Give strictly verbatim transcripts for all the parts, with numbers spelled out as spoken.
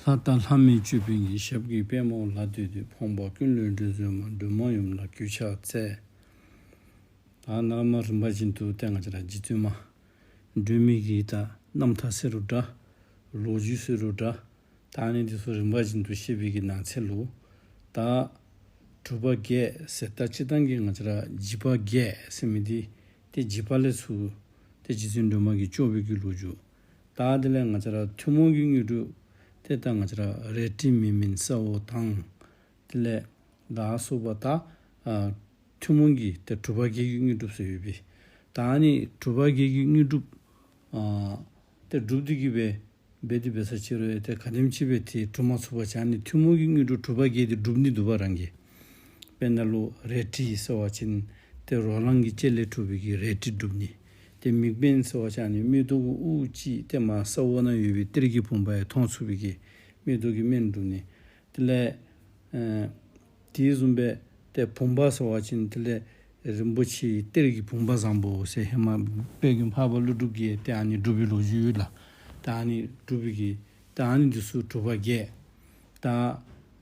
ལྷ་དང་ལྷ་མིན་ཅོད་པན་གྱི། ཞབས་ཀྱི་པདྨོ་ལ་བཏུད་དེ། ཕོངས་པ་ཀུན་ལས་སྒྲོལ་མཛད་མ། སྒྲོལ་མ་ཡུམ་ལ་གུས་ཕྱག་འཚལ། ད་ནཱ་མར་རིམ་པ་བཞིན་དུ་ཏེ་ང་བཅས་ར་རྗེ་བཙུན་མ་སྒྲོལ་མའི་གི་ད་རྣམ་ཐར་ཟེར་རུང་འདྲ། ལོ་རྒྱུས་ཟེར་རུང་འདྲ། ད་ཨ་ནི་འདི་ཚུ་རིམ་པ་བཞིན་དུ་བཤད་པའི་གི་ནང་ཚན་ལུ། ད་གྲུབ་པ་བརྒྱད་ཟེར། ད་སྤྱིར་བཏང་གི་ང་བཅས་ར་འཇིགས་པ་བརྒྱད་ཟེར་མི་འདི་ཏེ་འཇིགས་པ་ལས་ཚུར་ཏེ་རྗེ་བཙུན་སྒྲོལ་མ་གིས་སྐྱོབ་པའི་གི་ལོ་རྒྱུས། ད་དེ་ལས་ང་བཅས་ར་ཐུན་མོང་གི་དངོས་གྲུབ། ཏེ་ད་ང་བཅས་ར་རལ་གྲི་མེ་མེན་ས་འོག་དང་། དེ་ལས་ད་སོགས་པ་ད་ཨ་ཐུན་མོང་གི་ཏེ་གྲུབ་པ་བརྒྱད་ཀྱི་དངོས་གྲུབ་ཟེར་ཡོད་པས། ད་ཨ་ནི་གྲུབ་པ་བརྒྱད་ཀྱི་དངོས་གྲུབ་ཨ་ཏེ་སྒྲུབ་སྟེ་གི་སྦེ་འབད་དེ་འབད་ས་ཅིག་རུང་ཡང་ཏེ་ག་དེམ་ཅིག་སྦེ་ཏེ་གྲུབ་མ་ཚུགས་པ་ཅིན་ཨ་ནི་ཐུན་མོང་གི་དངོས་གྲུབ་གྲུབ་པ་བརྒྱད་དེ་སྒྲུབ་ནི་འདུག་པ་རང་གིས། དཔེར་ན་ལུ་རལ་གྲི་ཟེར་བ་ཅིན་ཏེ་རོ་ལངས་ཀྱི་ལྕེ་ལས་གྲུབ་པའི་གི་རལ་གྲི་སྒྲུབ་ནི། ཏེ་མིག་པད་ཟེར་བ་ཅིན་ཨ་ནི་མིག་ཏོ་གི་དབུ་ཅིག་ཏེ་མར་ས་འོག་ན་ཡོད་པའི་གཏེར་གྱི་བུམ་པ་ཡང་མཐོང་ཚུགས་པའི་གི་མིག་ཏོ་གི་སྨན་སྒྲུབ་ནི། དེ་ལས་ཨ་དེ་བཟུམ་སྦེ་ཏེ་བུམ་པ་ཟེར་བ་ཅིན་དེ་ལས་རིན་པོ་ཆེའི་གཏེར་གྱི་བུམ་པ་བཟང་པོ་ཟེར་ཧེ་མ་དཔལ་མགོན་འཕགས་པ་ཀླུ་སྒྲུབ་ཀྱིས་ཏེ་ཨ་ནི་སྒྲུབ་པའི་ལོ་རྒྱུས་ཡོད་ལགས། ད་ཨ་ནི་སྒྲུབ་པའི་གི་ད་ཨ་ནི་འདི་ཚུ་གྲུབ་པ་བརྒྱད། ད་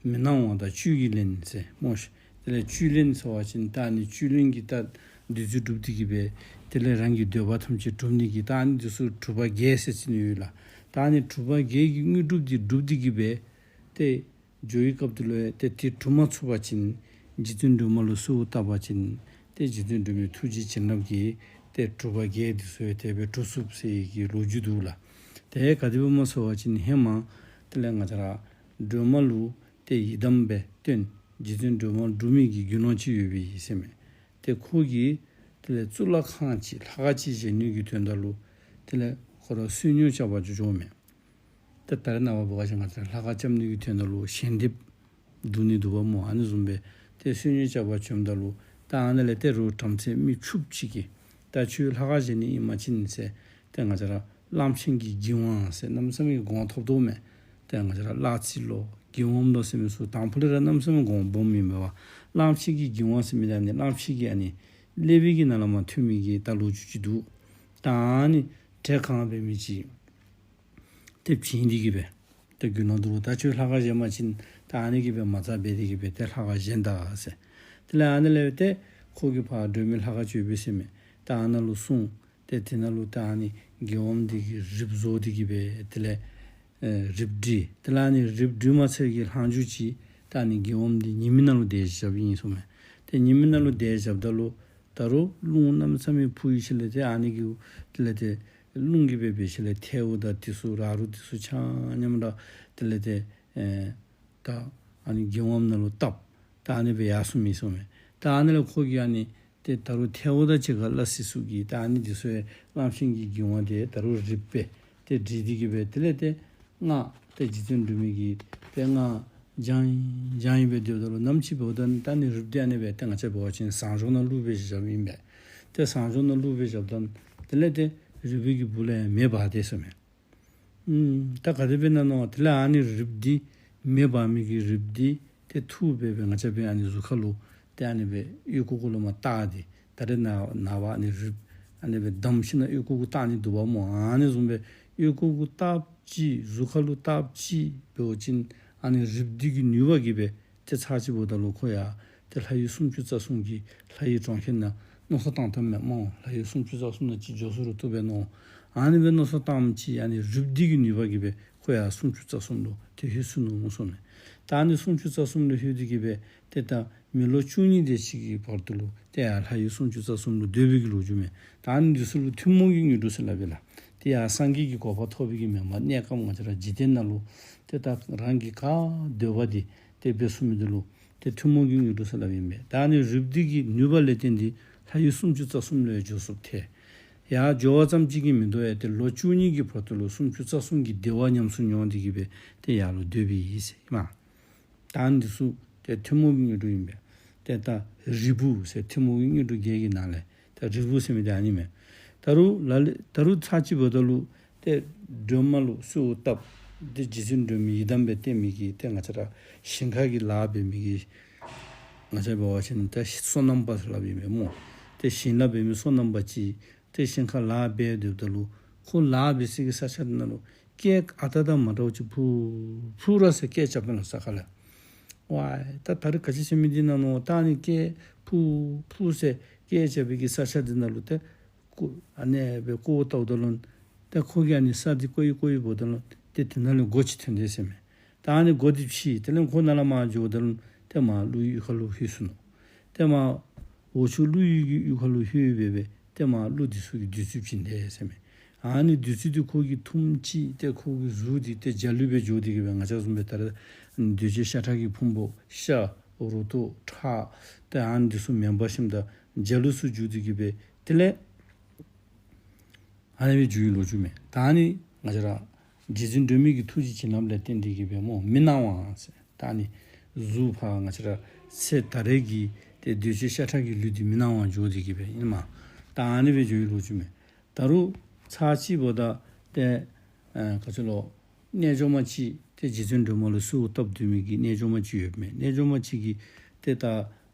མི་སྣང་བ་དང་བཅུད་ཀྱི་རླན་ཟེར་སྨོ་ཤིག། དེ་ལས་བཅུད་རླན་ཟེར་བ་ཅིན་ད་ཨ་ནི་བཅུད་རླན་གྱི་ད་བདུད་རྩི་སྒྲུབ་སྟེ་གི་སྦེ་དེ་ལས་རང་གི་འདོད་པ་ཐམས་ཅད་སྒྲུབ་ནི་གི་ད་ཨ་ནི་འདི་ཚུ་གྲུབ་པ་བརྒྱད་ཟེར་ཟེར་ནི་ཡོད་ལགས། ད་ཨ་ནི་གྲུབ་པ་བརྒྱད་ཀྱི་དངོས་གྲུབ་འདི་སྒྲུབ་སྟེ་གི་སྦེ་ཏེ་འགྱོ་བའི་སྐབས་དེ་ལུ་ཡང་ཏེ་དེ་གྲུབ་མ་ཚུགས་པ་ཅིན་རྗེ་བཙུན་སྒྲོལ་མ་ལུ་གསོལཝ་བཏབ་པ་ཅིན་ཏེ་རྗེ་བཙུན་སྒྲོལ་མའི་ཐུགས་རྗེ་བྱིན་རླབས་ཀྱིས་ཏེ་གྲུབ་པ་བརྒྱད་འདི་ཚུ་ཡང་དེ་སྦེ་གྲུབ་ཚུགས་ཟེར་གྱི་ལོ་རྒྱུས་འདུག་ལགས། ཏེ་ག་དེ་སྦེ་སྨོ་ཟེར་བ་ཅིན་ཧེ་མ་དེ་ལས་ང་བཅས་ར་སྒྲོལ་མ་ལུ་ཏེ་ཡི་དམ་སྦེ་བསྟེན། རྗེ་བཙུན་སྒྲོལ་མ་སྒྲུབ་མི་གི་དགེ་སློང་ཅིག་ཡོད་པའི་ཨིན་ཟེར་མས། ཏེ་ཁོ་གིས་དེ་ལས་གཙུག་ལག་ཁང་ཅིག་ལྷ་ཁང་ཅིག་བཞེངས་ནི་གི་དོན་དག་ལུ་དེ་ལས་ཁོ་ར་བསོད་སྙོམས་རྐྱབ་པར་འགྱོ་འགྱོཝ་མས། ཏེ་ད་རེས་ནངས་པ་འབད་བ་ཅིན་ང་བཅས་ལྷ་ཁང་རྐྱབ་ནི་གི་དོན་དག་ལུ་ཞལ་འདེབས་བསྡུ་ནི་འདུག་པ་སྨོ། ཨ་ནི་བཟུམ་སྦེ་ཏེ་བསོད་སྙོམས་རྐྱབ་པར་བྱོནམ་ད་ལུ་ད་ཨ་ནཱ་ལས་ཏེ་རོགས་བྲམ་ཟེ་མི་ཕྱུགཔོ་ཅིག་གིས་ད་ཁྱོད་ལྷ་ཁང་བཞེངས་ནི་ཨིན་པ་ཅིན་ཟེར་ཏེ་ང་བཅས་ར་གླང་ཆེན་གྱི་འགྱིང་བ་ཟེར་གནམ་མེད་ས་མེད་ཀྱི་གོང་ཐོབ་དོ་མས། ཏེ་ང་བཅས་ར་གླང་རྩི་ལོ་འགྱིང་བ་ལོ་ཟེར་མི་ཚུ་དང་ཕུ་ལས་ར་གནམ་མེད་ས་མེད་གོང་སྦོམ་ཨིན་པས་པ། གླང་ཆེན་གྱི་འགྱིང་བ་ཟེར་མི་ད་ཨ་ནི་གླང་ཆེན་གྱི་ཨ་ནི་ཀླད་པའི་གི་ནང་ལས་མར་ཐོན་མི་གི་ད་ལོ་རྒྱུས་ཅིག་འདུག། ད་ཨ་ནི་བྲེ་གང་འབད་མི་ཅིག་ཏེ་བྱིན་ཏེ་གི་སྦེ་ཏེ་དགེ་སློང་འདི་ལུ་ད་ཁྱོད་ལྷ་ཁང་བཞེངས་པ་ཅིན་ད་ཨ་ནི་གི་སྦེ་མ་རྩ་འབད་དེ་གི་སྦེ་ཏེ་ལྷ་ཁང་བཞེངས་ད་ཟེར། དེ་ལས་ཨ་ནི་ལས་ཏེ་ཁོ་གིས་ཕར་སྒྲོལ་མའི་ལྷ་ཁང་ཅིག་ཡོད་པས་ཟེར་མས། ད་ཨ་ནཱ་ལུ་སོང་། ཏེ་དེ་ནང་ལུ་ད་ཨ་ནི་འགྱིང་བ་འདི་གིས་རིགཔ་བཟོ་སྟེ་གི་སྦེ་དེ་ལས་ཨེ་རིགཔ་བྲིས། དེ་ལས་ཨ་ནི་རིགཔ་བྲིས་མ་ཚར་གྱི་ལྷག་མཇུག་ཅིག་ད་ཨ་ནི་འགྱིང་བ་འདི་ཉི་མའི་ནང་ལུ་དེ་བཞགཔ་ཨིན་གསུངམ་མས། ཏེ་ཉི་མའི་ནང་ལུ་དེ་བཞགཔ་ད་ལུ་ད་རུང་རླུང་གནམ་མེད་ས་མེད་ཕུ་ཡི་ཤུལ་ལས་ཏེ་ཨ་ནི་གི་དེ་ལས་ཏེ་རླུང་གིས་སྦེ་འབད་ཤུལ་ལས་ཐལཝ་དང་དེ་ཚུ་ར་རུ་དེ་ཚུ་ཆ་མཉམ་ར་དེ་ལས་ཏེ་ཨེ་ད་ཨ་ནི་འགྱིང་བ་ནང་ལུ་བཏབ། ད་ཨ་ནི་སྦེ་ཡར་སོང་མི་གསུངམ་མས། ད་ཨ་ནི་ལས་ཁོ་གིས་ཨ་ནི་ཏེ་ད་རུང་ཐལཝ་དང་གཅིག་ཁར་སླ་བསྲེ་ཚུགས་ཀྱི་ད་ཨ་ནི་འདི་ཚུ་ཡང་གླང་ཆེན་གྱི་འགྱིང་བ་དེ་ད་རུང་རིགཔ་སྦེ་ཏེ་བྲིས་ཏེ་གི་སྦེ་དེ་ལས་ཏེ་སྔགས་ཏེ་རྗེ་བཙུན་སྒྲོལ་མའི་གི་ཏེ་སྔགས་བགྱང་ཡི་བགྱང་ཡི་སྦེ་སྡོདཔ་ད་ལུ་ནམ་ཅིག་འབདཝ་ད་ད་ཨ་ནི་རིགཔ་དེ་ཨ་ནི་སྦེ་ཏེ་ང་བཅས་འབད་བ་ཅིན་ཟངས་གཞོང་ནང་བླུགས་སྦེ་བཞགཔ་ཨིན་པས། ཏེ་ཟངས་གཞོང་ནང་བླུགས་སྦེ་བཞགཔ་ད་དེ་ལས་ཏེ་རིགཔ་གི་སྦུག་ལས་ཡང་མེ་འབར་དེས་གསུངམ་མས། ཨུམ་ད་ག་དེ་སྦེ་ཨིན་ན་མནོ། དེ་ལས་ཨ་ནི་རིགཔ་འདི་མེ་འབར་མི་གི་རིགཔ་འདི་ཏེ་འཐུ་སྦེ་སྦེ་ང་བཅས་སྦེ་ཨ་ནི་གཟུགས་ཁ་ལུ་ཏེ་ཨ་ནི་སྦེ་གཡས་སྐོར་གུ་ལུ་མར་བཏགས་ཏེ་ད་རེས་ནངས་པ་ཨ་ནི་རིགཔ་ཨ་ནི་སྦེ་བསྡམས་ཞིནམ་ལས་གཡས་སྐོར་གུ་བཏགས་ནི་འདུག་པ་སྨོ། ཨ་ནི་བཟུམ་སྦེ་གཡས་སྐོར་གུ་བཏགསཔ་ཅིག་གཟུགས་ཁ་ལུ་བཏགསཔ་ཅིག་འབད་བ་ཅིན་ཨ་ནི་རིགཔ་འདི་གི་ནུས་པ་གིས་སྦེ་ཏེ་ཚར་གཅིག་འབདཝ་ད་ལུ་ཁོ་ཡང་ཏེ་ལྷ་ཡུལ་སུམ་ཅུ་རྩ་གསུམ་གྱི་ལྷ་ཡི་གྲོང་ཁྱེར་ནང་མནོ་བསམ་བཏང་བཏངམ་མས་སྨོ། ལྷ་ཡུལ་སུམ་ཅུ་རྩ་གསུམ་ནང་ཅིག་འགྱོ་ཚུགས་རུང་བཏུབ་པས་མནོ། ཨ་ནི་སྦེ་མནོ་བསམ་བཏངམ་ཅིག་ཨ་ནི་རིགཔ་འདི་གི་ནུས་པ་གིས་སྦེ་ཁོ་ཡང་སུམ་ཅུ་རྩ་གསུམ་ལུ་ཏེ་ལྷོད་ཚུགས་ནུག་གསུངམ་མས། ད་ཨ་ནི་སུམ་ཅུ་རྩ་གསུམ་ལུ་ལྷོད་དེ་གི་སྦེ་ཏེ་ད་མི་ལོ་བཅུ་གཉིས་དེ་ཅིག་གི་བར་དུ་ལུ་ཏེ་ཡར་ལྷ་ཡུལ་སུམ་ཅུ་རྩ་གསུམ་ལུ་སྡོད་པའི་གི་ལོ་རྒྱུས་མས། ད་ཨ་ནི་འདི་ཚུ་ལུ་ཐུན་མོང་གི་དངོས་གྲུབ་ཟེར་སླབ་ཨིན་ལགས། ཏེ་ཡར་སངས་རྒྱས་ཀྱི་གོ་འཕང་ཐོབ་པའི་གི་མེན་པར་གནས་སྐབས་ང་བཅས་ར་འཇིག་རྟེན་ནང་ལུ་ཏེ་ད་རང་གི་ག་འདོད་པ་དེ་ཏེ་འབད་ཚུགས་མི་འདི་ལུ་ཏེ་ཐུན་མོང་གི་དངོས་གྲུབ་ཟེར་སླབ་ཨིན་པས། ད་ཨ་ནི་རིགཔ་འདི་གི་ནུས་པ་ལས་བརྟེན་ཏེ་ལྷ་ཡུལ་སུམ་ཅུ་རྩ་གསུམ་ལུ་ཡང་འགྱོ་ཚུགསཔ་ཐལ། ཡར་འགྱོ་བ་ཙམ་ཅིག་གིས་མི་དོ་ཡང་ཏེ་ལོ་བཅུ་གཉིས་ཀྱི་བར་དུ་ལུ་སུམ་ཅུ་རྩ་གསུམ་གྱི་བདེ་བ་ཉམས་སུ་མྱོང་སྟེ་གི་སྦེ་ཏེ་ཡར་ལུ་སྡོད་པའི་ཨིན་ཟེར་ཨིན་མས། ད་ཨ་ནི་འདི་ཚུ་ཏེ་ཐུན་མོང་གི་དངོས་གྲུབ་ཨིན་པས། ཏེ་ད་རིལ་བུ་ཟེར་ཐུན་མོང་གི་དངོས་གྲུབ་བརྒྱད་ཀྱི་ནང་ལས་ད་རིལ་བུ་ཟེར་མི་འདི་ཨ་ནི་མས། ད་རུང་ལ་ལས་ད་རུང་ཚར་གཅིག་འབདཝ་ད་ལུ་ཏེ་སྒྲོལ་མ་ལུ་གསོལཝ་བཏབ། ཏེ་རྗེ་བཙུན་སྒྲོལ་མའི་ཡི་དམ་སྦེ་བསྟེན་མི་གི་ཏེ་ང་བཅས་ར་ཞིང་ཁ་གི་ལཱ་འབད་མི་གི་ང་བཅས་འབད་བ་ཅིན་ད་སོ་ནམ་པ་ཟེར་སླབ་ཨིན་པས་སྨོ། ཏེ་ཞིང་ལཱ་འབད་མི་སོ་ནམ་པ་ཅིག་ཏེ་ཞིང་ཁ་ལཱ་འབད་སྡོདཔ་ད་ལུ་ཁོ་ལཱ་འབད་སའི་གི་ས་ཆ་འདི་ནང་ལུ་ སྐད་ཨ་རྟག་དང་མ་འདྲཝ་ཅིག་ཕུ་ཕུ་ར་ཟེར་སྐད་རྐྱབ་པས་ལོ་ས་ཁ་ལས། ཝའི་ད་ད་རིས་ག་ཅི་ཟེར་མི་འདི་ན་མནོ། ད་ཨ་ནི་སྐད་ཕུ་ཕུ་ཟེར་སྐད་རྐྱབ་པའི་གི་ས་ཆ་འདི་ནང་ལུ་ཏེ་ཀོ་ཨ་ནི་སྦེ་ཀོ་བཏབ་ད་ལུ་ཏེ་ཁོ་གིས་ཨ་ནི་ས་འདི་ཀོ་ཡི་ཀོ་ཡི་འབདཝ་ད་ལུ་ཏེ་དེ་ནང་ལས་སྒོ་ཅིག་ཐོན་དེས་ཟེར་མས། ད་ཨ་ནི་སྒོ་འདི་ཕྱེ་དེ་ལས་ཁོ་ནང་ལས་མར་འགྱོཝ་ད་ལུ་ཏེ་མར་ཀླུ་ཡི་གཡུས་ཁ་ལུ་ལྷོད་སོ་ནུག། ཏེ་མར་འོག་ཕྱོགས་ཀླུ་ཡི་གི་གཡུས་ཁ་ལུ་ལྷོད་སྦེ་སྦེ་ཏེ་མར་ཀླུ་འདི་ཚུ་གིས་བདུད་རྩི་བྱིན་དེས་ཟེར་མས། ཨ་ནི་བདུད་རྩི་འདི་ཁོ་གིས་འཐུངམ་ཅིག་ཏེ་ཁོ་གི་གཟུགས་འདི་ཏེ་འཇའ་ལུས་སྦེ་འགྱོ་སྟེ་གི་སྦེ་ང་བཅས་བཟུམ་སྦེ་ད་རེས་འདོད་སྤྱོད་ཤ་ཁྲག་གི་ཕུང་པོ་ཤ་རུ་ཏོ་ཁྲག་ཏེ་ཨ་ནི་འདི་ཚུ་མེན་པར་ཞིནམ་ད་འཇའ་ལུས་སུ་འགྱུར་ཏེ་གི་སྦེ་དེ་ལས་ཨ་ནི་སྦེ་འགྱུར་བའི་ལོ་རྒྱུས་མས། ད་ཨ་ནི་ང་བཅས་ར་རྗེ་བཙུན་སྒྲོལ་མའི་གི་ཐུགས་རྗེ་བྱིན་རླབས་ལས་བརྟེན་ཏེ་གི་སྦེ་སྨོ་མི་སྣང་བ་ཟེར། ད་ཨ་ནི་གཟུགས་ཕར་ང་བཅས་ར་ཚེ་ད་རེས་ཀྱི་ཏེ་འདོད་སྤྱོད་ཤ་ཁྲག་གི་ལུས་འདི་མི་སྣང་བར་འགྱུར་ཏེ་གི་སྦེ་ཨིན་མས། ད་ཨ་ནི་སྦེ་འགྱུར་བའི་ལོ་རྒྱུས་མས། ད་རུང་ཚར་གཅིག་འབདཝ་ད་ཏེ་ཨ་ག་ཅི་ལོ་རྣལ་འབྱོར་མ་ཅིག་ཏེ་རྗེ་བཙུན་སྒྲོལ་མ་ལུ་གསོལཝ་བཏབ་སྡོད་མི་གི་རྣལ་འབྱོར་མ་ཅིག་ཡོདཔ་མས། རྣལ་འབྱོར་མ་ཅིག་གིས་ཏེ་ད་ཨ་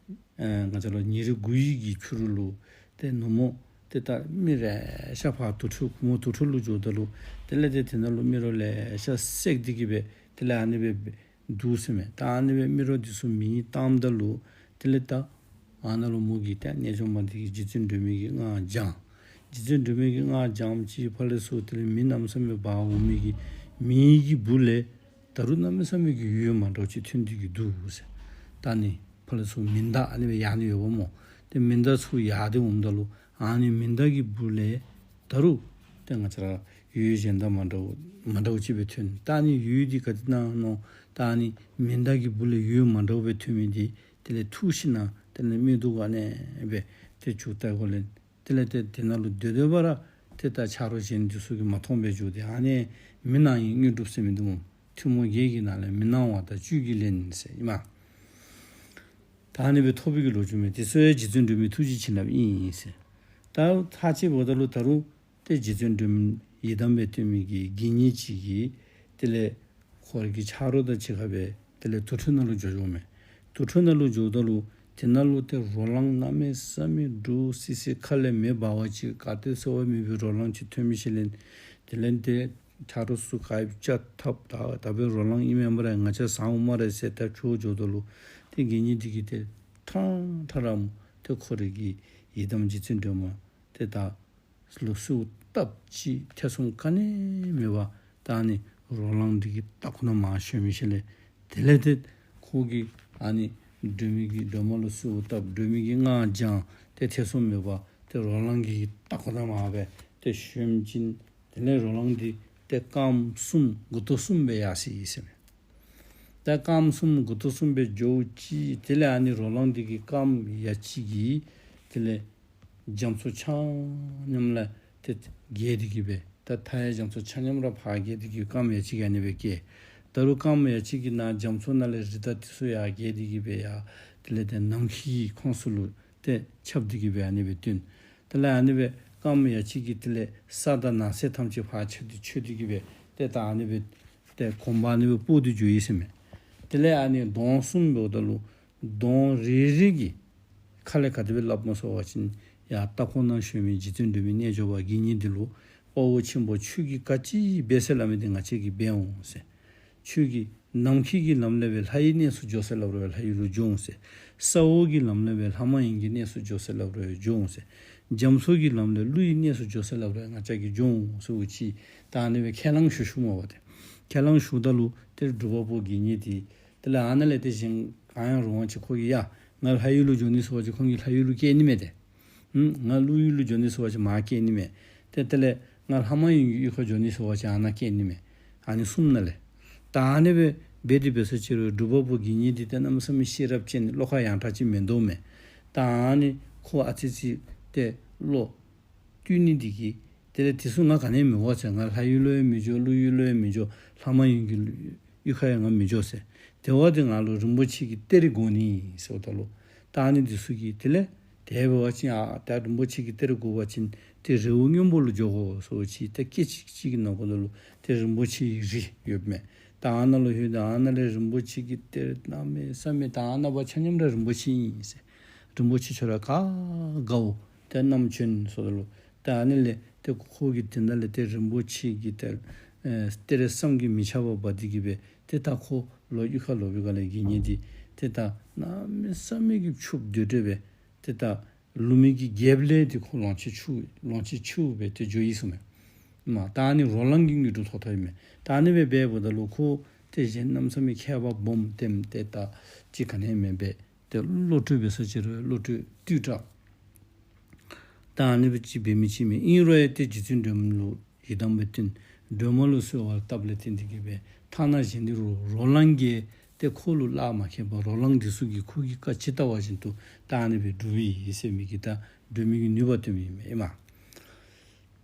ང་བཅས་ལུ་ཉེར་དགུ་ཡི་གི་ཕྱི་རུ་ལུ་ཏེ་ནུབ་མོ་ཏེ་ད་མི་རེ་ཤ་ཕར་དུར་ཁྲོད་གུར་མོ་དུར་ཁྲོད་ལུ་འགྱོཝ་ད་ལུ་དེ་ལས་ཏེ་དེ་ནང་ལུ་མི་རོ་ལེ་ཤ་བསད་དེ་གི་སྦེ་དེ་ལས་ཨ་ནི་སྦེ་འདུག་ཟེར་མས། ད་ཨ་ནི་སྦེ་མི་རོ་འདི་ཚུ་མེ་བཏངམ་ད་ལུ་དེ་ལས་ད་ཨ་ནཱ་ལུ་མོ་གིས་ཏེ་རྣལ་འབྱོར་མ་འདི་གིས་རྗེ་བཙུན་སྒྲོལ་མའི་གི་སྔགས་བགྱང་། རྗེ་བཙུན་སྒྲོལ་མའི་གི་སྔགས་བགྱངམ་ཅིག་ཕར་ལས་ཚུར་དེ་ལས་མི་གནམ་མེད་ས་མེད་འབར་འོང་མི་གི་མེ་གི་སྦུག་ལས་ད་རུང་གནམ་མེད་ས་མེད་ཀྱི་འོད་མ་འདྲཝ་ཅིག་ཐོན་ཏེ་གི་འདུག་ཟེར། ད་ཨ་ནི་ཕར་ལས་ཚུར་མེ་མདའ་ཨ་ནི་སྦེ་ཡར་ནི་ཡོདཔ་སྨོ། ཏེ་མེ་མདའ་ཚུར་ཡར་ཏེ་འོངམ་ད་ལུ་ཨ་ནི་མེ་མདའ་གི་སྦུག་ལས་ད་རུང་ཏེ་ང་བཅས་ར་འོད་གཞན་དང་མ་འདྲཝ་མ་འདྲཝ་ཅིག་སྦེ་ཐོན། ད་ཨ་ནི་འོད་འདི་ག་ཏེ་ནང་ན་མནོ། ད་ཨ་ནི་མེ་མདའ་གི་སྦུག་ལས་འོད་མ་འདྲཝ་སྦེ་ཐོན་མི་འདི་དེ་ལས་འཐུ་ཞིནམ་ལས་དེ་ལས་མིག་ཏོ་གུ་ཨ་ནི་སྦེ་ཏེ་བཙུགས་ད་གོ་ལས་དེ་ལས་ཏེ་དེ་ནང་ལུ་སྡོད་སྡོད་པ་ར་ཏེ་ད་ཆ་རོགས་གཞན་འདི་ཚུ་གིས་མ་མཐོང་སྦེ་འགྱོ་སྟེ་ཨ་ནི་མི་སྣང་བའི་དངོས་གྲུབ་ཟེར་མི་འདི་སྨོ། ཐུན་མོང་བརྒྱད་ཀྱི་ནང་ལས་མི་སྣང་བ་དང་བཅུད་ཀྱིས་ལེན་ཟེར་ཨིན་མས། ད་ཨ་ནི་སྦེ་ཐོབ་པའི་གི་ལོ་རྒྱུས་མས། དེ་ཚུ་ཡང་རྗེ་བཙུན་སྒྲོལ་མའི་ཐུགས་རྗེ་བྱིན་རླབས་ཨིན་ཟེར། ད་ཚར་གཅིག་འབདཝ་ད་ལུ་ད་རུང་ཏེ་རྗེ་བཙུན་སྒྲོལ་མ་ཡི་དམ་སྦེ་བསྟེན་མི་གི་དགེ་བསྙེན་ཅིག་གིས་དེ་ལས་ཁོ་རའི་གི་ཆ་རོགས་དང་གཅིག་ཁར་སྦེ་དེ་ལས་དུར་ཁྲོད་ནང་ལུ་འགྱོ་འགྱོཝ་མས། དུར་ཁྲོད་ནང་ལུ་འགྱོཝ་ད་ལུ་དེ་ནང་ལུ་ཏེ་རོ་ལངས་གནམ་མེད་ས་མེད་འདྲོག་སི་སི་ཁ་ལས་མེ་འབར་བ་ཅིག་ག་ཏེ་སོང་བ་མེད་པའི་རོ་ལངས་ཅིག་ཐོན་མི་ཤེས་ལས་དེ་ལས་ཏེ་ཆ་རོགས་ཚུ་ག་ཡི་བཅའ་ཐབས་ད་ད་སྦེ་རོ་ལངས་ཨིན་མས་སྨ་རེ། ང་བཅས་བཟའ་འོང་སྨ་རེ་ཟེར་ད་ཁྱོད་འགྱོཝ་ད་ལུ་ཏེ་དགེ་བསྙེན་འདི་གིས་ཏེ་ཕྲང་ཕྲང་ར་སྨོ་ཏེ་ཁོ་རའི་གི་ཡི་དམ་རྗེ་བཙུན་སྒྲོལ་མ་ཏེ་ད་ལུ་གསོལཝ་བཏབ་ཅི། ཐེ་ཚོམ་ག་ནི་མེད་པར་ད་ཨ་ནི་རོ་ལངས་འདི་གི་ལྟག་ཁོག་ནང་མར་ཞོན་མི་ཤེས་ལས་དེ་ལས་ཏེ་ཁོ་གིས་ཨ་ནི་སྒྲོལ་མའི་གི་སྒྲོལ་མ་ལུ་གསོལཝ་བཏབ། སྒྲོལ་མའི་གི་སྔགས་བགྱང་། ཏེ་ཐེ་ཚོམ་མེད་པར་ཏེ་རོ་ལངས་ཀྱི་ལྟག་ཁོག་ནང་མར་སྦེ་ཏེ་ཞོནམ་ཅིག་དེ་ལས་རོ་ལངས་འདི་ཏེ་རྐངམ་གསུམ་མགུ་ཏོ་གསུམ་སྦེ་ཡར་སོ་ཡི་ཟེར་མས། ད་རྐངམ་གསུམ་མགུ་ཏོ་གསུམ་སྦེ་འགྱོཝ་ཅིག་དེ་ལས་ཨ་ནི་རོ་ལངས་འདི་གི་རྐངམ་ཡ་གཅིག་གིས་དེ་ལས་རྒྱ་མཚོ་ཆ་མཉམ་ལས་ཏེ་བརྒལ་ཏེ་གི་སྦེ་ད་མཐའ་ཡས་རྒྱ་མཚོ་ཆ་མཉམ་ར་ཕར་བརྒལ་ཏེ་གི་རྐངམ་ཡ་གཅིག་གིས་ཨ་ནི་སྦེ་བརྒལ། ད་རུང་རྐངམ་ཡ་གཅིག་གིས་ནཱ་རྒྱ་མཚོ་ནང་ལས་རི་དྭགས་འདི་ཚུ་ཡར་བརྒལ་ཏེ་གི་སྦེ་ཡར་དེ་ལས་ཏེ་ནམ་མཁའི་ཁོངས་སུ་ལུ་ཏེ་ཁྱབ་སྟེ་གི་སྦེ་ཨ་ནི་སྦེ་བཏོན། དེ་ལས་ཨ་ནི་སྦེ་རྐངམ་ཡ་གཅིག་གིས་དེ་ལས་ས་དང་ནགས་ཚལ་ཐམས་ཅད་ཕར་ཁྱབ་སྟེ་ཁྱབ་སྟེ་གི་སྦེ་ཏེ་ད་ཨ་ནི་སྦེ་ཏེ་གོམ་པ་ཨ་ནི་སྦེ་སྤོ་སྟེ་འགྱོ་ཡི་ཟེར་མས། དེ་ལས་ཨ་ནི་གདོང་གསུམ་འབདཝ་ད་ལུ་གདོང་རེ་རེ་གི་ཁ་ལས་ག་དེ་སྦེ་སླབ་སྨོ་ཟེར་བ་ཅིན་ཡར་ལྟག་ཁོག་ནང་ཞོན་མི་རྗེ་བཙུན་སྒྲོལ་མའི་རྣལ་འབྱོར་པ་དགེ་བསྙེན་འདི་ལུ་དཔའ་བོ་ཆེན་པོ་ཁྱོད་ཀྱིས་ག་ཅི་འབད་ཟེར་སླབ་མི་འདི་ང་བཅས་ཀྱིས་འབད་འོང་ཟེར། ཁྱོད་ཀྱིས་ནམ་མཁའི་གི་ལམ་ལས་སྦེ་ལྷ་ཡི་གནས་སུ་འགྱོ་ཟེར་སླབ་རུང་ལྷ་ཡུལ་ལུ་འགྱོ་འོང་ཟེར། ས་འོག་གི་ལམ་ལས་སྦེ་ལྷ་མ་ཡིན་གྱི་གནས་སུ་འགྱོ་ཟེར་སླབ་རུང་འགྱོ་འོང་ཟེར། རྒྱ་མཚོ་གི་ལམ་ལས་ཀླུ་ཡི་གནས་སུ་འགྱོ་ཟེར་སླབ་རུང་ང་བཅས་ཀྱིས་འགྱོ་འོང་ཟེར་བ་ཅིན་ད་ཨ་ནི་སྦེ་ཁས་བླངས་ཞུ་ཞུཝ་མས་པ་ཏེ། ཁས་བླངས་ཞུཝ་ད་ལུ་ཏེ་སྒྲུབ་པ་པོ་དགེ་བསྙེན་འདི་དེ་ལས་ཨ་ནཱ་ལས་ཏེ་གཞན་གང་ཡང་རུང་བ་ཅིན་ཁོ་གིས་ཡ་ང་ལྷ་ཡུལ་ལུ་འགྱོ་ནི་ཟེར་བ་ཅིན་ཁོང་གིས་ལྷ་ཡུལ་ལུ་སྐྱེལ་ནི་མས་ཏེ། ཧུམ། ང་ཀླུ་ཡུལ་ལུ་འགྱོ་ནི་ཟེར་བ་ཅིན་མར་སྐྱེལ་ནི་མས། ཏེ་དེ་ལས་ང་ལྷ་མ་ཡིན་གྱི་གཡུས་ཁར་འགྱོ་ནི་ཟེར་བ་ཅིན་ཨ་ནཱ་སྐྱེལ་ནི་མས། ཨ་ནི་གསུམ་ནང་ལས། ད་ཨ་ནི་སྦེ་འབད་དེ་འབད་ས་ཅིག་རུང་སྒྲུབ་པ་པོ་དགེ་བསྙེན་འདི་ཏེ་གནམ་མེད་ས་མེད་ཤེས་རབ་ཅན་བློ་ཁ་ཡང་དྲགས་ཅིག་མིན་འདུག་མས། ད་ཨ་ནི་ཁོ་ཨ་ཙི་ཙི་ཏེ་བློ་བཏུལ་ནི་འདི་གིས་དེ་ལས་དེ་ཚུ་ང་ག་ནི་མི་དགོ་ཟེར། ང་ལྷ་ཡུལ་ལུ་ཡང་མི་འགྱོ་ཀླུ་ཡུལ་ལུ་ཡང་མི་འགྱོ་ལྷ་མ་ཡིན་གྱི་གཡུས་ཁར་ཡང་ང་མི་འགྱོ་ཟེར། དེ་འབདཝ་ད་ང་ལུ་རིན་པོ་ཆེ་གི་གཏེར་དགོ་ནི་ཟེརཝ་ད་ལུ་ད་ཨ་ནི་འདི་ཚུ་གིས་དེ་ལས་དེ་འབད་བ་ཅིན་ཨ་ད་རིན་པོ་ཆེ་གི་གཏེར་དགོ་པ་ཅིན་ཏེ་རི་བོ་སྔོན་པོ་ལུ་འགྱོ་དགོ་ཟེར་བ་ཅིན་ཏེ་སྐད་ཅིག་གཅིག་གི་ནང་འཁོད་ལུ་ཏེ་རིན་པོ་ཆེའི་རི་ཡོདཔ་མས། ད་ཨ་ནཱ་ལུ་ལྷོད་ད་ཨ་ནཱ་ལས་རིན་པོ་ཆེ་གི་གཏེར་གནམ་མེད་ས་མེད་ད་ཨ་ནཱ་བ་ཆ་མཉམ་ར་རིན་པོ་ཆེ་ཨིན་ཟེར། རིན་པོ་ཆེ་ཁྱོད་ར་ག་དགའཝ་ཏེ་བསྣམས་བྱོན་ཟེརཝ་ད་ལུ་ད་ཨ་ནི་ལས་ཏེ་ཁོ་གིས་དེ་ནང་ལས་ཏེ་རིན་པོ་ཆེ་གི་ཏེ་ ཨེ་སྟེར་རེ་བསམ་གྱིས་མི་ཁྱབ་པ་འབད་དེ་གིས་སྦེ་ཏེ་ད་ཁོ་ལོག་གཡུས་ཁར་ལོག་པའི་སྒང་ལས་དགེ་བསྙེན་འདི་ཏེ་ད་གནམ་མེད་ས་མེད་ཀྱི་ཕྱུགཔོ་དོད་དོདཔ་སྦེ་ཏེ་ད་ལུ་མི་གི་རྒྱལཔོ་ལས་ཏེ་ཁོ་ལོངས་སྤྱོད་ཆེཝ་ལོངས་སྤྱོད་ཆེཝ་སྦེ་ཏེ་འགྱོ་ཡི་ཟེར་མས། མ་ད་ཨ་ནི་རོ་ལངས་ཀྱི་དངོས་གྲུབ་ཐོབ་ཐོབ་ཨིན་མས། ད་ཨ་ནི་སྦེ་འབདཝ་ད་ལུ་ཁོ་ཏེ་གཞན་གནམ་མེད་ས་མེད་མཁས་པ་སྦོམ་ཏེམ་ཏེ་ད་ཅིག་ག་ནི་མེདཔ་སྦེ་ཏེ་བློ་གྲོས་འབད་ས་ཅིག་རུང་བློ་གྲོས་རྟུལ་དྲགས། ད་ཨ་ནི་སྦེ་ཅིག་འབད་མི་ཅིག་མས། ཨིན་རུང་ཡང་ཏེ་རྗེ་བཙུན་སྒྲོལ་མ་ལུ་ཡི་དམ་སྦེ་བསྟེན། སྒྲོལ་མ་ལུ་གསོལ་བ་བཏབ་ལས་བརྟེན་ཏེ་གིས་སྦེ་ཐ་ན་གཞན་འདི་རུ་རོ་ལངས་ཀྱིས་ཏེ་ཁོ་ལུ་གླགས་མ་ཁེལ་བར་རོ་ལངས་འདི་ཚུ་གིས་ཁོ་གི་བཀའ་ཇི་ལྟ་བ་བཞིན་དུ་ད་ཨ་ནི་སྦེ་སྒྲུབ་ཡི་ཟེར་མི་གི་ད་སྒྲོལ་མའི་གི་ནུས་པ་སྟོན་མི་ཨིན་མས།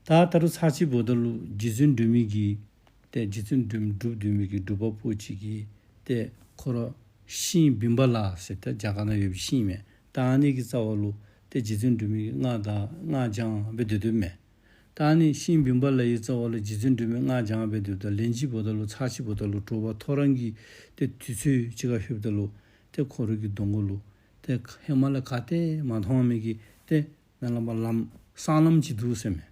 ད་ད་རུང་ཚར་ཅིག་འབདཝ་ད་ལུ་རྗེ་བཙུན་སྒྲོལ་མའི་གི་ཏེ་རྗེ་བཙུན་སྒྲོལ་མ་སྒྲུབ་སྡོད་མི་གི་སྒྲུབ་པ་པོ་ཅིག་གིས་ཏེ་ཁོ་ར་ཤིང་བིམ་པ་ལ་ཟེར་ཏེ་རྒྱ་གར་ནང་ཡོད་པའི་ཤིང་མས། ད་ཨ་ནི་གི་རྩ་བ་ལུ་ཏེ་རྗེ་བཙུན་སྒྲོལ་མའི་གི་སྔགས་བཟླ་སྔགས་བགྱང་སྦེ་སྡོད་སྡོདཔ་མས། ད་ཨ་ནི་ཤིང་བིམ་པ་ལ་ཡི་རྩ་བ་ལུ་རྗེ་བཙུན་སྒྲོལ་མའི་སྔགས་བགྱང་སྦེ་སྡོདཔ་ད་ལན་ཅིག་འབདཝ་ད་ལུ་ཚར་ཅིག་འབདཝ་ད་ལུ་དྲོ་པ་ཐོ་རངས་ཀྱི་ཏེ་དུས་ཚོད་ཅིག་ཁར་ལྷོདཔ་ད་ལུ་ཏེ་ཁོ་རའི་གི་གདོང་ཁ་ལུ་ཏེ་ཧེ་མ་ལས་ག་ཏེ་མ་མཐོང་མི་གི་ཏེ་ནཱ་ལས་མར་ལམ་སྲང་ལམ་ཅིག་འདུག་ཟེར་མས།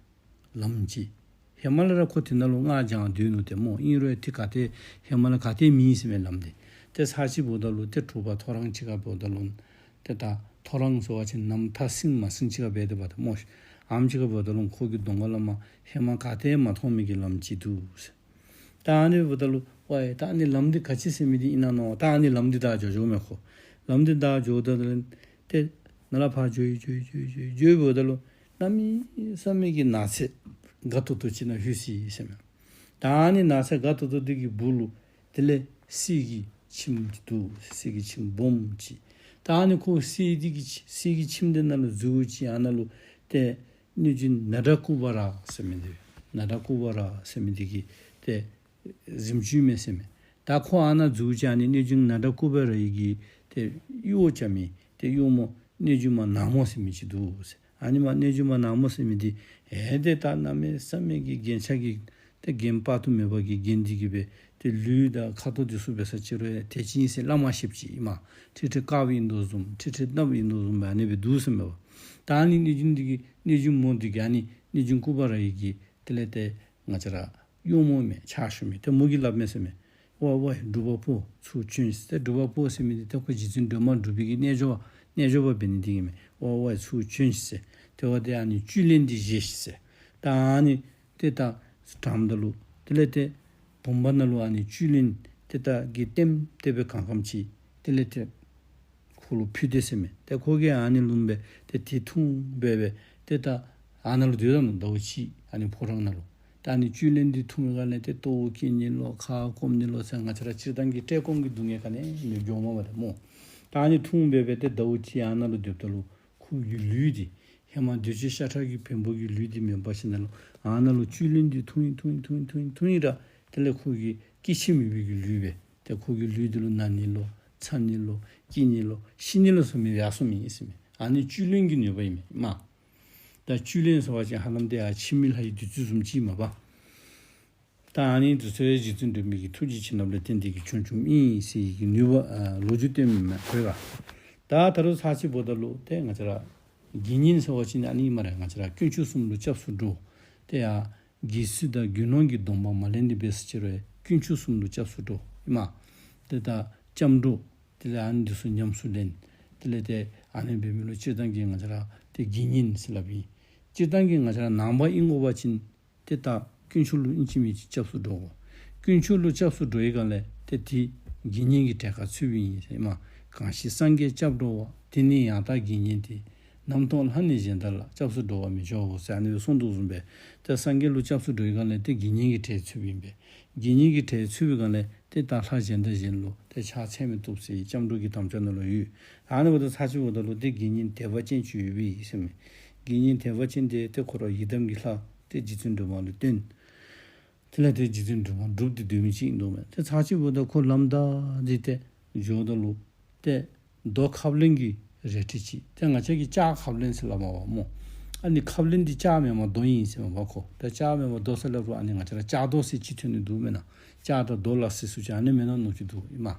ལམ་ཅིག། ཧེ་མ་ལས་ར་ཁོ་དེ་ནང་ལུ་སྔགས་བགྱང་སྡོད་ནུག་ཏེ་སྨོ། ཨིན་རུང་ཡང་ཏེ་ག་ཏེ་ཧེ་མ་ལས་ག་ཏེ་མེད་ཟེར་མས་ལམ་འདི། ཏེ་ཚར་ཅིག་འབདཝ་ད་ལུ་ཏེ་དྲོ་པ་ཐོ་རངས་ཅིག་ཁར་འབདཝ་ད་ལུ་ཏེ་ད་ཐོ་རངས་ཟེར་བ་ཅིན་གནམ་ཐལ་སྲིང་མ་སྲིང་ཅིག་ཁར་འབད་དེ་འབདཝ་ད་སྨོ་ཤིག། ཨམ་ཅིག་ཁར་འབདཝ་ད་ལུ་ཁོ་གི་གདོང་ཁ་ལས་མར་ཧེ་མ་ག་ཏེ་མ་མཐོང་མི་གི་ལམ་ཅིག་འདུག་ཟེར། ད་ཨ་ནི་འབདཝ་ད་ལུ་ཝའི་ད་ཨ་ནི་ལམ་འདི་ག་ཅི་ཟེར་མི་འདི་ཨིན་ན་མནོ། ད་ཨ་ནི་ལམ་འདི་བདའ་འགྱོ་འགྱོཝ་མས་ཁོ། ལམ་འདི་བདའ་འགྱོཝ་ད་ལུ་ཏེ་ནཱ་ལས་ཕར་འགྱོ་ཡི་འགྱོ་ཡི་འགྱོ་ཡི་འགྱོ་ཡི་འབདཝ་ད་ལུ་གནམ་མེད་ས་མེད་ཀྱི་ནགས་ཚལ་དགའ་ཏོག་ཏོ་ཅིག་ནང་ལྷོད་ཅི་ཟེར་མས། ད་ཨ་ནི་ནགས་ཚལ་དགའ་ཏོག་ཏོ་འདི་གི་སྦུག་ལུ་དེ་ལས་གསེར་གྱི་ཁྱིམ་འདུག། གསེར་གྱི་ཁྱིམ་སྦོམ་ཅིག། ད་ཨ་ནི་ཁོ་གསེར་འདི་གི་ཁྱི་གསེར་གྱི་ཁྱིམ་འདི་ནང་ལུ་འཛུལ་ཅི། ཨ་ནཱ་ལུ་ཏེ་གནོད་སྦྱིན་ནཱ་ཌ་ཀུ་བ་ར་ཟེར་མི་འདི་ནཱ་ཌ་ཀུ་བ་ར་ཟེར་མི་འདི་གིས་ཏེ་གཟིམ་ཅུང་མས་ཟེར་མས། ད་ཁོ་ཨ་ནཱ་འཛུལ་ཅི། ཨ་ནི་གནོད་སྦྱིན་ནཱ་ཌ་ཀུ་བ་ར་ཡི་གི་ཏེ་གཡོག་རྐྱབ་མི་ཏེ་གཡོགམོ་གནོད་སྦྱིན་མ་ནག་མོ་ཟེར་མི་ཅིག་འདུག་ཟེར། ཨ་ནི་མ་གནོད་སྦྱིན་མ་ནག་མོ་ཟེར་མི་འདི་ཨེ་ཏེ་ད་གནམ་མེད་ས་མེད་ཀྱི་རྒྱན་ཆ་གི་ཏེ་རྒྱན་དཔག་ཏུ་མེད་པ་གི་རྒྱན་འདི་གིས་སྦེ་ཏེ་ལུས་དང་ཁ་དོག་འདི་ཚུ་འབད་ས་ཅིག་རུང་ཡང་དེ་ཅིག་ཨིན་ཟེར་སླབ་མ་ཤེསཔ་ཅིག་ཨིན་མས། ཁྲིག་ཁྲི་དཀརཔོ་ཨིན་དོ་བཟུམ་ཁྲིག་ཁྲི་གནགཔོ་ཨིན་དོ་བཟུམ་སྦེ་ཨ་ནི་སྦེ་འདུག་ཟེར་མས་པ། ད་ཨ་ནི་གནོད་སྦྱིན་འདི་གིས་གནོད་སྦྱིན་མོ་འདི་གིས་ཨ་ནི་གནོད་སྦྱིན་ཀུ་བ་ར་ཡི་གི་དེ་ལས་ཏེ་ང་བཅས་ར་གཡོགམོ་མས་ཕྱག་ཞུ་མི་ཏེ་མོ་གིས་སླབ་མས་ཟེར་མས། ཝའི་ཝའི་སྒྲུབ་པ་པོ་ཚུར་བྱོན་ཤིག་ཟེར། སྒྲུབ་པ་པོ་ཟེར་མི་འདི་ཏེ་ཁོ་རྗེ་བཙུན་སྒྲོལ་མ་སྒྲུབ་པའི་གི་རྣལ་འབྱོར་པ་རྣལ་འབྱོར་པ་འབད་ནི་འདི་ཨིན་མས། ཝའི་ཝའི་ཚུར་བྱོན་ཤིག་ཟེར། ཏེ་ཝའི་ཏེ་ཨ་ནི་བཅུད་ལེན་འདི་བཞེས་ཤིག་ཟེར། ད་ཨ་ནི་ཏེ་ད་དྲངམ་ད་ལུ་དེ་ལས་ཏེ་བུམ་པ་ནང་ལུ་ཨ་ནི་བཅུད་ལེན་ཏེ་ད་གི་ལྟེམ་ལྟེ་སྦེ་གང་གངམ་ཅིག་དེ་ལས་ཏེ་ཁོ་ལུ་ཕུལ་ཏེ་ཟེར་མས། ཏེ་ཁོ་གིས་ཨ་ནི་ལུམ་སྦེ་ཏེ་དེ་འཐུང་སྦེ་སྦེ་ཏེ་ད་ཨ་ནཱ་ལུ་སྡོད་ད་ནུག་ཟླཝ་གཅིག་ཨ་ནི་ཕོ་བྲང་ནང་ལུ། ད་ཨ་ནི་བཅུད་ལེན་འདི་འཐུང་བའི་སྒང་ལས་ཏེ་ལྟོཝ་བཀྱེས་ནི་ལོ་ཁ་སྐོམ་ནི་ལོ་ཟེར་ང་བཅས་ར་སྤྱིར་བཏང་གི་བཀྲེས་སྐོམ་གྱི་སྡུག་བསྔལ་ག་ནི་མེདཔ་འགྱོཝ་མས་པ་ཏེ་སྨོ། ད་ཨ་ནི་འཐུང་སྦེ་སྦེ་ཏེ་ཟླཝ་གཅིག་ཨ་ནཱ་ལུ་སྡོདཔ་ད་ལུ་ཁོ་གི་ལུས་འདི་ཧེ་མ་འདོད་སྤྱོད་ཤ་ཁྲག་གི་བེམ་པོ་གི་ལུས་འདི་མེན་པར་ཞིནམ་ལས་ཨ་ནཱ་ལུ་བཅུད་ལེན་འདི་འཐུང་ཡི་འཐུང་ཡི་འཐུང་ཡི་འཐུང་ཡི་འཐུང་ཡི་ར་དེ་ལས་ཁོ་གི་སྐྱེ་འཆི་མེད་པའི་གི་ལུས་སྦེ་ཏེ་ཁོ་གི་ལུས་འདི་ལུ་ན་ནི་ལོ་ཚ་ནི་ལོ་སྐྱིད་ནི་ལོ་ཤི་ནི་ལོ་ཟེར་མི་ཡར་སོང་མི་ཨིན་ཟེར་མས། ཨ་ནི་བཅུད་ལེན་གྱི་ནུས་པ་ཨིན་མས་མ། ད་བཅུད་ལེན་ཟེར་བ་ཅིན་ཧ་ལམ་ཏེ་ཡར་ཕྱི་མི་ལྷ་ཡི་བདུད་རྩི་བཟུམ་ཅིག་མས་པ། ད་ཨ་ནི་འདི་ཚུ་རྗེ་བཙུན་སྒྲོལ་མའི་གི་ཐུགས་རྗེ་བྱིན་རླབས་ལས་བརྟེན་ཏེ་གིས་བྱུང་བྱུངམ་ཨིན་ཟེར་གྱི་ནུས་པ་ཨ་ལོ་རྒྱུས་སྟོནམ་ཨིན་མས་ཁོ་ག། ད་ད་རུང་ཚར་ཅིག་འབདཝ་ད་ལུ་ཏེ་ང་བཅས་ར་དགེ་བསྙེན་ཟེར་བ་ཅིན་ཨ་ནི་ཨིན་སྨ་རེ། ང་བཅས་ར་དཀོན་མཆོག་གསུམ་ལུ་སྐྱབས་སུ་འགྲོ། ཏེ་ཡར་དགེ་ཚུལ་དང་དགེ་སློང་གི་སྡོམ་པ་མ་ལེན་ཏེ་འབད་ས་ཅིག་རུང་དཀོན་མཆོག་གསུམ་ལུ་སྐྱབས་སུ་འགྲོ་ཨིན་མས། ཏེ་ད་སྐྱབས་འགྲོ་དེ་ལས་ཨ་ནི་འདི་ཚུ་ཉམས་སུ་ལེན། དེ་ལས་ཏེ་ཨ་ནི་འབད་མི་ལུ་སྤྱིར་བཏང་གི་ང་བཅས་ར་ཏེ་དགེ་བསྙེན་ཟེར་སླབ་ཨིན། སྤྱིར་བཏང་གི་ང་བཅས་ར་ནང་པ་ཨིན་དགོ་པ་ཅིན་ཏེ་ད་དཀོན་མཆོག་ལུ་ཨིན་ཅི་མིན་ཅི་སྐྱབས་སུ་འགྲོ་དགོ། དཀོན་མཆོག་ལུ་སྐྱབས་སུ་འགྲོ་བའི་སྒང་ལས་ཏེ་དེ་དགེ་བསྙེན་གྱི་གྲལ་ཁར་ཚུདཔ་ཨིན་ཟེར་མས། གང་ཞིག་སངས་རྒྱས་སྐྱབས་འགྲོ་བ། དེ་ནི་ཡང་དག་དགེ་བསྙེན་ཏེ། ནམ་མཐོང་ལྷ་ནི་གཞན་དག་ལ། སྐྱབས་སུ་འགྲོ་བར་མི་འགྱུར་བའོ་ཟེར་ཨ་ནི་སྦེ་གསུངས་དོ་བཟུམ་སྦེ་ཏེ་སངས་རྒྱས་ལུ་སྐྱབས་སུ་འགྲོ་བའི་སྒང་ལས་ཏེ་དགེ་བསྙེན་གྱི་གྲལ་ཚུདཔ་ཨིན་པས། དགེ་བསྙེན་གྱི་གྲལ་ཚུད་པའི་སྒང་ལས་ཏེ་ད་ལྷ་གཞན་དང་གཞན་ལུ་ཏེ་ཕྱག་འཚལ་མི་བཏུབ་ཟེར་སྐྱབས་འགྲོ་གི་དམ་བཅའ་ནང་ལུ་ཡོད། ཨ་ནི་འབདཝ་ད་ཚར་ཅིག་འབདཝ་ད་ལུ་ཏེ་དགེ་བསྙེན་དད་པ་ཅན་ཅིག་ཡོདཔ་ཨིན་ཟེར་མས། དགེ་བསྙེན་དད་པ་ཅན་དེ་ཏེ་ཁོ་ར་ཡི་དམ་གྱི་ལྷ་ཏེ་རྗེ་བཙུན་སྒྲོལ་མ་ལུ་བསྟེན། དེ་ལས་ཏེ་རྗེ་བཙུན་སྒྲོལ་མ་སྒྲུབ་སྟེ་སྡོད་མི་ཅིག་ཨིན་དོ་མས། ཏེ་ཚར་ཅིག་འབདཝ་ད་ཁོ་ལམ་བདའ་སྟེ་ཏེ་འགྱོཝ་ད་ལུ་ཏེ་རྡོ་ཁབ་ལེན་གྱི་རལ་གྲི་ཅིག་ཏེ་ང་བཅས་ཀྱིས་ལྕགས་ཁབ་ལེན་ཟེར་སླབ་མས་པ་སྨོ། ཨ་ནི་ཁབ་ལེན་འདི་ལྕགས་མེན་པར་རྡོ་ཨིན་ཟེར་མས་པ་ཁོ། ད་ལྕགས་མེན་པར་རྡོ་ཟེར་སླབ་རུང་ཨ་ནི་ང་བཅས་ར་ལྕགས་རྡོ་ཟེར་ཅིག་ཐོན་ནི་འདུག་མེན་ན། ལྕགས་དང་རྡོ་ལ་སོགས་ཅིག་ཨ་ནི་མེན་ན་མནོ་ཅིག་འདུག་ཨིན་མས།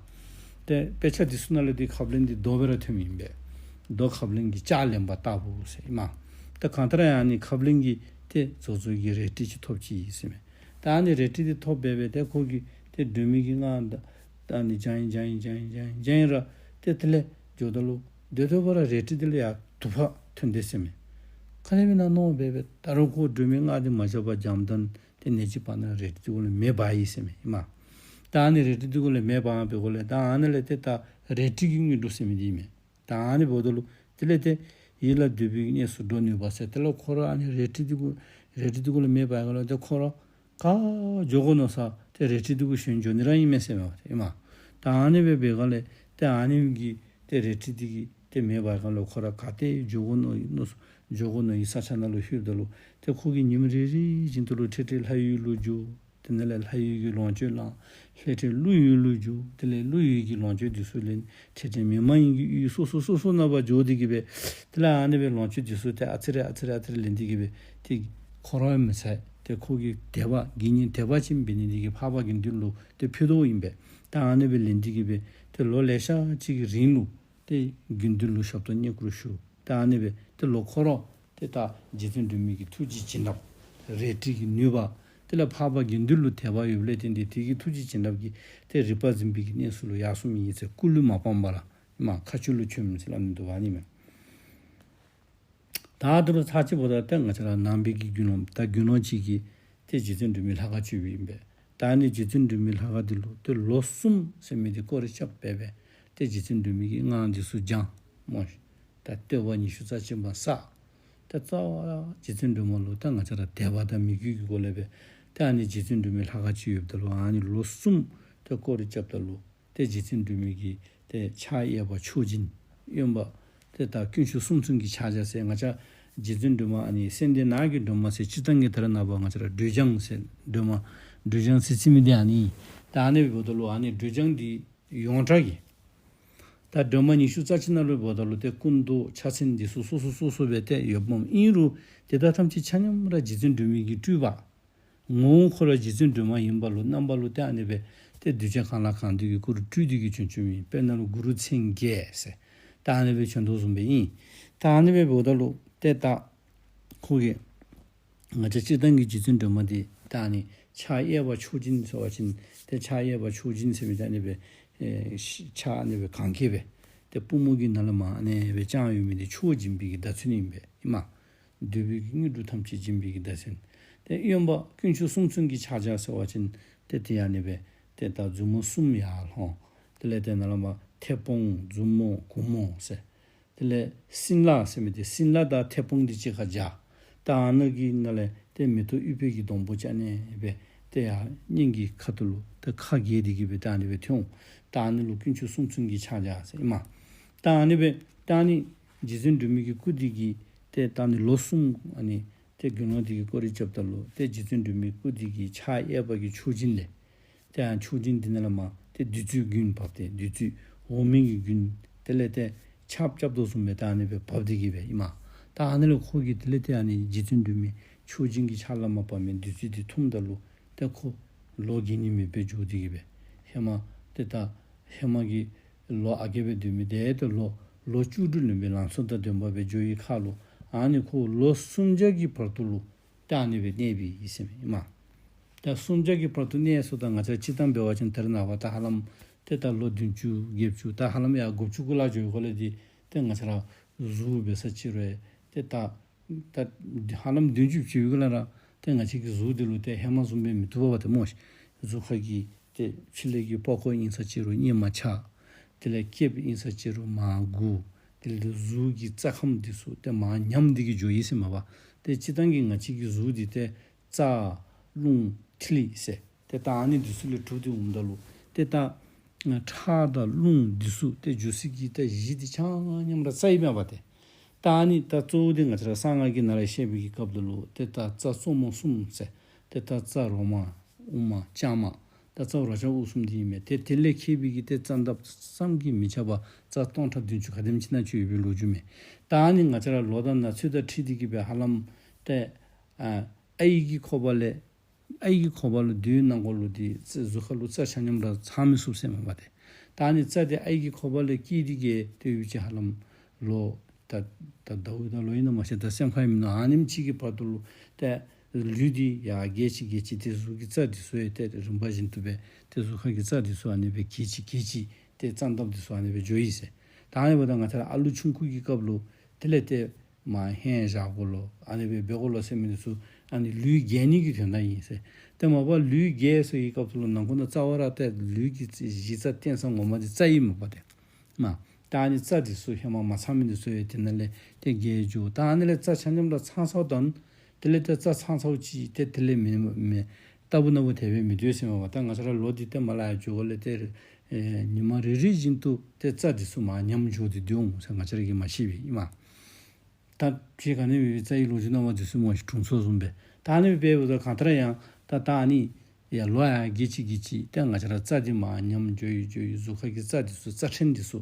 ཏེ་དཔེ་ཆ་འདི་ཚུ་ནང་ལས་ཏེ་ཁབ་ལེན་འདི་རྡོ་སྦེ་ར་ཐོནམ་ཨིན་པས། རྡོ་ཁབ་ལེན་གྱི་ལྕགས་ལེན་པ་ལྟ་བུ་ཟེར་ཨིན་མས། ཏེ་གང་ལྟར་ཡང་ཨ་ནི་ཁབ་ལེན་གྱི་ཏེ་རྫོགས་རྫོགས་ཀྱི་རལ་གྲི་ཅིག་ཐོབ་ཅི་ཟེར་མས། ད་ཨ་ནི་རལ་གྲི་འདི་ཐོབ་སྦེ་སྦེ་ཏེ་ཁོ་གིས་ཏེ་སྒྲོལ་མའི་གི་སྔགས་ད་ཨ་ནི་བགྱང་ཡི་བགྱང་ཡི་བགྱང་ཡི་བགྱང་ཡི་བགྱང་ཡི་ར་ཏེ་དེ་ལས་འགྱོཝ་ད་ལུ་སྡོད་སྡོདཔ་ར་རལ་གྲི་འདི་ལུ་ཡང་དུ་པ་ཐོན་དེས་ཟེར་མས། ག་དེ་སྦེ་ཨིན་ན་མནོ་སྦེ་སྦེ་ད་རུང་ཁོ་སྒྲོལ་མའི་སྔགས་འདི་མ་བཞག་པར་བགྱངམ་ད་ཏེ་ནེ་ཅིག་བར་ན་རལ་གྲི་འདི་གུ་ལས་མེ་འབར་ཡི་ཟེར་མས་ཨིན་མས། ད་ཨ་ནི་རལ་གྲི་འདི་གུ་ལས་མེ་འབར་འབད་སྒང་ལས་ད་ཨ་ནི་ལས་ཏེ་ད་རལ་གྲི་གི་དངོས་གྲུབ་ཟེར་མི་འདི་ཨིན་མས། ད་ཨ་ནི་འབདཝ་ད་ལུ་དེ་ལས་ཏེ་ཡིད་ལ་འདོད་པའི་གནས་སུ་འགྲོ་ནུས་པ་ཟེར། དེ་ལས་ཁོ་ར་ཨ་ནི་རལ་གྲི་འདི་གུ་རལ་གྲི་འདི་གུ་ལས་མེ་འབར་སྒང་ལས་ཏེ་ཁོ་ར་ག་འགྱོ་དགོ་མནོ་ས་ཏེ་རལ་གྲི་འདི་གུ་ཞོན་འགྱོ་ནི་ར་ཨིན་མས་ཟེར་མས་པ་ཏེ་ཨིན་མས། ད་ཨ་ནི་སྦེ་འབད་སྒང་ལས་ཏེ་ཨ་ནི་གི་ཏེ་རལ་གྲི་འདི་གིས་ཏེ་མེ་འབར་སྒང་ལས་ཁོ་ར་ག་ཏེ་འགྱོ་དགོ་མནོ་མནོ་འགྱོ་དགོ་མནོ་བའི་ས་ཆ་ནང་ལུ་ལྷོདཔ་ད་ལུ་ཏེ་ཁོ་གིས་ཉིནམ་རེ་རེ་བཞིན་དུ་ལུ་ཁྲིག་ཁྲི་ལྷ་ཡུལ་ལུ་འགྱོ། དེ་ནང་ལས་ལྷ་ཡུལ་གྱི་ལོངས་སྤྱོད་བླངས། ལྷོད་ཁྲི་ཀླུ་ཡུལ་ལུ་འགྱོ། དེ་ལས་ཀླུ་ཡུལ་གྱི་ལོངས་སྤྱོད་འདི་ཚུ་ལེན། ཁྲིག་ཁྲི་མི་མ་ཡིན་གྱི་ཡུལ་སོ་སོ་སོ་སོ་ནང་ཕར་འགྱོ་སྟེ་གི་སྦེ་དེ་ལས་ཨ་ནི་སྦེ་ལོངས་སྤྱོད་འདི་ཚུ་ཏེ་ཨ་ཙི་རེ་ཨ་ཙི་རེ་ཨ་ཙི་རེ་ལེན་ཏེ་གི་སྦེ་ཏེ་ཁོ་ར་མི་ཚད་ཏེ་ཁོ་གི་དད་པ་དགེ་བསྙེན་དད་པ་ཅན་འབད་ནི་འདི་གིས་འཕགས་པ་དགེ་འདུན་ལུ་ཏེ་ཕུལ་དོ་ཨིན་པས། ད་ཨ་ནི་སྦེ་ལེན་ཏེ་གི་སྦེ་ཏེ་ལོ་ལེ་ཤ་ཅིག་གི་རིང་ལུ་ཏེ་དགེ་འདུན་ལུ་ཞབས་ཏོག་བསྙེན་བཀུར་ཞུ། ད་ཨ་ནི་སྦེ་ཏེ་ལོག་ཁོ་ར་ཏེ་ད་རྗེ་བཙུན་སྒྲོལ་མའི་གི་ཐུགས་ཀྱི་བྱིན་རླབས་རལ་གྲི་གི་ནུས་པ་དེ་ལས་འཕགས་པ་དགེ་འདུན་ལུ་དད་པ་ཡོདཔ་ལས་བརྟེན་ཏེ་དེ་གི་ཐུགས་ཀྱི་བྱིན་རླབས་ཀྱིས་ཏེ་རིག་པ་འཛིན་པའི་གི་གནས་སུ་ལུ་ཡར་སོང་མི་ཨིན་ཟེར། སྐུ་ལུས་མ་སྤངས་པར་མཁའ་སྤྱོད་ལུ་བྱོན་མི་ཟེར་སླབ་ནི་འདུག་པ་ཨ་ནི་མས། ད་དེ་ལུ་ཚར་གཅིག་འབདཝ་ད་ཏེ་ང་བཅས་ར་ནང་པའི་གི་དགེ་སློང་ད་དགེ་སློང་ཅིག་གིས་ཏེ་རྗེ་བཙུན་སྒྲོལ་མའི་ལྷ་ཁང་ཅིག་ཡོདཔ་ཨིན་པས། ད་ཨ་ནི་རྗེ་བཙུན་སྒྲོལ་མའི་ལྷ་ཁང་འདི་ལུ་ཏེ་ལོ་གསུམ་ཟེར་མི་འདི་སྐོར་ར་རྐྱབ་སྦེ་སྦེ་ཏེ་རྗེ་བཙུན་སྒྲོལ་མའི་གི་སྔགས་འདི་ཚུ་བགྱང་སྨོ་ཤིག། ད་བསྟོད་པ་ཉི་ཤུ་རྩ་གཅིག་པ་བསགས། ཏེ་རྩ་བ་རྗེ་བཙུན་སྒྲོལ་མ་ལུ་ད་ང་བཅས་ར་དད་པ་དང་མོས་གུས་ཀྱི་སྒོ་ལས་སྦེ་ཏེ་ཨ་ནི་རྗེ་བཙུན་སྒྲོལ་མའི་ལྷ་ཁང་ཅིག་ཡོདཔ་ད་ལུ་ཨ་ནི་ལོ་གསུམ་ཏེ་སྐོར་ར་རྐྱབ་ད་ལུ་ཏེ་རྗེ་བཙུན་སྒྲོལ་མའི་གི་ཏེ་ཕྱག་གཡས་པ་མཆོག་སྦྱིན། གཡོན་པ་ཏེ་ད་དཀོན་མཆོག་གསུམ་མཚོན་གྱི་ཕྱག་རྒྱ་ཟེར། ང་བཅས་རྗེ་བཙུན་སྒྲོལ་མ་ཨ་ནི་སེང་ལྡེང་ནགས་ཀྱི་སྒྲོལ་མ་ཟེར་སྤྱིར་བཏང་གི་ད་རེས་ནངས་པ་ང་བཅས་ར་སྒྲོལ་ལྗང་ཟེར་སྒྲོལ་མ་སྒྲོལ་ལྗང་ཟེར་རྩི་མི་འདི་ཨ་ནི། ད་ཨ་ནི་འབདཝ་ད་ལུ་ཨ་ནི་སྒྲོལ་ལྗང་འདི་ཡོངས་གྲགས་ཀྱི་ད་སྒྲོལ་མ་ཉི་ཤུ་རྩ་གཅིག་ནང་ལུ་འབདཝ་ད་ལུ་ཏེ་སྐུ་མདོག་ཕྱག་མཚན་འདི་ཚུ་སོ་སོ་སོ་སོ་སྦེ་ཏེ་ཡོདཔ་མས། ཨིན་རུང་དེ་དག་ཐམས་ཅད་ཆ་མཉམ་ར་རྗེ་བཙུན་སྒྲོལ་མའི་གི་སྤྲུལ་པ། ངོ་བོ་ཁོ་ར་རྗེ་བཙུན་སྒྲོལ་མ་ཨིན་པ་ལུ་རྣམ་པ་ལུ་ཏེ་ཨ་ནི་སྦེ་ཏེ་གདུལ་བྱ་གང་ལ་གང་འདུལ་གྱི་སྐུ་རུ་སྤྲུལ་ཏེ་གི་བྱོན་བྱོནམ་ཨིན། དཔེར་ན་ལུ་གུ་རུ་མཚན་བརྒྱད་ཟེར་ད་ཨ་ནི་སྦེ་བྱོན་དོ་བཟུམ་སྦེ་ཨིན། ད་ཨ་ནི་སྦེ་འབདཝ་ད་ལུ་ཏེ་ད་ཁོ་གིས་ང་བཅས་སྤྱིར་བཏང་གི་རྗེ་བཙུན་སྒྲོལ་མ་འདི་ད་ཨ་ནི་ཕྱག་གཡས་པ་མཆོག་སྦྱིན་ཟེར་བ་ཅིན་ཏེ་ཕྱག་གཡས་པ་མཆོག་སྦྱིན་ཟེར་མི་ད་ཨ་ནི་སྦེ་ཨེ་ཕྱག་ཨ་ནི་སྦེ་གང་ག་སྦེ་ཏེ་པུས་མོ་གི་ནང་ལས་མར་ཨ་ནི་སྦེ་བརྐྱང་ཡོད་མི་འདི་མཆོག་སྦྱིན་པའི་གི་བརྡ་མཚོན་ཨིན་པས་ཨིན་མས། འདོད་པའི་གི་དངོས་གྲུབ་ཐམས་ཅད་སྦྱིན་པའི་གི་བརྡ་མཚོན། ཏེ་གཡོན་པ་དཀོན་མཆོག་གསུམ་མཚོན་གྱི་ཕྱག་རྒྱ་ཟེར་བ་ཅིན་ཏེ་དེ་ཡང་ཨ་ནི་སྦེ་ཏེ་ད་མཛུབ་མོ་གསུམ་ཡར་ལྷོང་། དེ་ལས་ཏེ་ནཱ་ལས་མར་མཐེ་བོང་མཛུབ་མོ་གུང་མོ་ཟེར། དེ་ལས་སྲིན་ལག་ཟེར་མི་འདི་སྲིན་ལག་དང་མཐེ་བོང་འདི་གཅིག་ཁར་སྦྱར། ད་ཨ་ནི་གི་ནང་ལས་ཏེ་མེ་ཏོག་ཨུཏྤལ་གྱི་སྡོང་པོ་ཅིག་ཨ་ནི་སྦེ་ཏེ་ཡར་སྙན་གྱི་ཁ་ཐུག་ལུ་ཏེ་ཁ་གྱེས་ཏེ་གི་སྦེ་ད་ཨ་ནི་སྦེ་ཐོན་འོང་། ད་ཨ་ནི་ལུ་དཀོན་མཆོག་གསུམ་མཚོན་གྱི་ཕྱག་རྒྱ་ཟེར་ཨིན་མས། ད་ཨ་ནི་སྦེ་ད་ཨ་ནི་རྗེ་བཙུན་སྒྲོལ་མའི་གི་སྐུ་འདི་གིས་ཏེ་ད་ཨ་ནི་ལོ་གསུམ་ཨ་ནི་ཏེ་དགེ་སློང་འདི་གིས་སྐོར་ར་རྐྱབ་ད་ལུ་ཏེ་རྗེ་བཙུན་སྒྲོལ་མའི་སྐུ་འདི་གི་ཕྱག་གཡས་པ་གི་མཆོག་སྦྱིན་ལས་ཏེ་ཡང་མཆོག་སྦྱིན་འདི་ནང་ལས་མར་ཏེ་བདུད་རྩི་རྒྱུན་བབས་ཏེ་བདུད་རྩི་འོ་མའི་གི་རྒྱུན་དེ་ལས་ཏེ་ཆརཔ་རྐྱབ་དོ་བཟུམ་སྦེ་ད་ཨ་ནི་སྦེ་བབས་ཏེ་གི་སྦེ་ཨིན་མས། ད་ཨ་ནི་ལས་ཁོ་གིས་དེ་ལས་ཏེ་ཨ་ནི་རྗེ་བཙུན་སྒྲོལ་མའི་མཆོག་སྦྱིན་གྱི་ཕྱག་ལས་མར་བབས་མི་བདུད་རྩི་འདི་འཐུངམ་ད་ལུ་ཏེ་ཁོ་ལོ་ག་ནི་མེདཔ་སྦེ་འགྱོ་སྟེ་གི་སྦེ་ཧེ་མ་ཏེ་ད་ཧེ་མ་གི་ལོ་ཨ་རྒས་སྦེ་སྡོད་མི་འདི་ཏེ་ལོ་ལོ་བཅུ་དྲུག་ལོན་པའི་ལང་ཚོ་དང་ལྡན་པ་སྦེ་འགྱོ་བའི་ཁར་ལུ་ཨ་ནི་ཁོ་ལོ་སུམ་བརྒྱ་གི་བར་དུ་ལུ་ད་ཨ་ནི་སྦེ་གནས་པའི་ཨིན་ཟེར་མས་ཨིན་མས། ད་སུམ་བརྒྱ་གི་བར་དུ་གནས་སོ་ད་ང་བཅས་སྤྱིར་བཏང་འབད་བ་ཅིན་ད་རེས་ནངས་པ་ད་ཧ་ལམ་ཏེ་ད་ལོ་བདུན་ཅུ་བརྒྱད་ཅུ་ད་ཧ་ལམ་ཡང་དགུ་བཅུ་གུ་ལུ་འགྱོ་དགོཔ་ལས་འདི་ཏེ་ང་བཅས་ར་གཟུགས་འབད་ས་ཅིག་རུང་ཏེ་ད་ད་ཧ་ལམ་བདུན་ཅུ་བྱིན་པའི་གུ་ལུ་ར་ཏེ་ང་བཅས་ཀྱི་གཟུགས་འདི་ལུ་ཏེ་ཧེ་མ་བཟུམ་སྦེ་མི་བཏུབ་པས་ཏེ་སྨོ་ཤིག། གཟུགས་ཁ་གི་ཏེ་ཕྱི་ལས་ཀྱི་པགས་ཀོ་ཨིན་ས་ཅིག་རུང་གཉེར་མ་ཆག། དེ་ལས་སྐེདཔ་ཨིན་ས་ཅིག་རུང་མར་འགུར། དེ་ལས་གཟུགས་ཀྱི་རྩ་ཁམས་འདི་ཚུ་ཏེ་མར་ཉམས་ཏེ་གི་འགྱོཝ་ཨིན་ཟེར་མས་པ། ཏེ་སྤྱིར་བཏང་གི་ང་བཅས་ཀྱི་གཟུགས་འདི་ཏེ་རྩ་རླུང་ཐིག་ལེ་ཟེར་ཏེ་ད་ཨ་ནི་འདི་ཚུ་ལས་གྲུབ་སྟེ་འོངམ་ད་ལུ་ཏེ་ད་ཁྲག་དང་རླུང་འདི་ཚུ་ཏེ་འགྱོ་སའི་གི་ད་གཞི་འདི་ཆ་མཉམ་ར་རྩ་ཨིན་མས་པ་ཏེ། ད་ཨ་ནི་ད་གཙོ་བོ་འདི་ང་བཅས་ར་གསང་སྔགས་ཀྱི་ནང་ལས་བཤད་པའི་གི་སྐབས་ད་ལུ་ཏེ་ད་རྩ་གཙོ་མོ་གསུམ་ཟེར། ཏེ་ད་རྩ་རོ་མ་དབུ་མ་རྐྱང་མ་ད་རྩ་བ་རོ་རྐྱང་དབུགས་གསུམ་འདི་ཨིན་མས། ཏེ་དེ་ལས་མཁས་པའི་གི་ཏེ་རྩ་འདབ་བསམ་གྱིས་མི་ཁྱབ་པ་རྩ་སྟོང་ཕྲག་བདུན་ཅུ་ག་དེམ་ཅིག་ནང་ཅིག་ཡོད་པའི་ལོ་རྒྱུས་མས། ད་ཨ་ནི་ང་བཅས་ར་ལོ་དང་ན་ཚོད་དང་འཁྲིལ་ཏེ་གི་སྦེ་ཧ་ལམ་ཏེ་ཨ་ཨའི་གི་ཁོག་པ་ལས་ཨའི་གི་ཁོག་པ་ལུ་སྡོད་ནང་འཁོད་ལུ་འདི་རྩ་གཟུགས་ཁ་ལུ་རྩ་ཆ་མཉམ་ར་ཚང་མི་ཚུགས་ཟེར་མས་པ་ཏེ། ད་ཨ་ནི་རྩ་འདི་ཨའི་གི་ཁོག་པ་ལས་སྐྱེས་ཏེ་གི་ཏེ་ཡུན་ཅིག་ཧ་ལམ་ལོ་ད་ད་ཟླཝ་ད་ལོ་ཨིན་ན་མ་ཤེས། ད་སེམས་ཁར་ཡང་མིན་ནུག། ཨ་ནེམ་ཅིག་གི་བར་དུ་ལུ་ཏེ་ ལུས་འདི་ཡར་རྒྱས་ཅི་རྒྱས་ཅི་ཏེ་གཟུགས་ཀྱི་རྩ་འདི་ཚུ་ཡང་ཏེ་རིམ་པ་བཞིན་དུ་སྦེ་ཏེ་གཟུགས་ཁ་གི་རྩ་འདི་ཚུ་ཨ་ནི་སྦེ་རྒྱས་ཅི་རྒྱས་ཅི་ཏེ་རྩ་འདབ་འདི་ཚུ་ཨ་ནི་སྦེ་འགྱོཝ་ཨིན་ཟེར། ད་ཨ་ནི་འབདཝ་ད་ང་བཅས་ར་ཨ་ལུ་ཆུང་ཀུ་གི་སྐབས་ལུ་དེ་ལས་ཏེ་མར་ཧན་བཞག་དགོ་ལོ། ཨ་ནི་སྦེ་འབད་དགོ་ལོ་ཟེར་མི་འདི་ཚུ་ཨ་ནི་ལུས་རྒྱས་ནི་གི་དོན་དག་ཨིན་ཟེར། ཏེ་མ་པ་ལུས་རྒྱས་སོ་ཡི་སྐབས་སུ་ལུ་ནང་ཁོག་ནང་རྩ་བ་ར་ཏེ་ལུས་ཀྱི་གཞི་རྩ་རྟེན་ས་ངོ་མ་འདི་རྩ་ཨིན་མ་པ་ཏེ། མ། ད་ཨ་ནི་རྩ་འདི་ཚུ་ཧེ་མ་མ་ཚང་མི་འདི་ཚུ་ཡང་དེ་ནང་ལས་ཏེ་རྒྱས་འགྱོ། ད་ཨ་ནི་ལས་རྩ་ཆ་མཉམ་ར་ཚང་ཚརཝ་ད་དེ་ལས་ཏེ་རྩ་ཚང་ཚརཝ་ཅིག་ཏེ་དེ་ལས་མི་མི་རྟག་བུ་ན་བུ་དེ་སྦེ་མི་སྡོད་ཟེར་མ་པ། ད་ང་བཅས་ར་ལོ་འདི་ཏེ་མར་ལས་ཡར་འགྱོཝ་ལས་ཏེ་ཨེ་ཉི་མ་རེ་རེ་བཞིན་དུ་ཏེ་རྩ་འདི་ཚུ་མར་ཉམས་འགྱོ་སྟེ་སྡོད་འོང་ཟེར་ང་བཅས་ར་གིས་མ་ཤེས་པས་ཨིན་མས། ད་ཕྱི་ག་ནི་མེད་པའི་རྩ་ཡི་ལོ་རྒྱུས་རྣམ་པ་འདི་ཚུ་མ་ཤེས་དྲུང་འཚོ་བཟུམ་སྦེ། ད་ཨ་ནི་སྦེ་འབདཝ་ད་གང་ལྟར་ཡང་ད་ད་ཨ་ནི་ཡར་ལོ་ཡར་རྒྱས་ཅི་རྒྱས་ཅི་ཏེ་ང་བཅས་ར་རྩ་འདི་མར་ཉམས་འགྱོ་ཡི་འགྱོ་ཡི། གཟུགས་ཁ་གི་རྩ་འདི་ཚུ་རྩ་ཕྲན་འདི་ཚུ་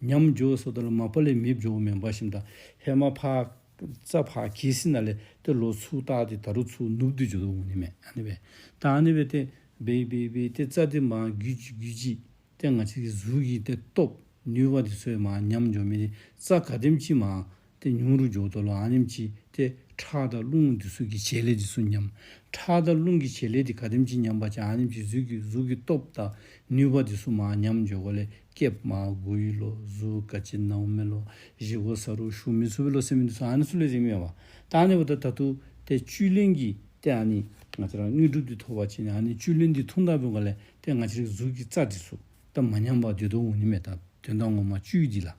ཉམས་འགྱོ་སོངམ་ད་ལུ་མ་པ་ལས་མེདཔ་འགྱོཝ་མེན་པར་ཞིནམ་ད་ཧེ་མ་ཕར་རྩ་ཕར་གྱེས་ཞིནམ་ལས་ཏེ་ལོག་ཚུར་བཏགས་ཏེ་ད་རུང་ཚུར་ནུབ་སྟེ་འགྱོ་དོ་འོང་ནི་མས། ཨ་ནི་སྦེ་ད་ཨ་ནི་སྦེ་ཏེ་འབད་འབད་འབད་ཏེ་རྩ་འདི་མར་རྒུད་ཅི་རྒུད་ཅི་ཏེ་ང་བཅས་ཀྱི་གཟུགས་ཀྱི་ཏེ་སྟོབས་ནུས་པ་འདི་ཚུ་ཡང་མར་ཉམས་འགྱོ་མི་འདི་རྩ་ག་དེམ་ཅིག་མར་ཏེ་ཉུང་རུ་འགྱོཝ་ད་ལུ་ཨ་ནེམ་ཅིག་ཏེ་ཁྲག་དང་རླུང་འདི་ཚུ་གི་བྱེད་ལས་འདི་ཚུ་ཉམས། ཁྲག་དང་རླུང་གི་བྱེད་ལས་འདི་ག་དེམ་ཅིག་ཉམས་པ་ཅིན་ཨ་ནེམ་ཅིག་གཟུགས་ཀྱི་གཟུགས་ཀྱི་སྟོབས་དང་ནུས་པ་འདི་ཚུ་མར་ཉམས་འགྱོཝ་ལས་སྐེདཔ་མར་འགུར་ཡི་ལོ། གཟུགས་ག་ཅི་ནཝ་མས་ལོ། བཞེས་སྒོ་ཟ་རུང་ཞུ་མི་ཚུགས་པས་ལོ་ཟེར་མི་འདི་ཚུ་ཨ་ནི་ཚུ་ལས་རིམ་ཡོད་པ། ད་ཨ་ནི་འབདཝ་ད་ད་ལྟོ་ཏེ་བཅུད་ལེན་གྱི་ཏེ་ཨ་ནི་ང་བཅས་ར་དངོས་གྲུབ་འདི་ཐོབ་པ་ཅིན་ཨ་ནི་བཅུད་ལེན་འདི་འཐུང་ད་འབདཝ་ལས་ཏེ་ང་བཅས་རའི་གཟུགས་ཀྱི་རྩ་འདི་ཚུ་ད་མ་ཉམས་པར་སྡོད་དོ་འོང་ནི་མས། ད་དོན་དག་ངོ་མ་བཅུད་འདི་ལགས།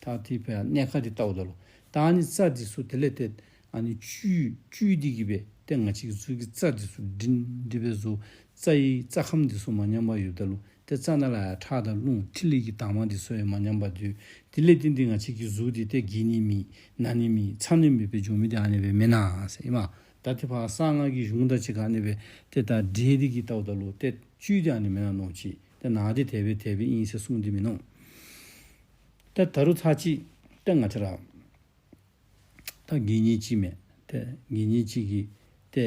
ད་དེ་སྦེ་གནས་ཁ་འདི་བལྟཝ་ད་ལུ་ད་ཨ་ནི་རྩ་འདི་ཚུ་དེ་ལས་ཏེ་ཨ་ནི་བཅུད་བཅུད་འདི་གིས་སྦེ་ཏེ་ང་བཅས་ཀྱི་གཟུགས་ཀྱི་རྩ་འདི་ཚུ་སྒྲིང་སྒྲི་སྦེ་བཟོ། རྩ་ཡི་རྩ་ཁམས་འདི་ཚུ་མ་ཉམས་པར་ཡོདཔ་ད་ལུ་ཏེ་རྩ་ནང་ལས་ཡར་ཁྲག་དང་རླུང་ཐིག་ལེ་གི་དྭངས་མ་འདི་ཚུ་ཡང་མ་ཉམས་པར་སྡོད། དེ་ལས་བརྟེན་ཏེ་ང་བཅས་ཀྱི་གཟུགས་འདི་ཏེ་རྒས་ནི་མེད་ན་ནི་མེད་ཚ་ནི་མེད་པར་འགྱོ་མི་འདི་ཨ་ནི་སྦེ་མེན་ན་ཟེར་ཨིན་མས། ད་ཏེ་ཕར་གསང་སྔགས་ཀྱི་གཞུང་དང་གཅིག་ཁར་ཨ་ནི་སྦེ་ཏེ་ད་འབྲེལ་ཏེ་གི་བལྟཝ་ད་ལུ་ཏེ་བཅུད་འདི་ཨ་ནི་མེན་ན་མནོ་ཅི། ཏེ་ནང་འདི་དེ་སྦེ་དེ་སྦེ་ཨིན་ཟེར་གསུངས་ཏེ་མེན་ནོ། ཏེ་ད་རུང་ཚར་གཅིག་ཏེ་ང་བཅས་ར་ད་དགེ་བསྙེན་ཅིག་མས། ཏེ་དགེ་བསྙེན་ཅིག་གིས་ཏེ་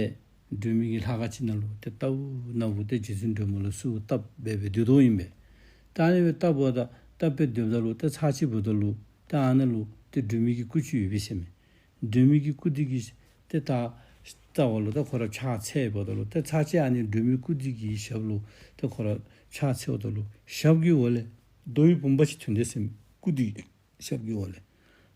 སྒྲོལ་མའི་གི་ལྷ་ཁང་ཅིག་ནང་ལུ་ཏེ་རྟག་བུ་ན་བུ་ཏེ་རྗེ་བཙུན་སྒྲོལ་མ་ལུ་གསོལཝ་བཏབ་སྦེ་སྦེ་སྡོད་དོ་ཨིན་པས། ད་ཨ་ནི་སྦེ་བཏབ་པ་ད་བཏབ་སྦེ་སྡོདཔ་ད་ལུ་ཏེ་ཚར་གཅིག་འབདཝ་ད་ལུ་ཏེ་ཨ་ནཱ་ལུ་ཏེ་སྒྲོལ་མའི་གི་སྐུ་ཅིག་ཡོད་པས་ཟེར་མས། སྒྲོལ་མའི་གི་སྐུ་འདི་གི་ཏེ་ད་ལྟ་བ་ལུ་ད་ཁོ་ར་ཕྱག་འཚལཝ་ད་ལུ་ཏེ་ཚར་གཅིག་ཨ་ནི་སྒྲོལ་མའི་སྐུ་འདི་གི་ཞབས་ལུ་ཏེ་ཁོ་ར་ཕྱག་འཚལཝ་ད་ལུ་ཞབས་ཀྱི་འོག་ལས་རྡོ་ཡི་བུམ་པ་ཅིག་ཐོན་དེས་ཟེར་མས། སྐུ་འདི་ཞབས་ཀྱི་འོག་ལས།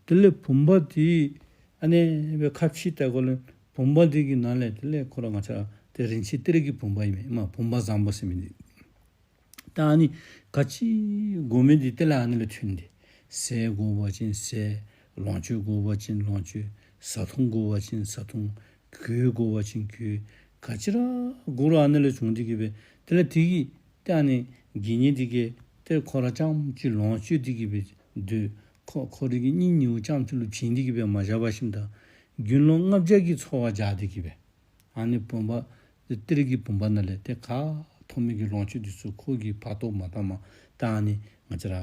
དེ་ལས་བུམ་པ་འདི་ཨ་ནི་སྦེ་ཁ་ཕྱེ་བལྟཝ་ལས་བུམ་པ་འདི་གི་ནང་ལས་དེ་ལས་ཁོ་ར་ང་བཅས་ཏེ་རིན་ཆེན་གཏེར་གྱི་བུམ་པ་ཨིན་མས། མ་བུམ་པ་བཟང་པོ་ཟེར་མི་འདི། ད་ཨ་ནི་ག་ཅི་དགོ་མི་འདི་དེ་ལས་ཨ་ནི་ལས་ཐོན་ཏེ། ཟས་དགོ་པ་ཅིན་ཟས། ལོངས་སྤྱོད་དགོ་པ་ཅིན་ལོངས་སྤྱོད། བཟའ་འཐུང་དགོ་པ་ཅིན་བཟའ་འཐུང་། གོས་དགོ་པ་ཅིན་གོས། ག་ཅི་ར་དགོ་རུང་ཨ་ནི་ལས་བྱུང་སྟེ་གི་སྦེ་དེ་ལས་དེ་གི་ཏེ་ཨ་ནི་དགེ་བསྙེན་འདི་གིས་ཏེ་ཁོ་ར་རྐྱངམ་གཅིག་ལོངས་སྤྱོད་དེ་གི་སྦེ་སྡོད། ཁོ་ཁོ་རའི་གི་སྙིང་ཉེཝ་རྐྱངམ་གཅིག་ལུ་བྱིན་ཏེ་གི་སྦེ་མ་བཞག་པར་ཞིནམ་ད་དགེ་སློང་ལྔ་བརྒྱ་གིས་འཚོ་བ་རྒྱག་སྟེ་གི་སྦེ་ཨ་ནི་བུམ་པ་ཏེ་གཏེར་གྱི་བུམ་པ་ནང་ལས་ཏེ་ག་ཐོབ་མི་གི་ལོངས་སྤྱོད་འདི་ཚུ་ཁོ་གིས་ཕར་ཐོགས་མ་བཏང་མ་ད་ཨ་ནི་ང་བཅས་ར་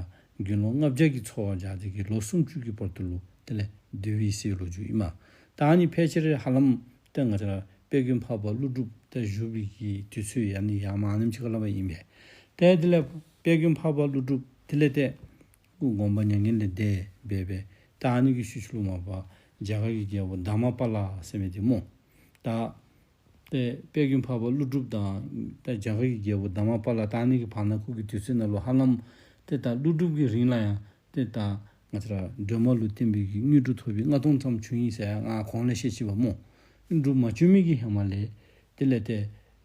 དགེ་སློང་ལྔ་བརྒྱ་གིས་འཚོ་བ་རྒྱག་སྟེ་གི་ལོ་སུམ་ཅུ་གི་བར་དུ་ལུ་དེ་ལས་སྡོད་པའི་ཟེར་ལོ་རྒྱུས་ཨིན་མས། ད་ཨ་ནི་ཕལ་ཆེར་ཧ་ལམ་ཏེ་ང་བཅས་ར་དཔལ་མགོན་འཕགས་པ་ཀླུ་སྒྲུབ་ཏེ་བཞུགས་པའི་གི་དུས་ཚོད་ཨ་ནི་ཡར་མར་ཨ་ནེམ་ཅིག་ཁར་སླབ་པ་ཨིན་པས། ཏེ་དེ་ལས་དཔལ་མགོན་འཕགས་པ་ཀླུ་སྒྲུབ་དེ་ལས་ཏེ་སྐུ་དགོངས་པ་མྱ་ངན་ལས་འདས་སྦེ་སྦེ་ད་ཨ་ནི་གི་ཤུལ་ཤུལ་ལུ་མ་པ་རྒྱ་གར་གྱི་རྒྱལ་པོ་དྷརྨ་པཱ་ལ་ཟེར་མི་འདི་སྨོ། ད་ཏེ་དཔལ་མགོན་འཕགས་པ་ཀླུ་སྒྲུབ་དང་ད་རྒྱ་གར་གྱི་རྒྱལ་པོ་དྷརྨ་པཱ་ལ་ད་ཨ་ནི་གི་བར་ན་ཁོ་གི་དུས་ཚོད་ནང་ལུ་ཧ་ལམ་ཏེ་ད་ཀླུ་སྒྲུབ་ཀྱི་རིང་ལ་ཡང་ཏེ་ད་ང་བཅས་ར་སྒྲོལ་མ་ལུ་བརྟེན་པའི་གི་དངོས་གྲུབ་ཐོབ་པའི་ལྔ་སྟོང་ཙམ་བྱུང་ཡི་ཟེར་ཡང་ང་གོང་ལས་བཤད་ཅི་པ་སྨོ། དངོས་གྲུབ་མ་བྱུང་མི་གི་ཧེ་མ་ལས་དེ་ལས་ཏེ་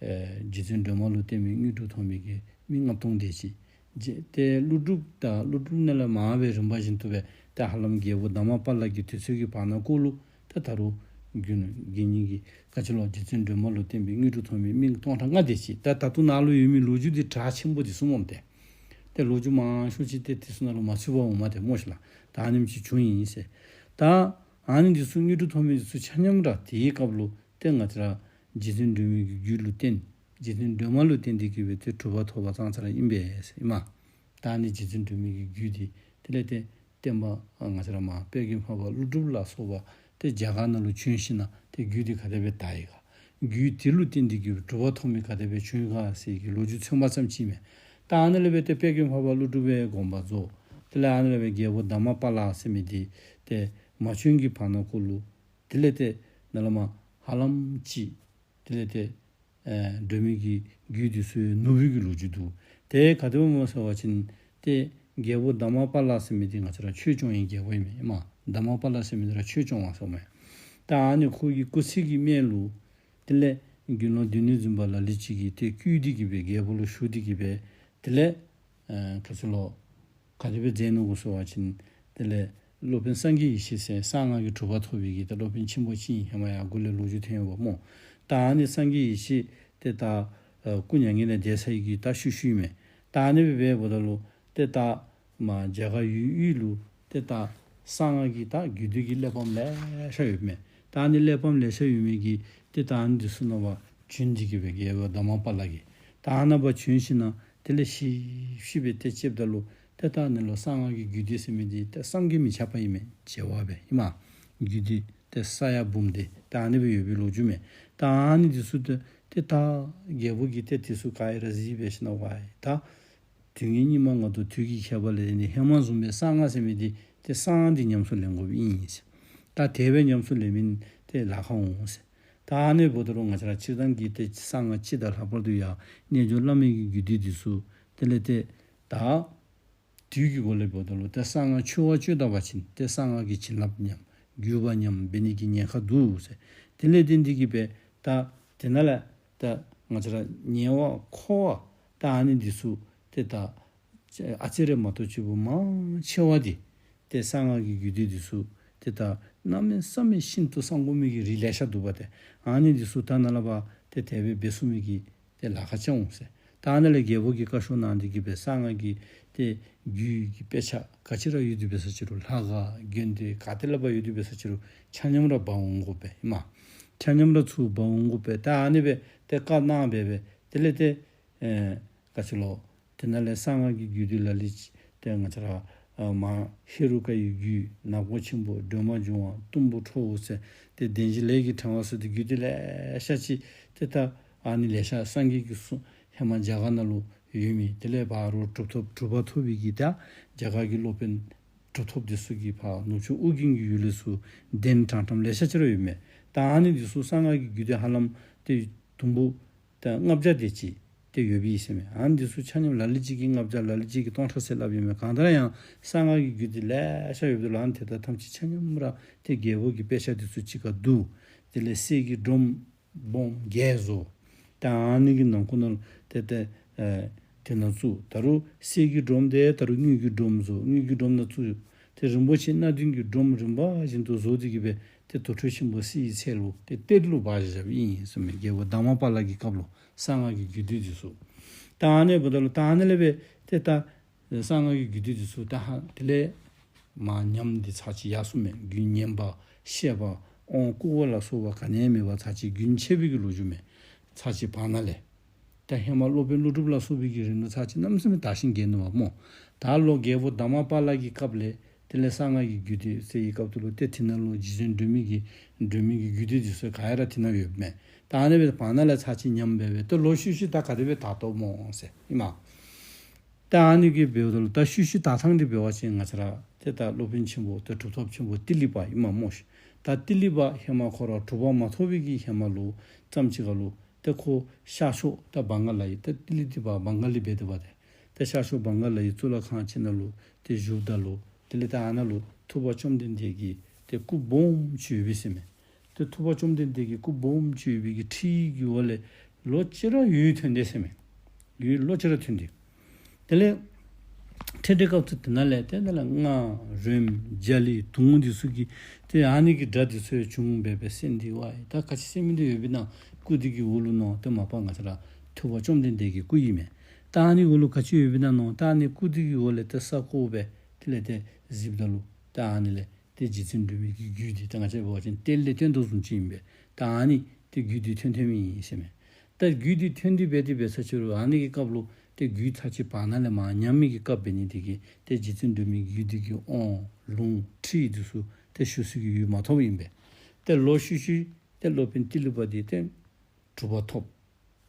ཨེ་རྗེ་བཙུན་སྒྲོལ་མ་ལུ་བརྟེན་པའི་དངོས་གྲུབ་ཐོབ་མི་གི་མི་ལྔ་སྟོང་དེ་ཅིག་རྗེ་ཏེ་ཀླུ་སྒྲུབ་དང་ཀླུ་སྒྲུབ་ནང་ལས་མར་སྦེ་རིམ་པ་བཞིན་དུ་སྦེ་ཏེ་ཧ་ལམ་རྒྱལ་པོ་དྷརྨ་པཱ་ལ་གི་དུས་ཚོད་ཀྱི་བར་ན་ཁོ་ལུ་ཏེ་ད་རུང་དགེ་བསྙེན་གྱི་ག་ཅི་ལོ་རྗེ་བཙུན་སྒྲོལ་མ་ལུ་བརྟེན་པའི་དངོས་གྲུབ་ཐོབ་མི་མི་སྟོང་ཕྲག་ལྔ་དེ་ཅིག་ད་ད་ལྟོ་ནཱ་ལུ་ཡོད་མི་ལོ་རྒྱུས་འདི་གྲགས་ཆེན་པོ་འདི་ཚུ་སྨོ་ཏེ། ཏེ་ལོ་རྒྱུས་མང་ཤོས་ཅིག་ཏེ་དེ་ཚུ་ནང་ལུ་མ་ཚུད་པར་འོང་མས་ཏེ་སྨོ་ཤིག་ལགས། ད་ཨ་ནེམ་ཅིག་བྱུང་ཡི་ཟེར། ད་ཨ་ནི་འདི་ཚུ་དངོས་གྲུབ་ཐོབ་མི་འདི་ཚུ་ཆ་མཉམ་ར་དེའི་སྐབས་ལུ་ཏེ་ང་བཅས་ར་རྗེ་བཙུན་སྒྲོལ་མའི་གི་རྒྱུད་ལུ་བརྟེན་རྗེ་བཙུན་སྒྲོལ་མ་ལུ་བརྟེན་ཏེ་གི་སྦེ་ཏེ་གྲུབ་པ་ཐོབ་པ་ཙང་ཙ་ར་ཨིན་པས་ཟེར་ཨིན་མས། ད་ཨ་ནི་རྗེ་བཙུན་སྒྲོལ་མའི་གི་རྒྱུད་འདི་དེ་ལས་ཏེ་བསྟན་པ་ང་བཅས་ར་མར་དཔལ་མགོན་འཕགས་པ་ཀླུ་སྒྲུབ་ལ་སོགས་པ་ཏེ་རྒྱ་གར་ནང་ལུ་བྱོན་ཞིནམ་ཏེ་རྒྱུད་འདི་ག་དེ་སྦེ་དར་ཡི་ག། རྒྱུད་འདི་ལུ་བརྟེན་ཏེ་གི་སྦེ་གྲུབ་པ་ཐོབ་མི་ག་དེ་སྦེ་བྱུང་ཡི་ག་ཟེར་གྱི་ལོ་རྒྱུས་ཚན་པ་ཙམ་ཅིག་མས། ད་ཨ་ནི་ལས་སྦེ་ཏེ་དཔལ་མགོན་འཕགས་པ་ཀླུ་སྒྲུབ་སྦེ་དགོངས་པ་རྫོགས། དེ་ལས་ཨ་ནི་ལས་སྦེ་རྒྱལ་པོ་དྷརྨ་པཱ་ལ་ཟེར་མི་འདི་ཏེ་མ་བྱོན་གྱི་བར་ན་ཁོ་ལུ་དེ་ལས་ཏེ་ནཱ་ལས་མར་ཧ་ལམ་ཅིག་ དེ་ལས་ཏེ་ཨེ་འགྲོ་མི་གི་རྒྱུད་འདི་ཚུ་ནུབ་པའི་གི་ལོ་རྒྱུས་འདུག། དེ་ག་དེ་སྦེ་སྨོ་ཟེར་བ་ཅིན་ཏེ་རྒྱལ་པོ་དྷརྨ་པཱ་ལ་ཟེར་མི་འདི་ང་བཅས་ར་ཆོས་སྐྱོང་བའི་རྒྱལ་པོ་ཨིན་མས། ཨིན་མས། དྷརྨ་པཱ་ལ་ཟེར་མི་འདི་ར་ཆོས་སྐྱོང་བ་ཟེར་མས། ད་ཨ་ནི་ཁོ་གི་སྐུ་ཚེ་གི་སྨད་ལུ་དེ་ལས་དགེ་སློང་སྡེ་སྣོད་འཛིན་པ་ལ་ལུ་ཅིག་གིས་ཏེ་བསྐུལ་ཏེ་གི་སྦེ་རྒྱལ་པོ་ལུ་ཞུ་སྟེ་གི་སྦེ་དེ་ལས་ཨེ་ག་ཅི་ལོ་ག་དེ་སྦེ་མཛད་ནུག་གོ་ཟེར་བ་ཅིན་དེ་ལས་སློབ་དཔོན་སངས་རྒྱས་ཡེ་ཤེས་ཟེར་གསང་སྔགས་ཀྱི་གྲུབ་པ་ཐོབ་པའི་གི་ད་སློབ་དཔོན་ཆེན་པོ་ཅིག་ཨིན། ཧེ་མ་ཡར་འགོ་ལས་ལོ་རྒྱུས་ཐོན་ཡོདཔ་སྨོ། ད་ཨ་ནི་སངས་རྒྱས་ཡེ་ཤེས་ཏེ་ད་ཨེ་སྐུ་མྱ་ངན་ལས་འདས་ཚར་བའི་གི་ད་ཤུལ་ཤུལ་ཨིན་མས། ད་ཨ་ནི་སྦེ་འབདཝ་ད་ལུ་ཏེ་ད་མར་རྒྱ་གར་ཡུལ་དབུས་ལུ་ཏེ་ད་གསང་སྔགས་ཀྱི་ད་རྒྱུད་སྡེ་གི་གླེགས་བམ་ལེ་ཤ་ཡོདཔ་མས། ད་ཨ་ནི་གླེགས་བམ་ལེ་ཤ་ཡོད་མི་གི་ཏེ་ད་ཨ་ནི་འདི་ཚུ་ནང་པར་བྱོན་ཏེ་གི་སྦེ་རྒྱལ་པོ་དྷརྨ་པཱ་ལ་གིས་ད་ཨ་ནཱ་པར་བྱོན་ཞིནམ་ལས་དེ་ལས་ཞིབ་ཞིབ་སྦེ་ཏེ་དཔྱདཔ་ད་ལུ་ཏེ་ད་ཨ་ནི་ལུ་གསང་སྔགས་ཀྱི་རྒྱུད་སྡེ་ཟེར་མི་འདི་ཏེ་བསམ་གྱིས་མི་ཁྱབ་པ་ཨིན་མས། བྱེ་བ་སྦེ་ཨིན་མས། རྒྱུད་སྡེ་ཏེ་ས་ཡ་འབུམ་སྡེ་ད་ཨ་ནི་སྦེ་ཡོད་པའི་ལོ་རྒྱུས་མས། ད་ཨ་ནི་འདི་ཚུ་ཏེ་ཏེ་ད་རྒྱལ་པོ་གིས་ཏེ་འདི་ཚུ་ག་ར་གཟིགས་སྦེ་ཞིནམ་ལས་ཝའི་ད་དུས་ངན་སྙིགས་མ་ལྔ་བདོ་དུས་ཀྱི་ཁྱད་པར་ལས་ཏེ་ཧེ་མ་བཟུམ་སྦེ་གསང་སྔགས་ཟེར་མི་འདི་ཏེ་གསང་སྔགས་འདི་ཉམས་སུ་ལེན་དགོཔ་ཨིན་ཟེར། ད་དེ་སྦེ་ཉམས་སུ་ལེན་མི་ཏེ་ལཱ་ཁག་འོང་ཟེར། ད་ཨ་ནི་འབདཝ་ད་ལུ་ང་བཅས་ར་སྤྱིར་བཏང་གི་ཏེ་གསང་སྔགས་སྤྱི་དང་ལྷག་པར་དུ་ཡང་རྣལ་འབྱོར་བླ་མེད་ཀྱི་རྒྱུད་སྡེ་འདི་ཚུ་དེ་ལས་ཏེ་ད་དུས་ཀྱི་སྒོ་ལས་འབདཝ་ད་ལུ་ཏེ་གསང་སྔགས་འཆོལ་བ་སྤྱོད་ད་པ་ཅིན་ཏེ་གསང་སྔགས་ཀྱི་བྱིན་རླབས་ཉམས་རྒུད་པ་ཉམས་འབད་ནི་གི་ཉེན་ཁ་འདུག་ཟེར། དེ་ལས་ཏེ་འདི་གིས་སྦེ་ད་དེ་ནང་ལས་ད་ང་བཅས་ར་ཉེ་བར་མཁོ་བ་ད་ཨ་ནི་འདི་ཚུ་ཏེ་ད་ཨ་ཙི་རེ་མ་གཏོགས་ཅིག་པོ་མང་ཆེ་བ་འདི་ཏེ་གསང་སྔགས་ཀྱི་རྒྱུད་སྡེ་འདི་ཚུ་ཏེ་ད་གནམ་མེད་ས་མེད་ཤིན་ཏུ་གསང་དགོ་མི་གི་རིགས་ལེ་ཤ་འདུག་པ། ཏེ་ཨ་ནི་འདི་ཚུ་ད་ནཱ་ལས་ཕར་ཏེ་དེ་སྦེ་འབད་ཚུགས་མི་གི་ཏེ་ལཱ་ཁག་ཅིག་འོང་ཟེར། ད་ཨ་ནཱ་ལས་རྒྱལ་པོ་གིས་བཀའ་ཤོག་གནང་སྟེ་གི་སྦེ་གསང་སྔགས་ཀྱི་ཏེ་རྒྱུད་ཀྱི་དཔེ་ཆ་ག་ཅི་ར་ཡོད་དེ་འབད་ས་ཅི་རུང་ལྷ་ཁང་དགོན་སྡེ་ག་ཏེ་ལས་ཕར་ཡོད་དེ་འབད་ས་ཅི་རུང་ཆ་མཉམ་ར་འབག་འོང་དགོ་པས་ཨིན་མས། ཆ་མཉམ་ར་ཚུར་འབག་འོང་དགོ་པས། ད་ཨ་ནི་སྦེ་ཏེ་བཀའ་གནང་སྦེ་སྦེ་དེ་ལས་ཏེ་ཨེ་ག་ཅི་ལོ། དེ་ནང་ལས་གསང་སྔགས་ཀྱི་རྒྱུད་སྡེ་ལ་ལུ་ཅིག་ཏེ་ང་བཅས་ར་ཨ་མ་ཧེ་རུ་ཀ་ཡི་རྒྱུད་ནག་པོ་ཆེན་པོ་སྒྲོལ་མ་འབྱུང་བ་གཏུམ་པོ་ཁྲོ་བོ་ཟེར་ཏེ་བདེན་བཞི་ལས་ཀྱི་ཕྲེང་བ་ཟེར་ཏེ་རྒྱུད་སྡེ་ལེ་ཤ་ཅིག་ཏེ་ད་ཨ་ནི་ལེ་ཤ་སངས་རྒྱས་ཀྱིས་གསུངས་ཧེ་མ་རྒྱ་གར་ནང་ལུ་ཡོད་མི་དེ་ལས་ཕར་རོགས་གྲུབ་ཐོབ་གྲུབ་པ་ཐོབ་པའི་གི་ད་རྒྱ་གར་གྱི་སློབ་དཔོན་གྲུབ་ཐོབ་འདི་ཚུ་གིས་ཕར་ནུབ་ཕྱོགས་ཨོ་རྒྱན་གྱི་ཡུལ་ལས་ཚུར་གདན་དྲངས་དྲངསམ་ལེ་ཤ་ཅིག་ར་ཡོད་མས། ད་ཨ་ནི་འདི་ཚུ་གསང་སྔགས་ཀྱི་རྒྱུད་སྡེ་ཧ་ལམ་ཏེ་དུམ་བུ་ད་ལྔ་བརྒྱ་དེ་ཅིག་ཏེ་ཡོད་པའི་ཟེར་མས། ཨ་ནི་འདི་ཚུ་ཆ་མཉམ་ལ་ལུ་ཅིག་གིས་ལྔ་བརྒྱ་ལ་ལུ་ཅིག་གིས་སྟོང་ཕྲག་ཟེར་སླབ་ཨིན་མས། གང་ལྟར་ཡང་གསང་སྔགས་ཀྱི་རྒྱུད་སྡེ་ལེ་ཤ་ཡོད་དེ་ལུ་ཨ་ནི་དེ་དག་ཐམས་ཅད་ཆ་མཉམ་ར་ཏེ་རྒྱལ་པོ་གི་དཔེ་ཆ་འདི་ཚུ་གཅིག་ཁར་བསྡུ། དེ་ལས་གསེར་གྱི་སྒྲོམ་སྦོམ་བརྒྱད་བཟོ། ད་ཨ་ནི་གི་ནང་ཁོངས་ནང་ཏེ་ཏེ་ཨེ་དེ་ནང་བཙུགས། ད་རུང་གསེར་གྱི་སྒྲོམ་དེ་ད་རུང་དངུལ་གྱི་སྒྲོམ་བཟོ། དངུལ་གྱི་སྒྲོམ་ནང་བཙུགས། ཏེ་རིན་པོ་ཆེ་སྣ་བདུན་གྱི་སྒྲོམ་རིམ་པ་བཞིན་དུ་བཟོ་སྟེ་གི་སྦེ་ཏེ་དུར་ཁྲོད་ཆེན་པོ་གསེར་གྱི་ཚལ་ལུ་ཏེ་གཏེར་ལུ་སྦ་བཞག་བཞགཔ་ཨིན་ཟེར་མས། རྒྱལ་པོ་དྷརྨ་པཱ་ལ་གི་སྐབས་ལུ་གསང་སྔགས་ཀྱི་རྒྱུད་སྡེ་འདི་ཚུ། ད་ཨ་ནི་འབདཝ་ད་ལུ་ད་ཨ་ནི་ལས་སྦེ་ཏེ་ད་གསང་སྔགས་ཀྱི་རྒྱུད་སྡེ་འདི་ཚུ་ད་ཧ་དེ་ལས་མར་ཉམས་འདི་ཚར་གཅིག་ཡར་སོང་མས། རྒྱུན་ཉམས་པ་ཤེས་པ་དབང་བསྐུར་བ་ལ་སོགས་པ་ག་ནི་ཡང་མེད་པར་ཚར་གཅིག་རྒྱུན་ཆད་པའི་གི་ལོ་རྒྱུས་མས། ཚར་གཅིག་བར་ན་ལས། ད་ཧེ་མ་སློབ་དཔོན་ཀླུ་སྒྲུབ་ལ་སོགས་པའི་གི་རིང་ལུ་ཚར་གཅིག་གནམ་མེད་ས་མེད་དར་ཞིང་རྒྱས་ནུག་པ་སྨོ། ད་ལོག་རྒྱལ་པོ་དྷརྨ་པཱ་ལ་གི་སྐབས་ལས་དེ་ལས་གསང་སྔགས་ཀྱི་རྒྱུད་སྡེ་ཟེར་བའི་སྐབས་དེ་ལུ་ཏེ་དེ་ནང་ལུ་རྗེ་བཙུན་སྒྲོལ་མའི་གི་སྒྲོལ་མའི་གི་རྒྱུད་སྡེ་འདི་ཚུ་ག་ར་དེ་ནང་ཡོདཔ་མས། ད་ཨ་ནི་སྦེ་བར་ན་ལས་ཚར་གཅིག་ཉམས་སྦེ་སྦེ་ཏེ་ལོག་ཤུལ་ཤུལ་ད་ག་དེ་སྦེ་དར་དོ་སྨོ་ཟེར་ཨིན་མས། ད་ཨ་ནི་གི་འབདཝ་ད་ལུ་ད་ཤུལ་ཤུལ་དར་ཐངས་འདི་འབད་བ་ཅིན་ང་བཅས་ར་ཏེ་ད་སློབ་དཔོན་ཆེན་པོ་ཏེ་གྲུབ་ཐོབ་ཆེན་པོ་ཏི་ལི་པ་ཨིན་མས་སྨོ་ཤིག། ད་ཏི་ལི་པ་ཧེ་མ་ཁོ་ར་གྲུབ་པ་མ་ཐོབ་པའི་གི་ཧེ་མ་ལུ་ཙམ་ཅིག་ཁར་ལུ་ཏེ་ཁོ་ཤར་ཕྱོགས་ད་བང་ག་ལ་ཡི་ད་ཏི་ལི་ཏི་པ་བང་ག་ལ་ཡི་འབད་དེ་འབད་དེ་ཏེ་ཤར་ཕྱོགས་བང་ག་ལ་ཡི་གཙུག་ལག་ཁང་ཅིག་ནང་ལུ་ཏེ་བཞུགསཔ་ད་ལུ་དེ་ལས་ད་ཨ་ནཱ་ལུ་ཐུབ་པ་བཅོམ་ལྡན་འདས་ཀྱི་ཏེ་སྐུ་སྦོམ་ཅིག་ཡོད་པས་ཟེར་མས། ཏེ་ཐུབ་པ་བཅོམ་ལྡན་འདས་ཀྱི་སྐུ་སྦོམ་ཅིག་ཡོད་པའི་གི་ཁྲི་གི་འོག་ལས་ལོག་ཅི་ར་འོད་ཐོན་དེས་ཟེར་མས། འོད་ལོག་ཅི་ར་ཐོན་དེས། དེ་ལས་ཐོན་དེའི་སྐབས་སུ་དེ་ནང་ལས་ཏེ་དེ་ལས་རྔ་རོལམོ་རྒྱ་གླིང་དུང་འདི་ཚུ་གི་ཏེ་ཨ་ནི་གི་སྒྲ་འདི་ཚུ་ཡང་བྱུང་སྦེ་སྦེ་གསན་ཏེ་ཝའི་ད་ག་ཅི་ཟེར་མི་འདི་ཡོདཔ་ཨིན་ན། སྐུ་འདི་གི་འོག་ལུ་མནོ་ཏེ་མ་པ་ང་བཅས་ར་ཐུབ་པ་བཅོམ་ལྡན་འདས་ཀྱི་སྐུ་ཨིན་མས། ད་ཨ་ནི་འོག་ལུ་ག་ཅི་ཡོདཔ་ཨིན་ན་མནོ། ད་ཨ་ནི་སྐུ་འདི་གི་འོག་ལས་ཏེ་ས་བརྐོ་སྦེ་དེ་ལས་ཏེ་གཟིགསཔ་ད་ལུ་ད་ཨ་ནི་ལས་ཏེ་རྗེ་བཙུན་སྒྲོལ་མའི་གི་རྒྱུད་འདི་ད་ང་བཅས་འབད་བ་ཅིན་གཏེར་ལས་བཏོན་དོ་བཟུམ་ཅིག་ཨིན་པས། ད་ཨ་ནི་ཏེ་རྒྱུད་འདི་ཐོན་ཐོནམ་ཨིན་ཟེར་མས། ད་རྒྱུད་འདི་ཐོན་ཏེ་འབད་དེ་འབད་ས་ཅིག་རུང་ཨ་ནི་གི་སྐབས་ལུ་ཏེ་རྒྱུད་ཚར་གཅིག་བར་ན་ལས་མར་ཉམས་མི་གི་སྐབས་འབད་ནི་དེ་གིས་ཏེ་རྗེ་བཙུན་སྒྲོལ་མའི་རྒྱུད་འདི་གི་དབང་ལུང་ཁྲིད་འདི་ཚུ་ཏེ་ཞུ་སའི་གི་ཡུལ་མ་ཐོབ་ཨིན་པས། ཏེ་ལོག་ཤུལ་ཤུལ་ཏེ་སློབ་དཔོན་ཏི་ལི་པ་འདི་ཏེ་གྲུབ་པ་ཐོབ།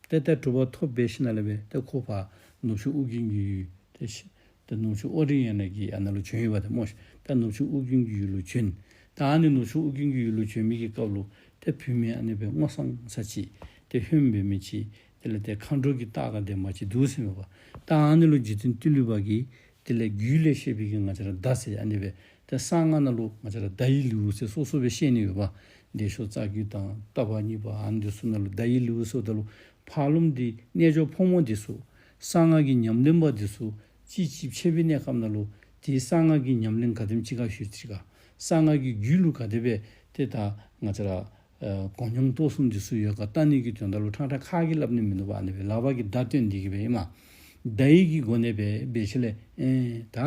ཏེ་ཏེ་གྲུབ་པ་ཐོབ་སྦེ་ཞིནམ་ལས་སྦེ་ཏེ་ཁོ་ཕར་ནུབ་ཕྱོགས་ཨོ་རྒྱན་གྱི་ཡུལ་ཏེ་ཤི་ཏེ་ནུབ་ཕྱོགས་ཨོ་རི་ཡ་ན་གི་ཨ་ནཱ་ལུ་བྱོན་ཡོདཔ་ཏེ་སྨོ་ཤིག། ད་ནུབ་ཕྱོགས་ཨོ་རྒྱན་གྱི་ཡུལ་ལུ་བྱོན། ད་ཨ་ནི་ནུབ་ཕྱོགས་ཨོ་རྒྱན་གྱི་ཡུལ་ལུ་བྱོན་མི་གི་སྐབས་ལུ་ཏེ་བུད་མེད་ཨ་ནི་སྦེ་སྔོ་བསངས་ས་ཅིག་ ཏེ་ཧོནམ་འབད་མི་ཅིག། དེ་ལས་ཏེ་མཁའ་འགྲོ་གི་རྟགས་དང་ལྡན་པ་ཅིག་འདུག་ཟེར་མས་པ། ད་ཨ་ནི་ལུ་རྗེ་བཙུན་ཏི་ལི་པ་གིས་དེ་ལས་རྒྱུད་ལས་བཤད་པའི་གི་ང་བཅས་ར་བརྡ་ཟེར་ཨ་ནི་སྦེ་ཏེ་གསང་སྔགས་ནང་ལུ་ང་བཅས་ར་བརྡ་ཡི་ལེའུ་ཟེར་སོ་སོ་སྦེ་བཤད་ནི་ཡོད་པ། བདེ་མཆོག་རྩ་རྒྱུད་དང་ལྟ་བ་གཉིས་པ་ཨ་ནི་འདི་ཚུ་ནང་ལུ་བརྡ་ཡི་ལེའུ་ཟེརཝ་ད་ལུ་ཕར་ལུ་འདི་རྣལ་འབྱོར་ཕོ་མོ་འདི་ཚུ་གསང་སྔགས་ཀྱི་ཉམས་ལེན་པ་འདི་ཚུ་ཅིག་ཅིག་ཕྱད་པའི་གནས་སྐབས་ནང་ལུ་ཏེ་གསང་སྔགས་ཀྱི་ཉམས་ལེན་ག་དེམ་ཅིག་ག་ཞུ་ཅི་ག། གསང་སྔགས་ཀྱི་རྒྱུད་ལུ་ག་དེ་སྦེ་ཏེ་ད་ང་བཅས་ར་ཨ་གོ་མྱོང་རྟོགས་གསུམ་འདི་ཚུ་ཡོད་ག་བལྟ་ནི་གི་དོན་དག་ལུ་ཕྲང་ཕྲང་ཁ་གིས་སླབ་ནི་མིན་འདུག་པ། ཨ་ནི་སྦེ་ལག་པ་གིས་བརྡ་སྟོན་ཏེ་གི་སྦེ་ཨིན་མས། བརྡ་ཡི་གི་སྒོ་ནས་སྦེ་འབད་ཞིནམ་ལས་ཨེ་ད་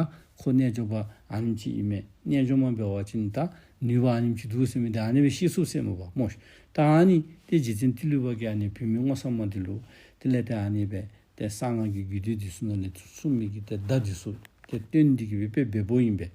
ཁོ་རྣལ་འབྱོར་པ་ཨ་ནེམ་ཅིག་ཨིན་མས། རྣལ་འབྱོར་མ་འབད་བ་ཅིན་ད་ནུས་པ་ཨ་ནེམ་ཅིག་འདུག་ཟེར་མི་འདི་ཨ་ནི་སྦེ་ཤེས་ཚུགས་ཟེར་མས་པ་སྨོ་ཤིག། ད་ཨ་ནི་ཏེ་རྗེ་བཙུན་ཏི་ལི་པ་གིས་ཨ་ནི་བུད་མེད་སྔོ་བསངས་མ་འདི་ལུ་དེ་ལས་ཏེ་ཨ་ནི་སྦེ་ཏེ་གསང་སྔགས་ཀྱི་རྒྱུད་སྡེ་འདི་ཚུ་ནང་ལས་གསུངས་མི་གི་ཏེ་བརྡ་འདི་ཚུ་ཏེ་སྟོན་ཏེ་གི་སྦེ་དཔེ་འབདཝ་ཨིན་པས།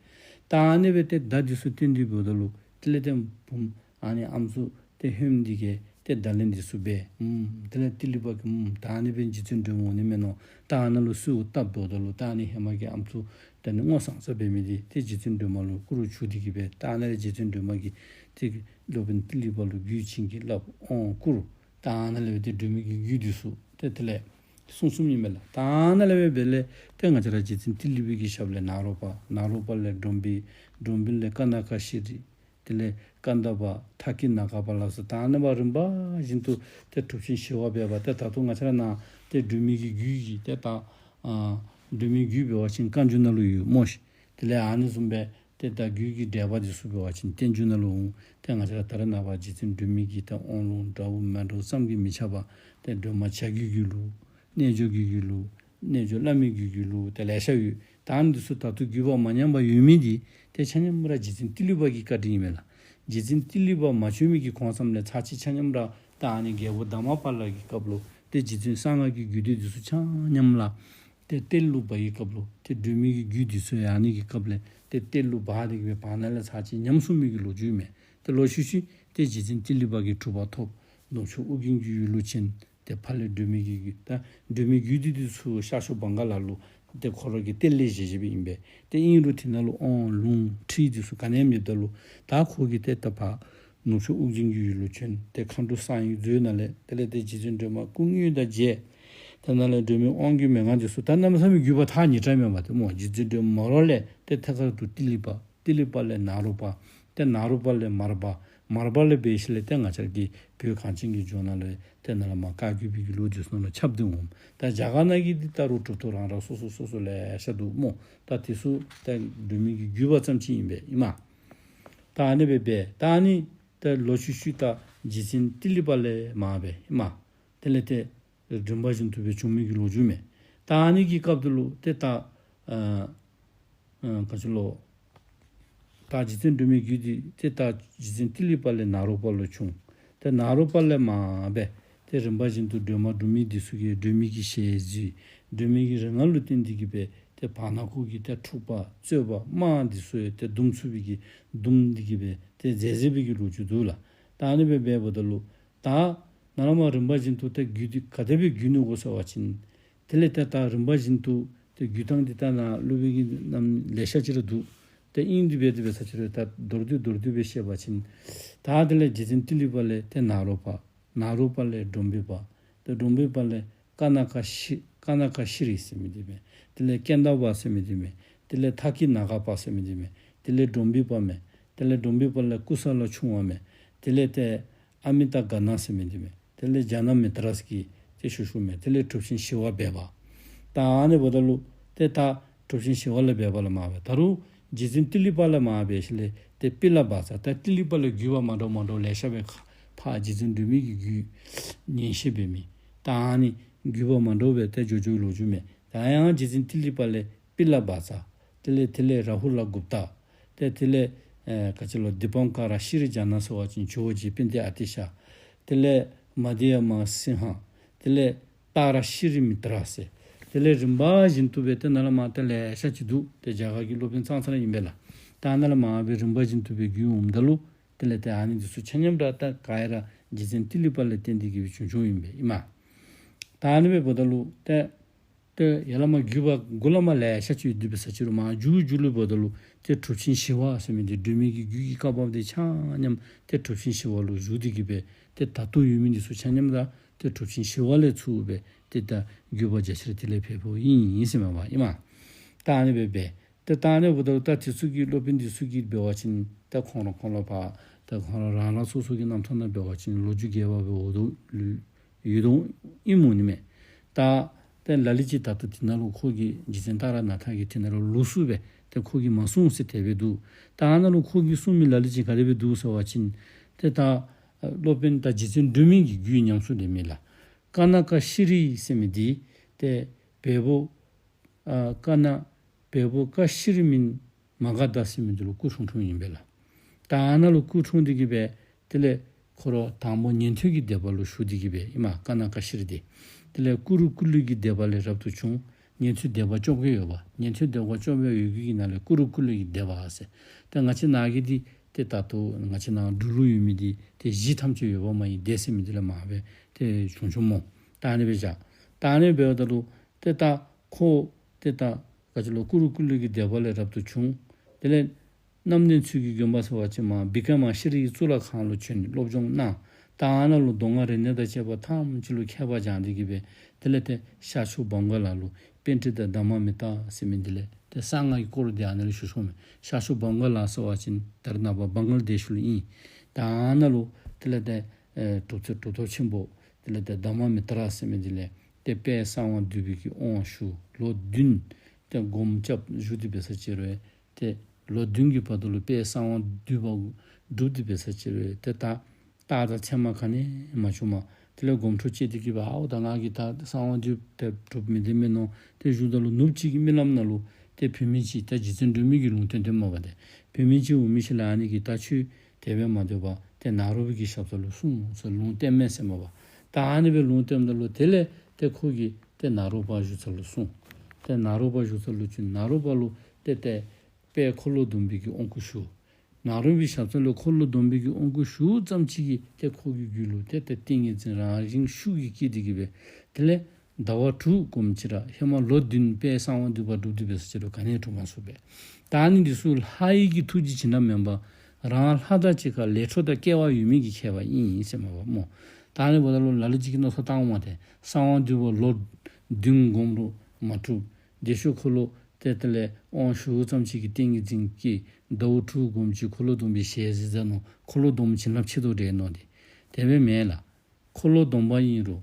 ད་ཨ་ནི་སྦེ་ཏེ་བརྡ་འདི་ཚུ་སྟོན་ཏེ་འབདཝ་ད་ལུ་དེ་ལས་ཏེ་བུམོ་ཨ་ནི་ཨམ་སྲུ་ཏེ་ཧོནམ་འདི་གིས་ཏེ་བརྡ་ལན་འདི་ཚུ་སྦེ་ཨུམ་དེ་ལས་ཏི་ལི་པ་གིས་ཨུམ་ད་ཨ་ནི་སྦེ་རྗེ་བཙུན་སྒྲོལ་མ་འོང་ནི་མས་མནོ། ད་ཨ་ནཱ་ལུ་གསོལཝ་བཏབ་འབདཝ་ད་ལུ་ད་ཨ་ནི་ཧེ་མ་གི་ཨམ་སྲུ་ད་ཨ་ནི་སྔོ་བསངས་ས་འབད་མི་འདི་ཏེ་རྗེ་བཙུན་སྒྲོལ་མ་ལུ་བསྐུར་བྱོན་ཏེ་གི་སྦེ་ད་ཨ་ནཱ་ལས་རྗེ་བཙུན་སྒྲོལ་མ་གིས་ཏེ་སློབ་དཔོན་ཏི་ལི་པ་ལུ་རྒྱུད་བྱིན་གྱིས་བརླབས་དབང་བསྐུར། ད་ཨ་ནཱ་ལས་སྦེ་ཏེ་སྒྲོལ་མའི་གི་རྒྱུད་འདི་ཚུ་ཏེ་དེ་ལས་གསུངས་གསུངསམ་ཨིན་མས་ལགས། ད་ཨ་ནཱ་ལས་སྦེ་འབད་ལས་ཏེ་ང་བཅས་ར་རྗེ་བཙུན་ཏི་ལི་པའི་གི་ཞབས་ལས་ནཱ་རོ་པ། ནཱ་རོ་པ་ལས་བྲོ་འབི། བྲོ་འབི་ལས་ཀ་ན་ཀ་ཤྲཱི། དེ་ལས་ཀནྡ་པ། ཐ་ཀི་ན་ག་པ་ལ་སོགས་ད་ཨ་ནི་སྦེ་རིམ་པ་བཞིན་དུ་ཏེ་གྲུབ་ཆེན་ཞི་བ་སྦས་པ། ཏེ་ད་ལྟོ་ང་བཅས་ར་ནཱ་ཏེ་སྒྲོལ་མའི་གི་རྒྱུད་ཀྱི་ཏེ་ད་ཨ་སྒྲོལ་མའི་རྒྱུད་འབད་བ་ཅིན་བཀའ་འགྱུར་ནང་ལུ་ཡོད་སྨོ་ཤིག། དེ་ལས་ཨ་ནི་བཟུམ་སྦེ་ཏེ་ད་རྒྱུད་ཀྱི་འགྲེལ་པ་འདི་ཚུ་འབད་བ་ཅིན་བསྟན་འགྱུར་ནང་ལུ་འོང་། ཏེ་ང་བཅས་ར་ད་རེས་ནངས་པ་རྗེ་བཙུན་སྒྲོལ་མའི་གི་ཏེ་དབང་ལུང་འདྲཝ་མི་འདྲཝ་བསམ་གྱིས་མི་ཁྱབ་པ་ཏེ་སྒྲོལ་མ་བྱ་རྒྱུད་ཀྱི་ལུགས། རྣལ་འབྱོར་རྒྱུད་ཀྱི་ལུགས། རྣལ་འབྱོར་བླ་མའི་རྒྱུད་ཀྱི་ལུགས་ཏེ་ལེ་ཤ་ཡོད། ད་ཨ་ནི་འདི་ཚུ་ད་ལྟོ་བརྒྱུད་པ་མ་ཉམས་པར་ཡོད་མི་འདི་ཏེ་ཆ་མཉམ་ར་རྗེ་བཙུན་ཏི་ལི་པ་གི་བཀའ་དྲིན་ཨིན་མས་ལགས། རྗེ་བཙུན་ཏི་ལི་པ་མ་བྱོན་མི་གི་གོང་ཙམ་ལས་ཚར་གཅིག་ཆ་མཉམ་ར་ད་ཨ་ནི་རྒྱལ་པོ་དྷརྨ་པཱ་ལ་གི་སྐབས་ལུ་ཏེ་རྗེ་བཙུན་གསང་སྔགས་ཀྱི་རྒྱུད་སྡེ་འདི་ཚུ་ཆ་མཉམ་ལགས། ཏེ་གཏེར་ལུ་འབག་པའི་སྐབས་ལུ་ཏེ་སྒྲོལ་མའི་གི་རྒྱུད་འདི་ཚུ་ཡང་ཨ་ནི་གི་སྐབས་ལས་ཏེ་གཏེར་ལུ་འབག་སྟེ་གི་སྦེ་བར་ན་ལས་ཚར་གཅིག་ཉམས་སོང་མི་གི་ལོ་རྒྱུས་མས། ཏེ་ལོག་ཤུལ་ཤུལ་ཏེ་རྗེ་བཙུན་ཏི་ལི་པ་གིས་གྲུབ་པ་ཐོབ། ནུབ་ཕྱོགས་ཨོ་རྒྱན་གྱི་ཡུལ་ལུ་བྱོན། ཏེ་ཕར་ལས་སྒྲོལ་མའི་གི་རྒྱུད་ད་སྒྲོལ་མའི་རྒྱུད་སྡེ་འདི་ཚུ་ཤར་ཕྱོགས་བང་ག་ལ་ལུ་ཏེ་ཁོ་ར་གི་གཏེར་ལས་བཞེས་བཞེསཔ་ཨིན་པས། ཏེ་ཨིན་རུང་དེ་ནང་ལུ་དབང་ལུང་ཁྲིད་འདི་ཚུ་ག་ནི་ཡང་མེདཔ་ད་ལུ་ད་ཁོ་གིས་ཏེ་ད་ཕར་ནུབ་ཕྱོགས་ཨོ་རྒྱན་གྱི་ཡུལ་ལུ་བྱོན། ཏེ་མཁའ་འགྲོ་གསང་བའི་མཛོད་ནང་ལས་དེ་ལས་ཏེ་རྗེ་བཙུན་སྒྲོལ་མ་སྐུ་དངོས་དང་མཇལ། དེ་ནང་ལས་སྒྲོལ་མའི་དབང་གི་མན་ངག་འདི་ཚུ་ད་གནམ་མེད་ས་མེད་བརྒྱུད་པ་ཐག་ཉེ་དྲགས་མེན་པ་ཏེ་སྨོ། རྗེ་བཙུན་སྒྲོལ་མ་རོ་ལས་ཏེ་ཐད་ཀར་དུ་ཏི་ལི་པ། ཏི་ལི་པ་ལས་ནཱ་རོ་པ། ཏེ་ནཱ་རོ་པ་ལས་མར་པ། མར་པ་ལས་འབད་ཞིནམ་ལས་ཏེ་ང་བཅས་ཀྱི་བོད་གངས་ཅན་གྱི་ལྗོངས་ནང་ལུ་ཏེ་ནཱ་ལས་མར་བཀའ་བརྒྱུད་པའི་གི་ལུགས་འདི་ཚུ་ནང་ལུ་ཁྱབ་སྟེ་འོང་། ད་རྒྱ་གར་ནང་གི་འདི་ད་རུང་གྲུབ་ཐོབ་རང་རང་སོ་སོ་སོ་སོ་ལེ་ཤ་འདུག་སྨོ། ད་དེ་ཚུ་ད་སྒྲོལ་མའི་གི་བརྒྱུད་པ་ཙམ་ཅིག་ཨིན་པས་ཨིན་མས། ད་ཨ་ནི་སྦེ་འབད་ད་ཨ་ནི་ད་ལོག་ཤུལ་ཤུལ་ད་རྗེ་བཙུན་ཏི་ལི་པ་ལས་མར་འབད་ཨིན་མས། དེ་ལས་ཏེ་རིམ་པ་བཞིན་དུ་སྦེ་བྱུང་མི་གི་ལོ་རྒྱུས་མས། ད་ཨ་ནི་གི་སྐབས་དེ་ལུ་ཏེ་ད་ཨ་ཨ་ག་ཅི་ལོ། ད་རྗེ་བཙུན་སྒྲོལ་མའི་རྒྱུད་འདི་ཏེ་ད་རྗེ་བཙུན་ཏི་ལི་པ་ལས་ནཱ་རོ་པ་ལུ་བྱུང་། ཏེ་ནཱ་རོ་པ་ལས་མར་འབད་ཏེ་རིམ་པ་བཞིན་དུ་སྒྲོལ་མ་སྒྲོལ་མའི་འདི་ཚུ་གིས་སྒྲོལ་མའི་གི་ཞལ་གཟིགས། སྒྲོལ་མའི་གི་རིག་སྔགས་ལུ་བརྟེན་ཏེ་གི་སྦེ་ཏེ་བར་ན་ཁོ་གིས་ཏེ་འཁྲུགས་པ་རྩོད་པ་དམག་འདི་ཚུ་ཡང་ཏེ་འདུམ་ཚུགས་པའི་གི་འདུམ་སྟེ་གི་སྦེ་ཏེ་མཛད་མཛད་པའི་གི་ལོ་རྒྱུས་འདུག་ལགས། ད་ཨ་ནི་སྦེ་འབདཝ་ད་ལུ་ད་ནཱ་ལས་མར་རིམ་པ་བཞིན་དུ་ཏེ་རྒྱུད་འདི་ག་དེ་སྦེ་བརྒྱུད་ནུག་གོ་ཟེར་བ་ཅིན་དེ་ལས་ཏེ་ད་རིམ་པ་བཞིན་དུ་ཏེ་བརྒྱུད་ཐངས་འདི་ད་ནཱ་སློབ་དཔོན་གྱི་རྣམ་ལེ་ཤ་ཅིག་ར་འདུག། ཏེ་ཨིན་དེ་སྦེ་དེ་སྦེ་ས་ཅིག་ར་ད་མདོར་བསྡུས་མདོར་བསྡུས་སྦེ་བཤད་པ་ཅིན་ད་དེ་ལས་རྗེ་བཙུན་ཏི་ལི་པ་ལས་ཏེ་ནཱ་རོ་པ། ནཱ་རོ་པ་ལས་བྲོ་འབི་པ། ཏེ་བྲོ་འབི་པ་ལས་ཀ་ན་ཀ་ཤྲཱི་ཀ་ན་ཀ་ཤྲཱི་ཟེར་མི་འདི་མས། དེ་ལས་ཀནྡ་པ་ཟེར་མི་འདི་མས། དེ་ལས་ཐ་ཀི་ན་ག་པ་ཟེར་མི་འདི་མས། དེ་ལས་བྲོ་འབི་པ་མས། དེ་ལས་བྲོ་འབི་པ་ལས་ཀུ་ས་ལ་ཆུང་བ་མས། དེ་ལས་ཏེ་ཨ་མི་ཏ་ག་ན་ཟེར་མི་འདི་མས། དེ་ལས་ཛྙཱ་ན་མི་ཏྲ་ཟེར་གི་ཏེ་ཤུལ་ཤུལ་མས། དེ་ལས་གྲུབ་ཆེན་ཞི་བ་སྦས་པ། ད་ཨ་ནི་འབདཝ་ད་ལུ་ཏེ་ད་གྲུབ་ཆེན་ཞི་བ་ལས་སྦས་པ་ལས་མར་འབད་ད་རུང་རྗེ་བཙུན་ཏི་ལི་པ་ལས་མར་འབད་ཞིནམ་ལས་ཏེ་པི་ལ་བཛྲ། ད་ཏི་ལི་པ་ལས་བརྒྱུད་པ་མ་འདྲཝ་མ་འདྲཝ་ལེ་ཤ་སྦེ་ཁ་ཕར་རྗེ་བཙུན་སྒྲོལ་མའི་གི་རྒྱུད་ཉན་བཤད་འབད་མི། ད་ཨ་ནི་བརྒྱུད་པ་མ་འདྲཝ་སྦེ་ཏེ་འགྱོ་འགྱོ་བའི་ལོ་རྒྱུས་མས། ད་ཡང་རྗེ་བཙུན་ཏི་ལི་པ་ལས་པི་ལ་བཛྲ། དེ་ལས་དེ་ལས་ར་ཧུ་ལ་གུཔྟ། ཏེ་དེ་ལས་ཨེ་ག་ཅི་ལོ་དི་པང་ཀ་ར་ཤྲཱི་ཛྙཱ་ན་ཟེར་བ་ཅིན་ཇོ་བོ་རྗེ་དཔལ་ལྡན་ཨ་ཏི་ཤ། དེ་ལས་མ་དྷི་ཡ་མ་སིང་ཧ། དེ་ལས་ཏཱ་ར་ཤྲཱི་མི་ཏྲ་ཟེར། དེ་ལས་རིམ་པ་བཞིན་དུ་སྦེ་ཏེ་ནཱ་ལས་མར་ཏེ་ལེ་ཤ་ཅིག་འདུག། ཏེ་རྒྱ་གར་གྱི་སློབ་དཔོན་ཙང་ཙ་ར་ཨིན་པས་ལགས། ད་ནཱ་ལས་མར་སྦེ་རིམ་པ་བཞིན་དུ་སྦེ་བརྒྱུད་འོངམ་ད་ལུ་དེ་ལས་ཏེ་ཨ་ནི་འདི་ཚུ་ཆ་མཉམ་ར་ད་ག་ར་རྗེ་བཙུན་ཏི་ལི་པ་ལས་བརྟེན་ཏེ་གི་སྦེ་བྱུང་བྱུངམ་ཨིན་པས་ཨིན་མས། ད་ཨ་ནི་སྦེ་འབདཝ་ད་ལུ་ཏེ་ཏེ་ཡར་ལས་མར་བརྒྱུད་པ་མགུ་ལས་མར་ལེ་ཤ་ཅིག་ཡོད་དེ་འབད་ས་ཅིག་རུང་མར་མཇུག་མཇུག་ལུ་འབདཝ་ད་ལུ་ཏེ་གྲུབ་ཆེན་ཞི་བ་ཟེར་མི་འདི་སྒྲོལ་མའི་གི་རྒྱུད་ཀྱི་བཀའ་བབས་འདི་ཆ་མཉམ་ཏེ་གྲུབ་ཆེན་ཞི་བ་ལུ་བཞུགས་ཏེ་གི་སྦེ་ཏེ་ད་ལྟོ་ཡོད་མི་འདི་ཚུ་ཆ་མཉམ་ར་ ཏེ་གྲུབ་ཆེན་ཞི་བ་ལྷས་ཚུར་སྦེ་ཏེ་ད་བརྒྱུད་པ་རྒྱ་ཆེར་དེ་ལས་འཕེལཝ་ཨིན་ཟེར་མས་པ་ཨིན་མས། ད་ཨ་ནི་སྦེ་འབད་ཏེ་ད་ཨ་ནི་འབདཝ་ད་ད་དེ་ཚུ་གི་སློབ་དཔོན་དེ་ཚུ་གིས་འབད་བ་ཅིན་ད་ཁོང་ར་ཁོང་ར་ཕར་ད་ཁོང་ར་རང་རང་སོ་སོ་གི་རྣམ་ཐར་ནང་འབད་བ་ཅིན་ལོ་རྒྱུས་རྒྱས་པ་སྦེ་འོང་དོ་ལུ་ཡོད་དོ་ཨིན་མས་ནི་མས། ད་ཏེ་ལ་ལུ་ཅིག་ད་ལྟོ་དེ་ནང་ལུ་ཁོ་གིས་རྗེ་བཙུན་ཏཱ་ར་ནཱ་ཐ་གི་དེ་ནང་ལུ་ལོགས་སུ་སྦེ་ཏེ་ཁོ་གིས་མ་གསུངས་ཟེར་དེ་སྦེ་འདུག། ད་ཨ་ནཱ་ལུ་ཁོ་གིས་གསུངས་མི་ལ་ལུ་ཅིག་ག་དེ་སྦེ་འདུག་ཟེར་བ་ཅིན་ཏེ་ད་སློབ་དཔོན་ད་རྗེ་བཙུན་སྒྲོལ་མའི་གི་རྒྱུད་ཉམས་སུ་ལེན་མི་ལགས། ཀ་ན་ཀ་ཤྲཱི་ཟེར་མི་འདི་ཏེ་བལ་པོ་ཨ་ཀ་ན་བལ་པོ་ཀ་ཤྲཱི་མིན་མ་ག་དྷ་ཟེར་མི་འདི་ལུ་སྐུ་འཁྲུངས་འཁྲུངསམ་ཨིན་པས་ལགས། ད་ཨ་ནཱ་ལུ་སྐུ་འཁྲུངས་ཏེ་གི་སྦེ་དེ་ལས་ཁོ་ར་དང་པོ་ཉན་ཐོས་ཀྱི་སྡེ་པ་ལུ་ཞུགས་ཏེ་གི་སྦེ་ཨིན་མས་ཀ་ན་ཀ་ཤྲཱི་འདི། དེ་ལས་ཀུ་རུ་ཀུ་ལུ་གི་སྡེ་པ་ལས་རབ་ཏུ་བྱུང་། ཉན་ཐོས་སྡེ་པ་བཅོ་བརྒྱད་ཡོད་པ། ཉན་ཐོས་སྡེ་པ་བཅོ་བརྒྱད་ཡོད་རྒྱུ་གི་ནང་ལས་ཀུ་རུ་ཀུ་ལུ་གི་སྡེ་པ་ཟེར། ཏེ་ང་བཅས་ནཱ་གི་འདི་ཏེ་ད་ལྟོ་ང་བཅས་ནཱ་འབྲུག་ལུ་ཡོད་མི་འདི་ཏེ་གཞི་ཐམས་ཅད་འོད་དཔག་མེད་ཀྱི་སྡེ་ཟེར་མི་འདི་ལས་མར་སྦེ་ཏེ་བྱུང་བྱུངམ་སྨོ། ད་ཨ་ནི་སྦེ་བཞག། ད་ཨ་ནི་སྦེ་འབདཝ་ད་ལུ་ཏེ་ད་ཁོ་ཏེ་ད་ག་ཅི་ལོ་ཀུ་རུ་ཀུ་ལུ་གི་སྡེ་པ་ལས་རབ་ཏུ་བྱུང་། དེ་ལས་རྣམ་གནོན་ཚུལ་གྱི་དགོན་པ་ཟེར་བ་ཅིན་མར་བི་ཀྲ་མ་ཤྲཱི་གཙུག་ལག་ཁང་ལུ་བྱོན་སློབ་སྦྱོང་གནང་། ད་ཨ་ནཱ་ལུ་མདོ་སྔགས་རིག་གནས་དང་བཅས་པ་ཐམས་ཅད་ལུ་མཁས་པ་སྦྱངས་ཏེ་གི་སྦེ་དེ་ལས་ཏེ་ཤར་ཕྱོགས་བམ་ག་ལ་ལུ་པཎྜི་ཏ་དྷརྨ་མི་ཏ་ཟེར་མི་འདི་ལས་ཏེ་གསང་སྔགས་ཀྱི་སྐོར་འདི་ཨ་ནཱ་ལུ་ཞུ་ཞུཝ་མས། ཤར་ཕྱོགས་བམ་ག་ལ་ཟེར་བ་ཅིན་ད་རེས་ནངས་པ་བང་ལ་དེཤ་ལུ་ཨིན། ད་ཨ་ནཱ་ལུ་དེ་ལས་ཏེ་ཨེ་གྲུབ་ཚུལ་གྲུབ་ཐོབ་ཆེན་པོ་དེ་ལས་ཏེ་དྷརྨ་མི་ཏྲ་ཟེར་མི་འདི་ལས་ཏེ་དཔལ་གསང་བ་འདུས་པའི་གི་དབང་ཞུ་ལོ་བདུན་ཏེ་སྒོམ་རྐྱབ་བཞུགས་ཏེ་འབད་ས་ཅིག་རུང་ཏེ་ལོ་བདུན་གྱི་བར་དུ་ལུ་དཔལ་གསང་བ་འདུས་པ་སྒྲུབ་སྟེ་འབད་ས་ཅིག་རུང་ཏེ་ད་རྟགས་དང་མཚན་མ་ག་ནི་མ་བྱུངམ། དེ་ལས་སྒོམ་འཕྲོ་བཅད་དེ་གི་སྦེ་ཨའོ་ད་ང་གིས་ད་གསང་བ་འདུས་པ་སྒྲུབ་མི་དེ་མེན་ནོ། ཏེ་བཞུགས་ད་ལུ་ནུབ་གཅིག་གི་རྨི་ལམ་ནང་ལུ་ཏེ་བུད་མེད་ཅིག་ད་རྗེ་བཙུན་སྒྲོལ་མའི་གི་ལུང་བསྟན་དེ་མས་པ། ཏེ་བུད་མེད་ཅིག་འོང་མི་ཅིག་ལུ་ཨ་ནི་གིས་ད་ཁྱོད་དེ་སྦེ་མ་སྡོད་པར་ཏེ་ནཱ་རོ་པའི་གི་ཞབས་ས་ལུ་སོང་ཟེར་ལུང་བསྟན་མས་ཟེར་མས་པ། ད་ཨ་ནི་སྦེ་ལུང་བསྟནམ་ད་ལུ་དེ་ལས་ཏེ་ཁོ་གིས་ཏེ་ནཱ་རོ་པ་བཞུགས་ས་ལུ་སོང་། ཏེ་ནཱ་རོ་པ་བཞུགས་ས་ལུ་བྱོན། ནཱ་རོ་པ་ལུ་ཏེ་ཏེ་དཔལ་འཁོར་ལོ་སྡོམ་པའི་གི་དབང་བསྐུར་ཞུ། ནཱ་རོ་པའི་ཞབས་ས་ལུ་འཁོར་ལོ་སྡོམ་པའི་གི་དབང་བསྐུར་ཞུཝ་ཙམ་ཅིག་གིས་ཏེ་ཁོ་གི་རྒྱུད་ལུ་ཏེ་ཏེ་ཏིང་ངེ་འཛིན་རང་བཞིན་ཤུགས་ཀྱིས་སྐྱེས་ཏེ་གི་སྦེ་དེ་ལས་ཟླ་བ་དྲུག་སྒོམ་ཅི་ར་ཧེ་མ་ལོ་བདུན་དཔལ་གསང་བ་འདུས་པ་སྒྲུབ་སྟེ་འབད་ས་ཅིག་རུང་ག་ནི་ཡང་གྲུབ་མ་ཚུགས་པས། ད་ཨ་ནི་འདི་ཚུ་ལྷ་ཡི་གི་ཐུགས་རྗེ་བྱིན་རླབས་མེན་པར་རང་ལྷ་དང་གཅིག་ཁར་ལས་འཕྲོ་དང་སྐལ་བ་ཡོད་མི་གི་མཁས་པ་ཨིན་ཟེར་མས་པ་སྨོ། ད་ཨ་ནི་འབདཝ་ད་ལུ་ལ་ལུ་ཅིག་གིས་མནོ་བསམ་བཏང་འོང་མས། ཏེ་གསང་བ་འདུས་པ་ལོ་བདུན་སྒོམ་རུང་མ་གྲུབ། བདེ་མཆོག་འཁོར་ལོ་ཏེ་དེ་ལས་དབང་ཞུཝ་ཙམ་ཅིག་གིས་ཏིང་ངེ་འཛིན་སྐྱེས། ཟླཝ་དྲུག་སྒོམ་ཅི། འཁོར་ལོ་སྡོམ་པའི་ཞལ་མཇལ་མཛད་ནུག། འཁོར་ལོ་སྡོམ་བྱིན་རླབས་ཆེ་དྲགས་འདྲས་མནོ་སྟེ། དེ་སྦེ་མེན་ལགས། འཁོར་ལོ་སྡོམ་པ་ཨིན་རུང་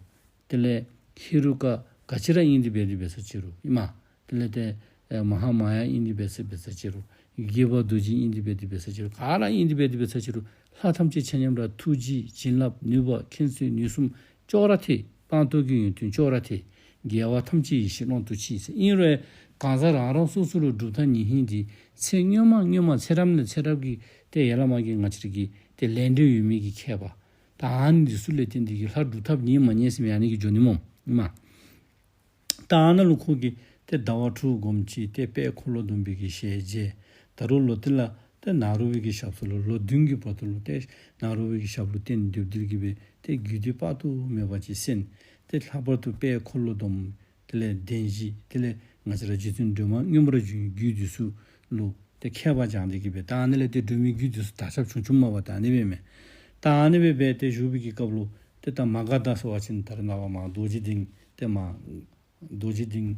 དེ་ལས་ཧེ་རུ་ཀ་ག་ཅི་ར་ཨིན་ཏེ་འབད་དེ་འབད་ས་ཅིག་རུང་ཨིན་མས། དེ་ལས་ཏེ་ཨེ་མ་ཧཱ་མ་ཡ་ཨིན་ཏེ་འབད་ས་འབད་ས་ཅིག་རུང་། དགྱེས་པ་རྡོ་རྗེ་ཨིན་ཏེ་འབད་དེ་འབད་ས་ཅིག་རུང་། ག་ར་ཨིན་ཏེ་འབད་དེ་འབད་ས་ཅིག་རུང་། ལྷ་ཐམས་ཅད་ཆ་མཉམ་ར་ཐུགས་རྗེ་བྱིན་རླབས་ནུས་པ་མཁྱེན་བརྩེ་ནུས་གསུམ་ཅོག་ར་འཐད། སྤངས་རྟོགས་ཀྱི་ཡོན་ཏན་ཅོག་ར་འཐད། རྒྱལ་བ་ཐམས་ཅད་ཡེ་ཤེས་ཀློང་དུ་མཆིས་ཟེར། ཨིན་རུང་གང་ཟག་རང་རང་སོ་སོ་ལུ་སྒྲུབ་ཐབས་ཉེ་ཧིང་འདི་ཚེ་སྔོན་མ་སྔོན་མ་ཚེ་རབས་ནས་ཚེ་རབས་ཀྱི་ཏེ་ཡར་ལས་མར་གྱི་ང་བཅས་ར་གི་ཏེ་ལས་འབྲས་ཡོད་མི་གི་མཁས་པ། ད་ཨ་ནི་འདི་ཚུ་ལས་བརྟེན་ཏེ་གི་ལྷ་སྒྲུབ་ཐབས་ཉེ་མ་ཉེ་ཟེར་མི་ཨ་ནི་གི་འགྱོ་ནི་སྨོ་ཨིན་མས། ད་ཨ་ནཱ་ལུ་ཁོ་གིས་ཏེ་ཟླ་བ་དྲུག་སྒོམ་ཅི། ཏེ་དཔལ་འཁོར་ལོ་སྡོམ་པའི་གི་ཞལ་མཇལ། ད་རུང་ལོག་སྟེ་ལགས་ཏེ་ནཱ་རོ་པའི་གི་ཞབས་ས་ལུ་ལོ་བདུན་གྱི་བར་དུ་ལུ་ཏེ་ནཱ་རོ་པའི་གི་ཞབས་ལུ་བརྟེན་སྡོད་སྡོད་དེ་གི་སྦེ་ཏེ་རྒྱུད་སྡེ་དཔག་ཏུ་མེད་པ་ཅིག་གསན། ཏེ་ལྷག་པར་དུ་དཔལ་འཁོར་ལོ་སྡོམ་དེ་ལས་བདེན་བཞི་དེ་ལས་ང་བཅས་ར་རྗེ་བཙུན་སྒྲོལ་མ་མངོན་པར་བྱོན་རྒྱུད་འདི་ཚུ་ལུ་ཏེ་མཁས་པ་སྦྱངས་ཏེ་གི་སྦེ་ད་ཨ་ནི་ལས་ཏེ་སྒྲོལ་མའི་རྒྱུད་འདི་ཚུ་དར་ཁྱབ་བྱུང་བྱུངམ་མས་པ། ད་ཨ་ནི་སྦེ་མས། ད་ཨ་ནི་སྦེ་འབད་དེ་བཞུགས་པའི་གི་སྐབས་ལུ་ཏེ་ད་མ་ག་དྷ་ཟེར་བ་ཅིན་ད་རེས་ནངས་པ་མར་རྡོ་རྗེ་གདན་ཏེ་མར་རྡོ་རྗེ་གདན་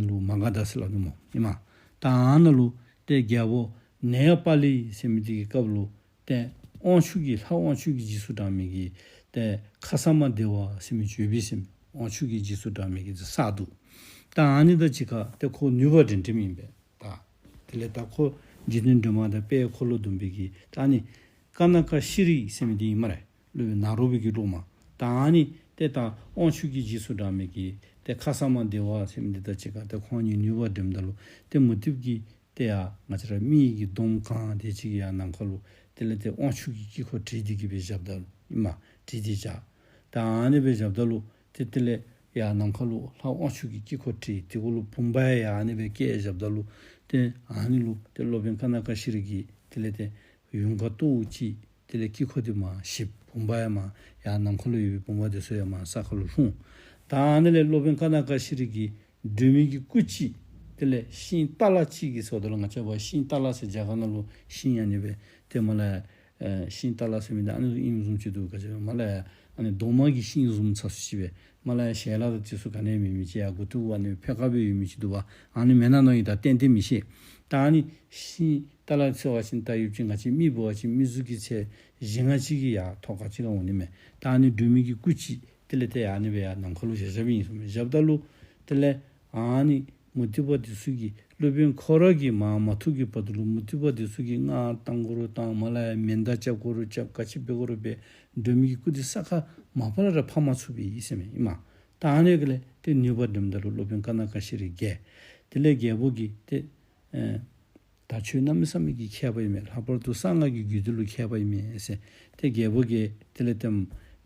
ལུ་མ་ག་དྷ་ཟེར་སླབ་ནི་སྨོ་ཨིན་མས། ད་ཨ་ནཱ་ལུ་ཏེ་རྒྱལ་པོ་ནཻ་ཡ་པཱ་ལི་ཟེར་མི་འདི་གི་སྐབས་ལུ་ཏེ་དབང་ཕྱུག་གི་ལྷ་དབང་ཕྱུག་གི་རྗེས་སུ་འབྲང་མི་གི་ཏེ་ཁ་ས་མ་དེ་བ་ཟེར་མི་ཅིག་ཡོད་པས་ཟེར་མས། དབང་ཕྱུག་གི་རྗེས་སུ་འབྲང་མི་གི་བསགས་འདུག། ད་ཨ་ནི་དང་གཅིག་ཁར་ཏེ་ཁོ་ནུས་པ་འགྲན་འགྲན་ཨིན་པས། ད་དེ་ལས་ད་ཁོ་རྗེ་བཙུན་སྒྲོལ་མ་དང་དཔལ་འཁོར་ལོ་སྡོམ་པའི་གི་ད་ཨ་ནི་ཀ་ན་ཀ་ཤྲཱི་ཟེར་མི་འདི་ཨིན་སྨ་རེ། སློབ་དཔོན་ནཱ་རོ་པའི་གི་སློབ་མ། ད་ཨ་ནི་ཏེ་ད་དབང་ཕྱུག་གི་རྗེས་སུ་འབྲང་མི་གི་ཏེ་ཁ་ས་མ་དེ་བ་ཟེར་མི་འདི་དང་གཅིག་ཁར་ཏེ་ཁོང་གཉིས་ནུས་པ་འགྲནམ་ད་ལུ་ཏེ་མུ་སྟེགས་ཀྱི་ཏེ་ཡར་ང་བཅས་ར་མི་ཡི་གི་སྡོམ་གང་དེ་ཅིག་ཡར་ནམ་མཁའ་ལུ་དེ་ལས་ཏེ་དབང་ཕྱུག་གི་དཀྱིལ་འཁོར་བྲིས་ཏེ་གི་སྦེ་བཞགཔ་ད་ལུ་ཨིན་མས། བྲིས་ཏེ་བཞག། ད་ཨ་ནི་སྦེ་བཞགཔ་ད་ལུ་ཏེ་དེ་ལས་ཡར་ནམ་མཁའ་ལུ་ལྷ་དབང་ཕྱུག་གི་དཀྱིལ་འཁོར་བྲིས། དེ་གུ་ལུ་བུམ་པ་ཡང་ཨ་ནི་སྦེ་བཀལ་བཞགཔ་ད་ལུ་ཏེ་ཨ་ནི་ལུ་ཏེ་སློབ་དཔོན་ཀ་ན་ཀ་ཤྲཱི་གིས་དེ་ལས་ཏེ་ཡུངས་ཀར་གཏོར་ཅི། དེ་ལས་དཀྱིལ་འཁོར་འདི་མར་བཤིག། བུམ་པ་ཡང་མར་ཡར་ནམ་མཁའ་ལུ་ཡོད་པའི་བུམ་པ་དེ་ཚུ་ཡང་མར་ས་ཁ་ལུ་ལྷུང་། ད་ཨ་ནི་ལས་སློབ་དཔོན་ཀ་ན་ཀ་ཤྲཱི་གིས་སྒྲོལ་མའི་གི་སྐུ་ཅིག་དེ་ལས་ཤིང་ཏ་ལ་ཅིག་གི་ཟེརཝ་ད་ལུ་ང་བཅས་པ་ཤིང་ཏ་ལ་ཟེར་རྒྱ་གར་ནང་ལུ་ཤིང་ཨ་ནི་སྦེ་ཏེ་མར་ལས་ཨེ་ཤིང་ཏ་ལ་ཟེར་མི་འདི་ཨ་ནི་ཨིནམ་བཟུམ་ཅིག་འདུག། ག་ཅི་མར་ལས་ ཨ་ནི་རྡོག་མ་གི་ཤིང་བཟུམ་ཚ་སུ་ཅིག་སྦེ་མ་ལ་ཡ་ཞལ་ལག་དང་དེ་ཚུ་ག་ནི་མེད་མི་ཅིག་ཡར་མགུ་ཏོ་ཨ་ནི་ཕེ་ཁ་སྦེ་ཡོད་མི་ཅིག་འདུག་པ། ཨ་ནི་མེན་ན་མནོ་ཡི། ད་ཏན་ཏན་མི་ཤེས། ད་ཨ་ནི་ཤིང་ད་ལ་ཟེར་བ་ཅིན་ད་ཡུདཔ་ཅིག་ང་བཅས་མི་འབད་བ་ཅིན་མི་གཟུགས་ཀྱི་ཚད་བཞི་ལྔ་ཅིག་གི་ཡར་ཐོག་ཁ་ཅིག་ཁར་འོང་ནི་མས། ད་ཨ་ནི་སྒྲོལ་མའི་གི་སྐུ་ཅིག་དེ་ལས་ཏེ་ཨ་ནི་སྦེ་ཡར་ནམ་མཁའ་ལུ་བཞག་བཞགཔ་ཨིན་ཟེར་མས། བཞགཔ་ད་ལུ་དེ་ལས་ཨ་ནི་མུ་སྟེགས་པ་དེ་ཚུ་གིས་སློབ་དཔོན་ཁོ་ར་གིས་མར་མ་ཐུག་གི་བར་དུ་ལུ་མུ་སྟེགས་པ་དེ་ཚུ་གིས་སྔགས་བཏང་དགོ་རུང་བཏང་མ་ལ་ཡ་མེ་མདའ་རྐྱབ་དགོ་རུང་རྐྱབ་ག་ཅི་འབད་དགོ་རུང་འབད་སྒྲོལ་མའི་གི་སྐུ་དེ་ས་ཁར་མ་པ་ལས་ར་ཕབ་མ་ཚུགས་པས་ཟེར་མས་ཨིན་མས། ད་ཨ་ནི་གི་ལས་ཏེ་ནུས་པ་འགྲིམ་ད་ལུ་སློབ་དཔོན་ཀ་ན་ཀ་ཤྲཱི་རྒྱལ། དེ་ལས་རྒྱལ་པོ་གིས་ཏེ་ཨེ་ད་ཁྱོད་གནམ་མེད་ས་མེད་ཀྱི་མཁས་པ་ཨིན་མས། ལྷག་པར་དུ་གསང་སྔགས་ཀྱི་རྒྱུད་སྡེ་ལུ་མཁས་པ་ཨིན་མས་ཟེར། ཏེ་རྒྱལ་པོ་གིས་དེ་ལས་ཏེ་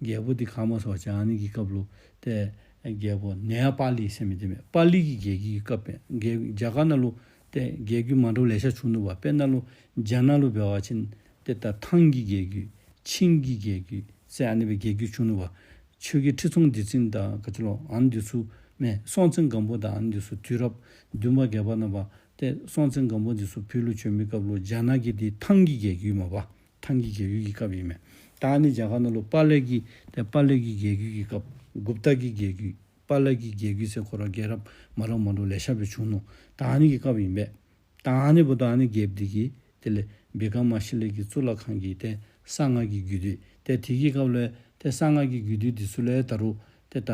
རྒྱལ་པོ་འདི་ག་སྨོ་ཟེར་བ་ཅིན་ཨ་ནི་གི་སྐབས་ལུ་ཏེ་རྒྱལ་པོ་ནེ་ཡ་པཱ་ལི་ཟེར་མི་འདི་མས། པཱ་ལི་གི་རྒྱལ་རྒྱུད་ཀྱི་སྐབས་པས། རྒྱལ་རྒྱ་གར་ནང་ལུ་ཏེ་རྒྱལ་རྒྱུད་མ་འདྲཝ་ལེ་ཤ་བྱུང་ནུག་པ། དཔེར་ན་ལུ་རྒྱ་ནག་ལུ་འབད་བ་ཅིན་ཏེ་ད་ཐང་གི་རྒྱལ་རྒྱུད་ཆིང་གི་རྒྱལ་རྒྱུད་ཟེར་ཨ་ནི་སྦེ་རྒྱལ་རྒྱུད་བྱུང་ནུག་པ། ཆོས་རྒྱལ་ཁྲི་སྲོང་ལྡེ་བཙན་དང་ག་ཅི་ལོ་ཨ་ནི་འདི་ཚུ་མས། སྲོང་བཙན་སྒམ་པོ་དང་ཨ་ནི་འདི་ཚུ་དུས་རབས་བདུན་པ་བརྒྱད་པ་ནང་པ་ཏེ་སྲོང་བཙན་སྒམ་པོ་འདི་ཚུ་བོད་ལུ་བྱོན་མི་སྐབས་ལུ་རྒྱ་ནག་གི་འདི་ཐང་གི་རྒྱལ་རྒྱུད་མས་པ། ཐང་གི་རྒྱལ་རྒྱུད་ཀྱི་སྐབས་ཨིན་མས། ད་ཨ་ནི་རྒྱ་གར་ནང་ལུ་པཱ་ལི་གི་ཏེ་པཱ་ལི་གི་རྒྱལ་རྒྱུད་ཀྱི་སྐབས་གུཔྟ་གི་རྒྱལ་རྒྱུད་པཱ་ལི་གི་རྒྱལ་རྒྱུད་ཟེར་ཁོ་ར་རྒྱལ་རབས་མ་འདྲཝ་མ་འདྲཝ་ལེ་ཤ་སྦེ་བྱུང་ནུག། ད་ཨ་ནི་གི་སྐབས་ཨིན་པས། ད་ཨ་ནི་འབདཝ་ད་ཨ་ནི་རྒྱལཔོ་འདི་གིས་དེ་ལས་བི་ཀྲ་མ་ཤི་ལ་གི་གཙུག་ལག་ཁང་གི་ཏེ་གསང་སྔགས་ཀྱི་རྒྱུད་སྡེ་ཏེ་དེ་གི་སྐབས་ལུ་ཏེ་གསང་སྔགས་ཀྱི་རྒྱུད་སྡེ་འདི་ཚུ་ལས་ད་རུང་ཏེ་ད་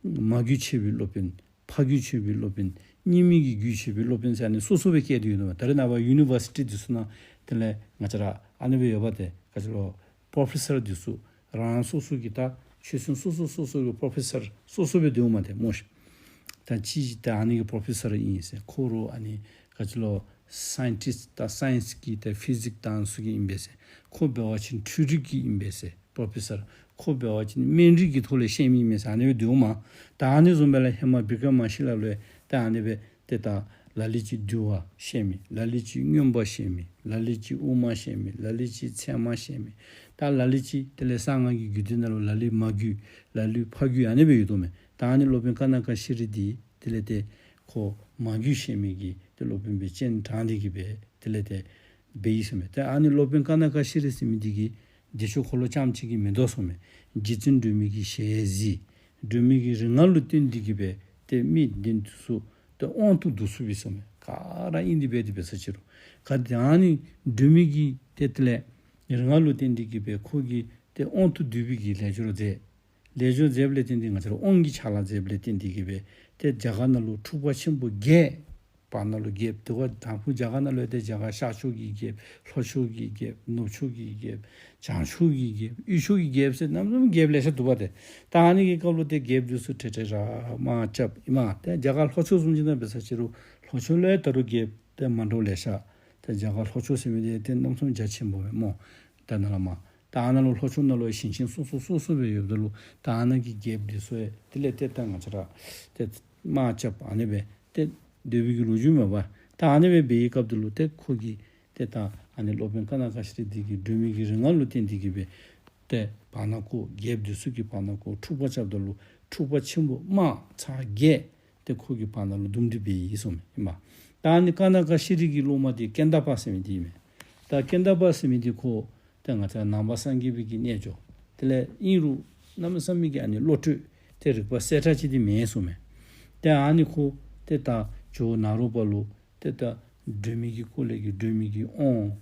མ་རྒྱུད་ཆེ་བའི་སློབ་དཔོན་ཕ་རྒྱུད་ཆེ་བའི་སློབ་དཔོན་གཉིས་མེད་ཀྱི་རྒྱུད་ཆེ་བའི་སློབ་དཔོན་ཟེར་ཨ་ནི་སོ་སོ་སྦེ་བཀལ་ཏེ་ཡོད་ནུག། ད་རེས་ནངས་པ་ཡུ་ནི་བར་སི་ཊི་འདི་ཚུ་ནང་དེ་ལས་ང་བཅས་ར་ཨ་ནི་སྦེ་ཡོད་པ་ཏེ་ག་ཅི་ལོ་པྲོ་ཕེ་སར་འདི་ཚུ་རང་སོ་སོ་གི་ད་ཆོས་ཚན་སོ་སོ་སོ་སོ་གི་པྲོ་ཕེ་སར་སོ་སོ་སྦེ་སྡོདཔ་མས་ཏེ་སྨོ་ཤིག། ད་ཅི་ཅིག་ད་ཨ་ནི་གི་པྲོ་ཕེ་སར་ཨིན་ཟེར། ཁོ་ར་ཨ་ནི་ག་ཅི་ལོ་སའིན་ཊིསཊ་ད་སའིནསི་གི་ད་ཕི་ཟིགསི་དང་ཚུ་གི་ཨིན་པས་ཟེར། ཁོ་འབད་བ་ཅིན་འཕྲུལ་རིག་གི་ཨིན་པས་ཟེར་པྲོ་ཕེ་སར། ཁོ་འབད་བ་ཅིན་སྨན་རིག་གི་ཐོག་ལས་ཤེས་མི་ཨིན་མས་ཟེར་ཨ་ནི་སྦེ་སྡོདཔ་མས། ད་ཨ་ནི་བཟུམ་སྦེ་ལགས་ཧེ་མ་བི་ཀྲ་མ་ཤི་ལ་ལུ་ཡང་ད་ཨ་ནི་སྦེ་ཏེ་ད་ལ་ལུ་ཅིག་འདུལ་བ་ཤེས་མི་ལ་ལུ་ཅིག་མངོན་པ་ཤེས་མི་ལ་ལུ་ཅིག་དབུ་མ་ཤེས་མི་ལ་ལུ་ཅིག་ཚད་མ་ཤེས་མི་ད་ལ་ལུ་ཅིག་དེ་ལས་གསང་སྔགས་ཀྱི་རྒྱུད་སྡེ་ནང་ལུ་ལ་ལུ་མ་རྒྱུད་ལ་ལུ་ཕ་རྒྱུད་ཨ་ནི་སྦེ་ཡོད་དོ་མས། ད་ཨ་ནི་སློབ་དཔོན་ཀ་ན་ཀ་ཤྲཱི་འདི་དེ་ལས་ཏེ་ཁོ་མ་རྒྱུད་ཤེས་མི་གི་ཏེ་སློབ་དཔོན་སྦེ་སྤྱན་དྲངས་ཏེ་གི་སྦེ་དེ་ལས་ཏེ་འབད་ཡི་ཟེར་མས། ཏེ་ཨ་ནི་སློབ་དཔོན་ཀ་ན་ཀ་ཤྲཱི་ཟེར་མི་འདི་གིས་བདེ་མཆོག་འཁོར་ལོ་རྐྱངམ་གཅིག་གིས་མི་དོ་ཟེར་མས། རྗེ་བཙུན་སྒྲོལ་མའི་གི་ཞལ་གཟིགས་སྒྲོལ་མའི་གི་རིག་སྔགས་ལུ་བརྟེན་ཏེ་གི་སྦེ་ཏེ་མི་འདི་ཚུ་ཏེ་དབང་དུ་བསྡུ་ཚུགས་པས་ཟེར་མས། ག་ར་ཨིན་ཏེ་འབད་དེ་འབད་ས་ཅི་རུང་ག་ཏེ་ཨ་ནི་སྒྲོལ་མའི་གི་ཏེ་དེ་ལས་རིག་སྔགས་ལུ་བརྟེན་ཏེ་གི་སྦེ་ཁོ་གིས་ཏེ་དབང་དུ་བསྡུ་བའི་གི་ལས་སྦྱོར་མཛད། ལས་སྦྱོར་མཛདཔ་ལས་བརྟེན་ཏེ་ང་བཅས་ར་དབང་གི་ཕྱག་ལཱ་མཛདཔ་ལས་བརྟེན་ཏེ་གི་སྦེ་ཏེ་རྒྱ་གར་ནང་ལུ་འཁྲུག་པ་ཆེན་པོ་བརྒྱད་བར་ན་ལུ་རྒྱལཔོ་དེ་བ་དང་ཕུ་རྒྱ་གར་ནང་ལུ་ཡང་ཏེ་རྒྱ་གར་ཤར་ཕྱོགས་ཀྱི་རྒྱལཔོ་ལྷོ་ཕྱོགས་ཀྱི་རྒྱལཔོ་ནུབ་ཕྱོགས་ཀྱི་རྒྱལཔོ་བྱང་ཕྱོགས་ཀྱི་རྒྱལཔོ་དབུས་ཕྱོགས་ཀྱི་རྒྱལཔོ་ཟེར་རྣམ་གསུམ་རྒྱལཔོ་ལེ་ཤ་འདུག་པ་ཏེ། ད་ཨ་ནི་གི་སྐབས་ལུ་ཏེ་རྒྱལཔོ་འདི་ཚུ་ཏེ་ཏེ་ར་དམག་རྐྱབ་ཨིན་མས། ཏེ་རྒྱ་གར་ལྷོ་ཕྱོགས་བཟུམ་ཅིག་ནང་འབད་ས་ཅི་རུང་ལྷོ་ཕྱོགས་ལུ་ཡང་ད་རུང་རྒྱལཔོ་ཏེ་མ་འདྲཝ་ལེ་ཤ། ཏེ་རྒྱ་གར་ལྷོ་ཕྱོགས་ཟེར་མི་འདི་ཏེ་རྣམ་གསུམ་རྒྱ་ཆེན་པོ་མས་སྨོ། ད་ནཱ་ལས་མར་ད་ཨ་ནཱ་ལུ་ལྷོ་ཕྱོགས་ནང་ལུ་ཡང་ཞིང་ཆེན་སོ་སོ་སོ་སོ་སྦེ་ཡོདཔ་ད་ལུ་ད་ཨ་ནཱ་གི་རྒྱལཔོ་འདི་ཚུ་ཡང་དེ་ལས་ཏེ་ད་ང་བཅས་ར་ཏེ་དམག་རྐྱབ་ཨ་ནི་སྦེ་ཏེ་སྡོད་པའི་གི་ལོ་རྒྱུས་མས་པ། ད་ཨ་ནི་སྦེ་འབད་བའི་སྐབས་འདི་ལུ་ཏེ་ཁོ་གིས་ཏེ་ད་ཨ་ནི་སློབ་དཔོན་ཀ་ན་ཀ་ཤྲཱི་འདི་གིས་སྒྲོལ་མའི་གི་རིག་སྔགས་ལུ་བརྟེན་ཏེ་གི་སྦེ་ཏེ་བར་ན་ཁོ་རྒྱལཔོ་འདི་ཚུ་གི་བར་ན་ཁོ་འཁྲུག་པ་རྐྱབ་ད་ལུ་འཁྲུག་པ་ཆེན་པོ་དམག་ཚར་བརྒྱད་ཏེ་ཁོ་གི་བར་ན་ལུ་འདུམ་སྒྲིག་འབད་ཡི་ཟེར་མས་ཨིན་པ། ད་ཨ་ནི་ཀ་ན་ཀ་ཤྲཱི་གི་སློབ་མ་འདི་ཀན་ད་པ་ཟེར་མི་འདི་ཨིན་མས། ད་ཀན་ད་པ་ཟེར་མི་འདི་ཁོ་ཏེ་ང་བཅས་ནང་པ་སངས་རྒྱས་པའི་གི་རྣལ་འབྱོར་དེ་ལས་ཨིན་རུང་གནམ་མེད་ས་མེད་ཀྱི་ཨ་ནི་བློ་གྲོས་ཏེ་རིག་པ་གསལ་དྲགས་ཅིག་འདི་མེན་ཟེར་མས། ཏེ་ཨ་ནི་ཁོ་ཏེ་ད་ཇོ་བོ་ནཱ་རོ་པ་ལུ་ཏེ་ད་སྒྲོལ་མའི་གི་སྐོར་ལས་ཀྱི་སྒྲོལ་མའི་གི་དབང་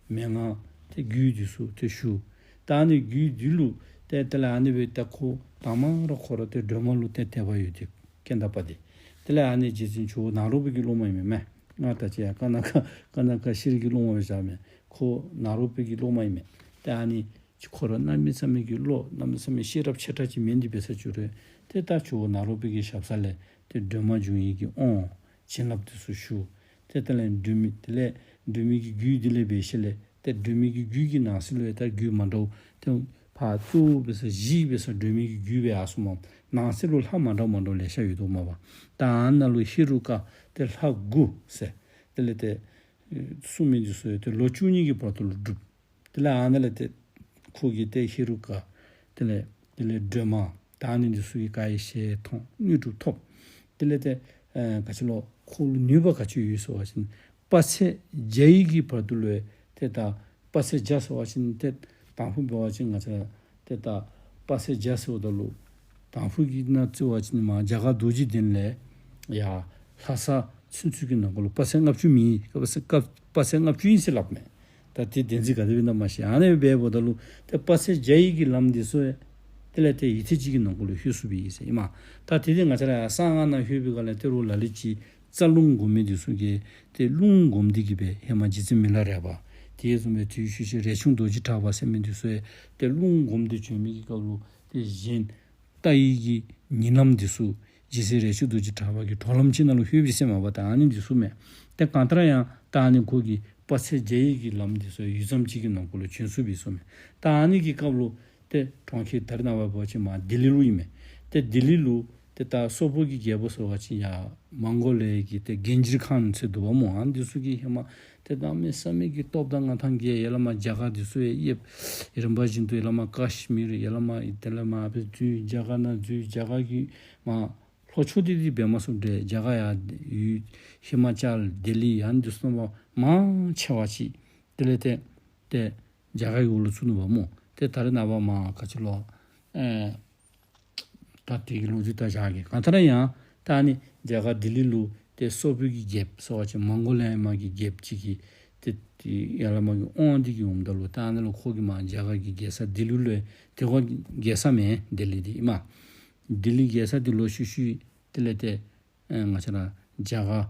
མན་ངག་ཏེ་རྒྱུད་འདི་ཚུ་ཏེ་ཞུ། ད་ཨ་ནི་རྒྱུད་འདི་ལུ་ཏེ་དེ་ལས་ཨ་ནི་སྦེ་ད་ཁོ་དང་པ་ར་ཁོ་ར་ཏེ་སྒྲོལ་མ་ལུ་ཏེ་དད་པ་ཡོད་དེ་ཀན་ད་པ་འདི། དེ་ལས་ཨ་ནི་རྗེ་བཙུན་ཇོ་བོ་ནཱ་རོ་པའི་གི་སློབ་མ་ཨིན་མས། ང་ད་ཅི་ཡང་ཀ་ན་ཀ་ཀ་ན་ཀ་ཤྲཱི་གི་སློབ་མ་སྦེ་བཞག་མས། ཁོ་ནཱ་རོ་པའི་གི་སློབ་མ་ཨིན་མས། ཏེ་ཨ་ནི་ཁོ་ར་གནམ་མེད་ས་མེད་ཀྱི་བློ་གནམ་མེད་ས་མེད་ཤེས་རབ་ཆེ་དྲགས་ཅིག་མེན་ཏེ་འབད་ས་ཅི་རུང་ཏེ་ད་ཇོ་བོ་ནཱ་རོ་པའི་གི་ཞབས་ས་ལས་ཏེ་སྒྲོལ་མ་འབྱུང་བའི་གི་དབང་བྱིན་རླབས་འདི་ཚུ་ཞུ། ཏེ་དེ་ལས་སྒྲོལ་མའི་དེ་ལས་སྒྲོལ་མའི་གི་རྒྱུད་འདི་ལས་འབད་ཞིནམ་ལས་ཏེ་སྒྲོལ་མའི་གི་རྒྱུད་ཀྱི་ནང་གསེས་ལུ་ཡང་ད་རྒྱུད་མ་འདྲཝ་ཏེ་ཕར་གཙོ་བོ་འབད་ས་གཞི་འབད་ས་སྒྲོལ་མའི་གི་རྒྱུད་སྦེ་ཡར་སོང་མས། ནང་གསེས་ལུ་ལྷ་མ་འདྲཝ་མ་འདྲཝ་ལེ་ཤ་ཡོད་དོ་མས་པ། ད་ཨ་ནཱ་ལུ་ཧེ་རུ་ཀ་ཏེ་ལྷ་དགུ་ཟེར་དེ་ལས་ཏེ་གསུངས་མི་འདི་ཚུ་ཡང་ཏེ་ལོ་བཅུ་གཉིས་ཀྱི་བར་དུ་ལུ་སྒྲུབ། དེ་ལས་ཨ་ནཱ་ལས་ཏེ་ཁོ་གིས་ཏེ་ཧེ་རུ་ཀ་དེ་ལས་དེ་ལས་སྒྲོལ་མ་ད་ཨ་ནི་འདི་ཚུ་གི་བཀའ་ཡི་ཞལ་མཐོང་དངོས་གྲུབ་ཐོབ། དེ་ལས་ཏེ་ཨེ་ག་ཅི་ལོ་ཁོ་ལུ་ནུས་པ་ག་ཅི་ཡོད་ཟེར་བ་ཅིན་དཔག་ཚད་བརྒྱ་ཡི་གི་བར་དུ་ལུ་ཡང་ཏེ་ད་དཔག་ཚད་བརྒྱ་ཟེར་བ་ཅིན་ཏེ་དང་ཕུ་འབད་བ་ཅིན་ང་བཅས་ཏེ་ད་ དཔག་ཚད་བརྒྱ་ཟེརཝ་ད་ལུ་དང་ཕུ་གི་ནང་བརྩི་བ་ཅིན་མར་རྒྱ་གར་རྡོ་རྗེ་གདན་ལས་ཡར་ལྷ་ས་ཚུན་ཚོད་ཀྱི་ནང་འཁོད་ལུ་དཔག་ཚད་ལྔ་བཅུ་མེད། དཔག་ཚད་ལྔ་བཅུ་ཨིན་ཟེར་སླབ་མས། ད་དེ་བདེན་རྫུན་ག་དེ་སྦེ་ཨིན་ན་མ་ཤེས། ཨ་ནི་སྦེ་འབདཝ་ད་ལུ་ཏེ་དཔག་ཚད་བརྒྱ་ཡི་གི་ལམ་འདི་ཚུ་དེ་ལས་ཏེ་ཡུད་ཐེངས་གཅིག་གི་ནང་འཁོད་ལུ་ལྷོད་ཚུགསཔ་ཨིན་ཟེར་ཨིན་མས། ད་དེ་དེ་ང་བཅས་ར་ཡར་གསང་སྔགས་ནང་ལྷོད་པའི་སྒང་ལས་ཏེ་རོགས་ལ་ལུ་ཅིག་རྩ་རླུང་སྒོམ་མི་འདི་ཚུ་གིས་ཏེ་རླུང་སྒོམ་སྟེ་གི་སྦེ་ཧེ་མ་རྗེ་བཙུན་མི་ལ་རས་པ་དེ་བཟུམ་སྦེ་དུས་ཤུལ་ཤུལ་རས་ཆུང་རྡོ་རྗེ་གྲགས་པ་ཟེར་མི་འདི་ཚུ་ཡང་ཏེ་རླུང་སྒོམ་སྟེ་བྱོན་མི་གི་སྐབས་ལུ་ཏེ་གཞན་ལྟ་བའི་གི་ཉིན་ལམ་འདི་ཚུ་རྗེ་བཙུན་རས་ཆུང་རྡོ་རྗེ་གྲགས་པ་གི་གྲོལ་ལམ་ཅིག་ནང་ལུ་ལྷོད་པས་ཟེར་མས་པ། ད་ཨ་ནི་འདི་ཚུ་མས། ཏེ་གང་ལྟར་ཡང་ད་ཨ་ནི་ཁོ་གིས་དཔག་ཚད་བརྒྱ་ཡི་གི་ལམ་འདི་ཚུ་ཡུད་ཙམ་ཅིག་གི་ནང་འཁོད་ལུ་བྱོན་ཚུགསཔ་ཨིན་ཟེར་མས། ད་ཨ་ནི་གི་སྐབས་ལུ་ཏེ་གྲོང་ཁྱེར་ད་རེས་ནངས་པ་འབད་བ་ཅིན་མར་ལྡི་ལི་ལུ་ཨིན་མས། ཏེ་ལྡི་ལི་ལུ་ཏེ་ད་སོག་པོ་གི་རྒྱལ་པོ་ཟེར་བ་ཅིན་ཡར་མོང་གོ་ལི་ཡ་གི་ཏེ་གྷིན་ཇི་ཁཱན་ཟེར་འདུག་པ་སྨོ། ཨ་ནི་འདི་ཚུ་གིས་ཧེ་མ་ཏེ་གནམ་མེད་ས་མེད་ཀྱི་སྟོབས་དང་མངའ་ཐང་རྒྱས། ཡར་ལས་མར་རྒྱ་གར་འདི་ཚུ་ཡང་ཡོདཔ། རིམ་པ་བཞིན་དུ་ཡར་ལས་མར་ཀ་ཤི་མིར་ཡར་ལས་མར་དེ་ལས་མར་སྦེ་འཛུལ་རྒྱ་གར་ནང་འཛུལ། རྒྱ་གར་གྱི་མར་ལྷོ་ཕྱོགས་འདི་འདི་འབད་མ་ཚུགས་ཏེ་རྒྱ་གར་ཡར་ཡུལ་ཧི་མ་ཅལ་ལྡི་ལི་ཨ་ནི་འདི་ཚུ་ནང་མར་མང་ཆེ་བ་ཅིག་དེ་ལས་ཏེ་ཏེ་རྒྱ་གར་གྱི་འོག་ལུ་ཚུད་ནུག་པ་སྨོ། ཏེ་ད་རེས་ནངས་པ་མར་ག་ཅི་ལོ་ཨེ་ད་དེ་གི་ལོ་རྒྱུས་ད་བཞག་གེ། གང་ལྟར་ཡང་ད་ཨ་ནི་རྒྱ་གར་ལྡི་ལི་ལུ་ཏེ་སོག་པོ་གི་རྒྱལཔོ་ཟེར་བ་ཅིན་མོང་གོ་ལི་ཡ་མ་གི་རྒྱལཔོ་ཅིག་གིས་ཏེ་ཏེ་ཡར་ལས་མར་གྱི་དབང་སྟེ་གི་འོངམ་ད་ལུ་ད་ཨ་ནི་ལུ་ཁོ་གིས་མར་རྒྱ་གར་གྱི་རྒྱལ་ས་ལྡི་ལི་ལུ་ཏེ་ཁོ་རྒྱལ་ས་མེན་ལྡི་ལི་འདི་ཨིན་མས། ལྡི་ལི་རྒྱལ་ས་འདི་ལོག་ཤུལ་ཤུལ་དེ་ལས་ཏེ་ཨེ་ང་བཅས་ར་རྒྱ་གར་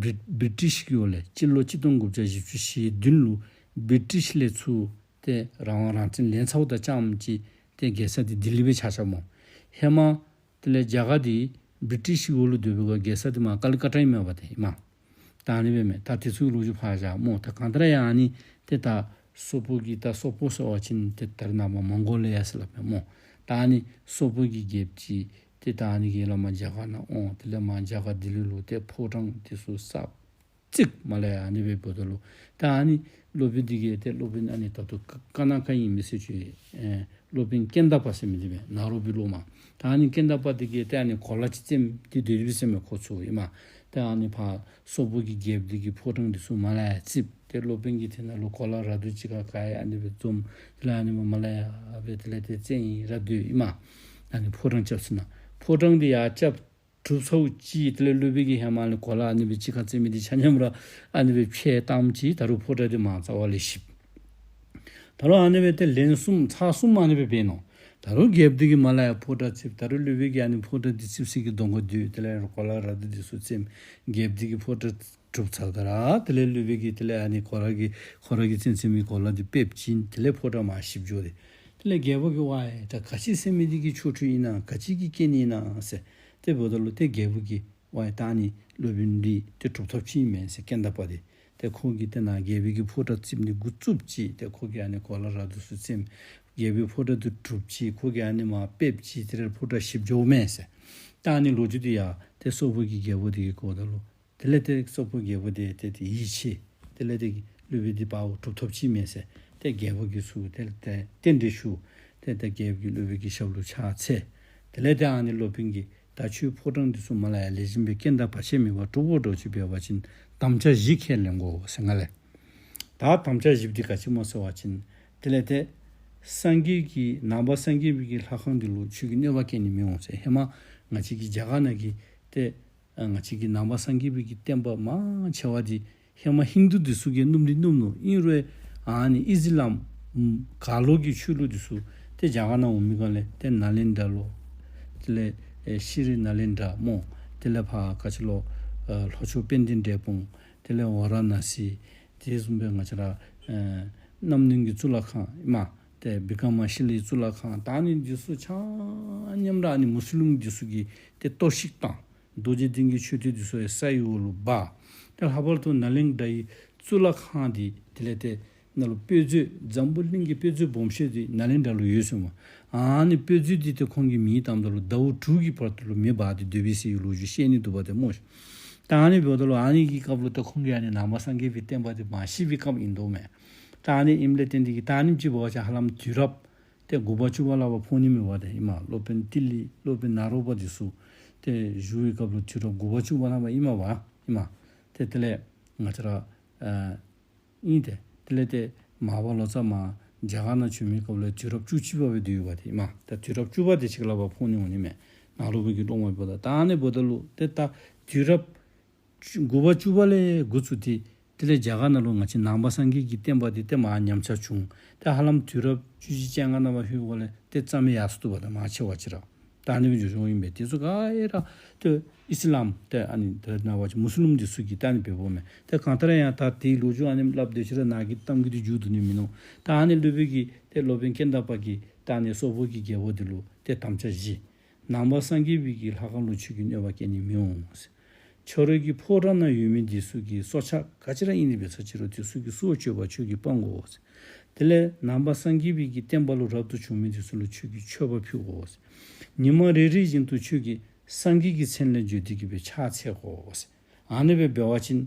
བི་བི་ཊིཤ་གི་འོག་ལས་སྤྱི་ལོ་གཅིག་སྟོང་དགུ་བརྒྱ་བཞི་བཅུ་ཞེ་བདུན་ལུ་བི་ཊིཤ་ལས་ཚུར་ཏེ་རང་དབང་རང་བཙན་ལེན་ཚརཝ་དང་རྐྱངམ་ཅིག་ཏེ་རྒྱལ་ས་འདི་ལྡི་ལི་སྦེ་ཆགས་ཆགསཔ་སྨོ། ཧེ་མ་དེ་ལས་རྒྱ་གར་འདི་བི་ཊིཤ་གི་འོག་ལུ་སྡོད་པའི་སྐབས་རྒྱལ་ས་འདི་མར་ཀ་ལི་ཀ་ཊ་ཨིན་མས་པ་ཏེ་ཨིན་མས། ད་ཨ་ནི་སྦེ་མས། ད་དེ་ཚུ་ལོ་རྒྱུས་ཕར་བཞག་སྨོ། ད་གང་ལྟར་ཡང་ཨ་ནི་ཏེ་ད་སོག་པོ་གི་ད་སོག་པོ་ཟེར་བ་ཅིན་ཏེ་ད་རེས་ནངས་པ་མོང་གོ་ལི་ཡ་ཟེར་སླབ་མས་སྨོ། ད་ཨ་ནི་སོག་པོ་གི་རྒྱལཔོ་ཅིག་ཏེ་ད་ཨ་ནི་གིས་ཡར་ལས་མར་རྒྱ་གར་ནང་འོང་། དེ་ལས་མར་རྒྱ་གར་ལྡི་ལི་ལུ་ཏེ་ཕོ་བྲང་འདི་ཚུ་གསརཔ་བརྩིགས། མར་ལས་ཡར་ཨ་ནི་སྦེ་འབདཝ་ད་ལུ་ད་ཨ་ནི་སློབ་དཔོན་འདི་གིས་ཏེ་སློབ་དཔོན་ཨ་ནི་ད་ལྟོ་ཀ་ཀ་ན་ཀ་ཨིན་མི་ཟེར་ཅིག་ཨེ་སློབ་དཔོན་ཀེན་ད་པ་ཟེར་མི་འདི་སྦེ་ནཱ་རོ་པའི་སློབ་མ། ད་ཨ་ནི་ཀེན་ད་པ་འདི་གིས་ཏེ་ཨ་ནི་གོ་ལ་ཅིག་བཙེམས་ཏེ་སྡོད་པས་ཟེར་མས་ཁོ་ཚུ་ཨིན་མས། ཏེ་ཨ་ནི་ཕར་སོག་པོ་གི་རྒྱལཔོ་འདི་གི་ཕོ་བྲང་འདི་ཚུ་མར་ལས་ཡར་བརྩིགས། ཏེ་སློབ་དཔོན་གྱིས་དེ་ནང་ལུ་གོ་ལ་ར་དུ་ཅིག་ཁར་ག་ཡ་ཨ་ནི་སྦེ་འཛོམས། དེ་ལས་ཨ་ནི་མར་མར་ལས་ཡར་སྦེ་དེ་ལས་ཏེ་བཙན་ཡིན་ར་སྡོད་ཨིན་མས། ཨ་ནི་ཕོ་བྲང་རྐྱབ་ཚུན་ན་ཕོ་བྲང་འདི་ཡར་རྐྱབ་གྲུབ་ཚརཝ་ཅིག་དེ་ལས་སློབ་དཔོན་གྱིས་ཧེ་མ་ལས་གོ་ལ་ཨ་ནི་སྦེ་ཅིག་ཁར་བཙེམས་མི་འདི་ཆ་མཉམ་ར་ཨ་ནི་སྦེ་ཕྱེ་བཏངམ་ཅིག་ད་རུང་ཕོ་བྲང་འདི་མར་རྩ་བ་ལས་བཤིགཔ། ད་རུང་ཨ་ནི་སྦེ་ཏེ་ལན་གསུམ་ཚར་གསུམ་ཨ་ནི་སྦེ་འབད་ནུག། ད་རུང་རྒྱལཔོ་འདི་གིས་མར་ལས་ཡར་ཕོ་བྲང་བརྩིགས། ད་རུང་སློབ་དཔོན་གྱིས་ཨ་ནི་ཕོ་བྲང་འདི་བརྩིགས་སའི་གི་གདོང་ཁར་སྡོད། དེ་ལས་གོ་ལ་ར་དུ་འདི་ཚུ་བཙེམས། རྒྱལཔོ་འདི་གི་ཕོ་བྲང་གྲུབ་ཚརཝ་ད་ར་དེ་ལས་སློབ་དཔོན་གྱིས་དེ་ལས་ཨ་ནི་གོ་ལ་གི་ཁོ་ར་གིས་བཙེམས་བཙེམས་མི་གོ་ལ་འདི་ཕབ་བྱིན། དེ་ལས་ཕོ་བྲང་མར་བཤིག་འགྱོ་སྟེ། དེ་ལས་རྒྱལ་པོ་གིས་ཝའི་ད་ག་ཅི་ཟེར་མི་འདི་གི་ཆོ་འཕྲུལ་ཨིན་ན་ག་ཅི་གི་རྐྱེན་ཨིན་ན་ཟེར་ཏེ་འབདཝ་ད་ལུ་ཏེ་རྒྱལ་པོ་གིས་ཝའི་ད་ཨ་ནི་སློབ་དཔོན་འདི་ཏེ་གྲུབ་ཐོབ་ཅིག་ཨིན་མས་ཟེར་ཀེན་ད་པ་འདི། ཏེ་ཁོ་གིས་ཏེ་ནཱ་རྒྱལ་པོའི་གི་ཕོ་བྲང་བརྩིགས་ནི་འགོ་བཙུགསཔ་ཅིག། ཏེ་ཁོ་གིས་ཨ་ནི་གོ་ལ་ར་དུ་ཚུ་བཙེམས། རྒྱལ་པོའི་ཕོ་བྲང་འདི་གྲུབ་ཅིག། ཁོ་གིས་ཨ་ནི་མར་ཕབ་ཅིག། དེ་ལས་ཕོ་བྲང་བཤིག་འགྱོཝ་མས་ཟེར། ད་ཨ་ནི་ལོ་རྒྱུས་འདི་ཡང་ཏེ་སོག་པོ་གི་རྒྱལ་པོ་འདི་གིས་གོཝ་ད་ལུ་དེ་ལས་ཏེ་སོག་པོ་རྒྱལ་པོ་འདི་ཏེ་ཏེ་ཡིད་ཆེས། དེ་ལས་ཏེ་སློབ་དཔོན་འདི་དཔའ་བོ་གྲུབ་ཐོབ་ཅིག་མས་ཟེར་ཏེ་རྒྱལ་པོ་གིས་ཚུར་ཏེ་ཏེ་རྟེན་འབྲེལ་ཞུ། ཏེ་ཏེ་རྒྱལ་པོ་གིས་སློབ་དཔོན་གྱི་ཞབས་ལུ་ཕྱག་འཚལ། དེ་ལས་ཏེ་ཨ་ནི་སློབ་དཔོན་གྱིས་ད་ཁྱོད་ཕོ་བྲང་འདི་ཚུ་མར་ལས་ཡར་ལེགས་ཤོམ་སྦེ་རྐྱེན་དང་བར་ཆད་མེད་པར་གྲུབ་དགོཔ་འདྲཝ་ཅིག་འབད་བ་ཅིན་དམ་བཅའ་བཞི་ཁས་ལེན་དགོ་ཟེར་ང་ལས། ད་དམ་བཅའ་བཞི་འདི་ག་ཅི་སྨོ་ཟེར་བ་ཅིན་དེ་ལས་ཏེ་སངས་རྒྱས་ཀྱི་ནང་པ་སངས་རྒྱས་པའི་གི་ལྷ་ཁང་འདི་ལུ་ཁྱོད་ཀྱིས་གནོད་པ་བཀལ་ནི་མི་འོང་ཟེར། ཧེ་མ་ང་བཅས་ཀྱི་རྒྱ་གར་ནང་གི་ཏེ་ཨ་ང་བཅས་ཀྱི་ནང་པ་སངས་རྒྱས་པའི་གི་བསྟན་པ་མང་ཆེ་བ་འདི་ཧེ་མ་ཧིན་དུ་འདི་ཚུ་གིས་བསྣུབས་ནི་བསྣུབས་ནུག། ཨིན་རུང་ཨ་ནི་ཨི་སི་ལམ་གར་ལུགས་ཀྱི་ཆོས་ལུགས་འདི་ཚུ་ཏེ་རྒྱ་གར་ནང་འོང་མི་སྒང་ལས་ཏེ་ནཱ་ལེནྡྲ་ལོ། དེ་ལས་ཨེ་ཤྲཱི་ནཱ་ལེནྡྲ་སྨོ། དེ་ལས་ཕར་ག་ཅི་ལོ་ཨ་ལྷོ་ཕྱོགས་དཔལ་ལྡན་འབྲས་སྤུངས། དེ་ལས་ཝཱ་ར་ཎ་སི། དེ་བཟུམ་སྦེ་ང་བཅས་ར་ཨེ་རྣམ་གནོན་གྱི་གཙུག་ལག་ཁང་ཨིན་མས། ཏེ་བི་ཀྲ་མ་ཤི་ལའི་གཙུག་ལག་ཁང་ད་ཨ་ནི་འདི་ཚུ་ཆ་མཉམ་ར་ཨ་ནི་མུ་སི་ལིམ་འདི་ཚུ་གིས་ཏེ་གཏོར་བཤིག་བཏང་། རྡོ་རྗེ་གདན་གྱི་མཆོད་རྟེན་འདི་ཚུ་ཡང་ས་ཡི་འོག་ལུ་སྦ། ཏེ་ལྷག་པར་དུ་ནཱ་ལེནྡྲའི་གཙུག་ལག་ཁང་འདི་དེ་ལས་ཏེ་ནཱ་ལུ་དཔེ་མཛོད་འཛམ་བུ་གླིང་གི་དཔེ་མཛོད་སྦོམ་ཤོས་འདི་ནཱ་ལེནྡྲ་ལུ་ཡོད་ཟེར་མས། ཨ་ནི་དཔེ་མཛོད་འདི་ཏེ་ཁོང་གིས་མེ་བཏངམ་ད་ལུ་ཟླཝ་དྲུག་གི་བར་དུ་ལུ་མེ་འབར་ཏེ་སྡོད་པས་ཟེར་བའི་ལོ་རྒྱུས་བཤད་ནི་འདུག་པ་ཏེ་སྨོ། ད་ཨ་ནི་འབདཝ་ད་ལུ་ཨ་ནི་གི་སྐབས་ལུ་ད་ཁོང་གིས་ཨ་ནི་ནང་པ་སངས་རྒྱས་པའི་བསྟན་པ་འདི་མ་ཤེས་པའི་སྐབས་ཨིན་དོ་མས། ད་ཨ་ནི་ཨིནམ་ལས་བརྟེན་ཏེ་གིས་ད་ཨ་ནེམ་ཅིག་འབད་བ་ཅིན་ཧ་ལམ་དུས་རབས་ཏེ་དགུ་པ་བཅུ་པ་ལས་ཕར་ཕོག་ནི་མས་པ་ཏེ་ཨིན་མས། སློབ་དཔོན་ཏི་ལི་སློབ་དཔོན་ནཱ་རོ་པ་འདི་ཚུ་ཏེ་བཞུགས་པའི་སྐབས་ལུ་དུས་རབས་དགུ་པ་བཅུ་པ་ལས་ཕར་ཨིན་མས་པ་ཨིན་མས། ཏེ་དེ་ལས་ང་བཅས་ར་ཨ་ཨིན་ཏེ་དེ་ལས་ཏེ་མར་པ་ལོ་ཙཱ་མར་ རྒྱ་གར་ནང་བྱོན་མི་སྐབས་ལས་དུས་རབས་བཅུ་གཅིག་པ་སྦེ་སྡོད་ཡོདཔ་འདི་ཨིན་མས། ད་དུས་རབས་བཅུ་པ་འདི་ཅིག་ལས་ཕར་ཕོག་ནི་འོང་ནི་མས། ནཱ་རོ་པའི་གི་སློབ་མ་འབདཝ་ད། ད་ཨ་ནི་འབདཝ་ད་ལུ་ཏེ་ད་དུས་རབས་དགུ་པ་བཅུ་པ་ལས་འགོ་བཙུགས་ཏེ་དེ་ལས་རྒྱ་གར་ནང་ལུ་ང་བཅས་ནང་པ་སངས་རྒྱས་ཀྱི་བསྟན་པ་འདི་ཏེ་མར་ཉམས་ཆག་བྱུང་། ཏེ་ཧ་ལམ་དུས་རབས་བཅུ་བཞི་བཅོ་ལྔ་ནང་ཕར་ལྷོདཔ་ལས་ཏེ་རྩ་མེད་ཡར་སོ་ནུག་པ། ད་མང་ཆེ་བ་ཅིག་ར་ད་ཨ་ནི་སྦེ་འགྱོ་འགྱོཝ་ཨིན་པས། དེ་ཚུ་ག་ར་ཏེ་ཨིས་ལམ་ཏེ་ཨ་ནི་ད་ནཱ་བ་ཅིན་མུས་ལིམ་འདི་ཚུ་གིས་ད་ཨ་ནི་འབདཝ་མས། ཏེ་གང་ལྟར་ཡང་ད་དེའི་ལོ་རྒྱུས་ཨ་ནི་སླབ་སྡོད་ཅི་རུང་ནཱ་གི་གཏམ་རྒྱུད་འདི་མཇུག་བསྡུ་ནི་མིན་ནུག། ད་ཨ་ནི་སློབ་དཔོན་གྱིས་ཏེ་སློབ་དཔོན་ཀྱནྡ་པ་གིས་ད་ཨ་ནི་སོག་པོ་གི་རྒྱལ་པོ་འདི་ལུ་ཏེ་དམ་བཅའ་བཞེས། ནང་པ་སངས་རྒྱས་པའི་གི་ལྷ་ཁང་ལུ་ཁྱོད་ཀྱིས་གནོད་པ་བཀལ་ནི་མི་འོང་ཟེར། ཁྱོད་རའི་གི་ཕོ་བྲང་ནང་ཡོད་མི་འདི་ཚུ་གི་སྲོག་ཆགས་ག་ཅི་ར་ཨིན་ནི་འབད་ས་ཅི་རུང་དེ་ཚུ་གི་སྲོག་གཅོད་པ་ཁྱོད་ཀྱིས་སྤང་དགོ་ཟེར། དེ་ལས་ནང་པ་སངས་རྒྱས་པའི་གི་བསྟན་པ་ལུ་རབ་ཏུ་བྱུང་མི་འདི་ཚུ་ལུ་ཁྱོད་ཀྱིས་མཆོད་པ་ཕུལ་དགོ་ཟེར། ཉི་མ་རེ་རེ་བཞིན་དུ་ཁྱོད་ཀྱིས་སངས་རྒྱས་ཀྱི་མཚན་ལས་བརྗོད་དེ་གི་སྦེ་ཕྱག་འཚལ་དགོ་ཟེར། ཨ་ནི་སྦེ་འབད་བ་ཅིན་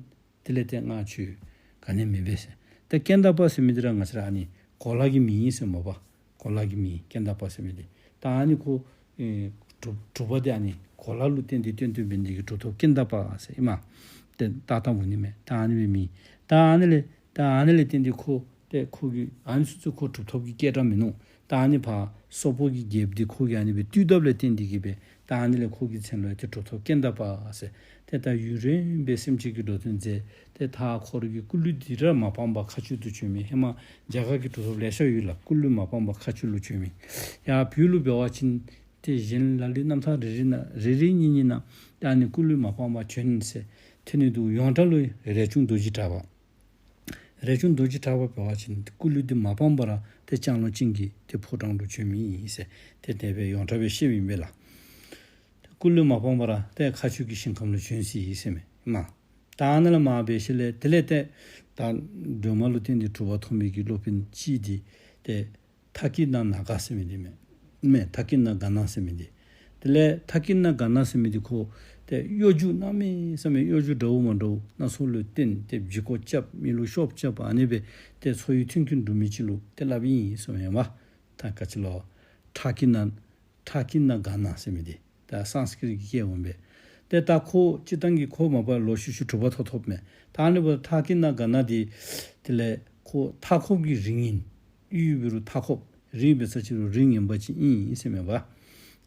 དེ་ལས་ཏེ་ང་ཁྱོད་ག་ནི་མེད་པས་ཟེར། ཏེ་ཀྱནྡ་པ་ཟེར་མི་འདི་ར་ང་བཅས་ར་ཨ་ནི་གོ་ལ་གི་མིང་ཨིན་ཟེར་མས་པ། གོ་ལ་གི་མིང་ཀྱནྡ་པ་ཟེར་མི་འདི། ད་ཨ་ནི་ཁོ་ཨེ་གྲུབ་གྲུབ་པ་འདི་ཨ་ནི་གོ་ལ་ལུ་བརྟེན་ཏེ་བཏོན་བཏོནམ་འབད་ནི་དེ་གིས་གྲུབ་ཐོབ་ཀྱནྡ་པ་ཟེར་ཨིན་མས། ཏེ་ཏག་ཏག་འོང་ནི་མས། ད་ཨ་ནི་སྦེ་མིང་། ད་ཨ་ནི་ལས་ད་ཨ་ནི་ལས་བརྟེན་ཏེ་ཁོ་ཏེ་ཁོ་གི་ཨ་ནི་ཚུ་ཚུ་ཁོ་གྲུབ་ཐོབ་ཀྱི་སྐད་གྲགས་མིན་ནུག། ད་ཨ་ནི་ཕར་སོག་པོ་གི་རྒྱལཔོ་འདི་ཁོ་གིས་ཨ་ནི་སྦེ་བཏུལ་དཔ་ལས་བརྟེན་ཏེ་གི་སྦེ་ད་ཨ་ནི་ལས་ཁོ་གི་མཚན་ལུ་ཡང་ཏེ་གྲུབ་ཐོབ་ཀྱནྡ་པ་ཟེར། ཏེ་ད་ཡུན་རིངམོ་སྦེ་སེམས་ཅན་གྱི་འགྲོ་དོན་མཛད། ཏེ་ད་ཁོ་རའི་གི་སྐུ་ལུས་འདི་ར་མ་སྤངས་པར་མཁའ་སྤྱོད་དུ་བྱོན་མི་ཧེ་མ་རྒྱ་གར་གྱི་གྲུབ་ཐོབ་ལེ་ཤ་ཡོད་ལགས། སྐུ་ལུས་མ་སྤངས་པར་མཁའ་སྤྱོད་ལུ་བྱོན་མི། ཡར་བོད་ལུ་འབད་བ་ཅིན་ཏེ་གཞན་ལ་ལུ་རྣམ་ཐར་རེ་རེ་ནང་རེ་རེ་གཉིས་གཉིས་ནང་ད་ཨ་ནི་སྐུ་ལུས་མ་སྤངས་པར་བྱོན་ཟེར་ཐོན་ནི་འདུག། ཡོངས་གྲགས་ལུ་རས་ཆུང་རྡོ་རྗེ་གྲགས་པ། རས་ཆུང་རྡོ་རྗེ་གྲགས་པ་འབད་བ་ཅིན་སྐུ་ལུས་འདི་མ་སྤངས་པར་ཏེ་ལྕང་ལོ་ཅན་གྱི་ཏེ་ཕོ་བྲང་དུ་བྱོན་མི་ཨིན་ཟེར་ཏེ་དེ་སྦེ་ཡོངས་གྲགས་སྦེ་བཤདཔ་ཨིན་པས་ལགས། སྐུ་ལུས་མ་སྤངས་པར་ཏེ་མཁའ་སྤྱོད་ཀྱི་ཞིང་ཁམས་ལུ་བྱོན་ཅི་ཟེར་མས་མས། ད་ཨ་ནཱ་ལས་མར་འབད་ཞིནམ་ལས་དེ་ལས་ཏེ་ད་སྒྲོལ་མ་ལུ་བརྟེན་ཏེ་གྲུབ་པ་ཐོབ་མི་གི་སློབ་དཔོན་ཅིག་འདི་ཏེ་ཐ་ཀི་ན་ནཱ་ག་ཟེར་མི་འདི་མས། མས། ཐ་ཀི་ན་ག་ན་ཟེར་མི་འདི། དེ་ལས་ཐ་ཀི་ན་ག་ན་ཟེར་མི་འདི་ཁོ་ཏེ་གཡོ་སྒྱུ་གནམ་མེད་ས་མེད་གཡོ་སྒྱུ་འདྲཝ་མ་འདྲཝ་སྣ་ཚོགས་ལུ་བརྟེན་ཏེ་བྱི་ཀོ་རྐྱབ་མི་ལུ་ཤོབ་རྐྱབ་ཨ་ནི་སྦེ་ཏེ་འཚོ་བའི་མཐུན་རྐྱེན་སྒྲུབ་མི་ཅིག་ལུ་ཏེ་སླབ་ཨིན་ཟེར་མས་པ། ད་ག་ཅི་ལོ། ཐ་ཀི་ན་ཐ་ཀི་ན་ག་ན་ཟེར་མི་འདི་ད་སཾསྐྲྀཏ་གི་སྐད་འོང་པས། ཏེ་ད་ཁོ་སྤྱིར་བཏང་གི་ཁོ་མ་པ་ལོག་ཤུལ་ཤུལ་གྲུབ་པ་ཐོབ་ཐོབ་མས། ད་ཨ་ནི་འབདཝ་ད་ཐ་ཀི་ན་ག་ན་འདི་དེ་ལས་ཁོ་མཐའ་འཁོབ་ཀྱི་རིགས་ཨིན། ཡུལ་འབད་རུང་མཐའ་འཁོབ། རིགས་འབད་ས་ཅི་རུང་རིགས་ངན་པ་ཅིག་ཨིན་ཟེར་མས་པ།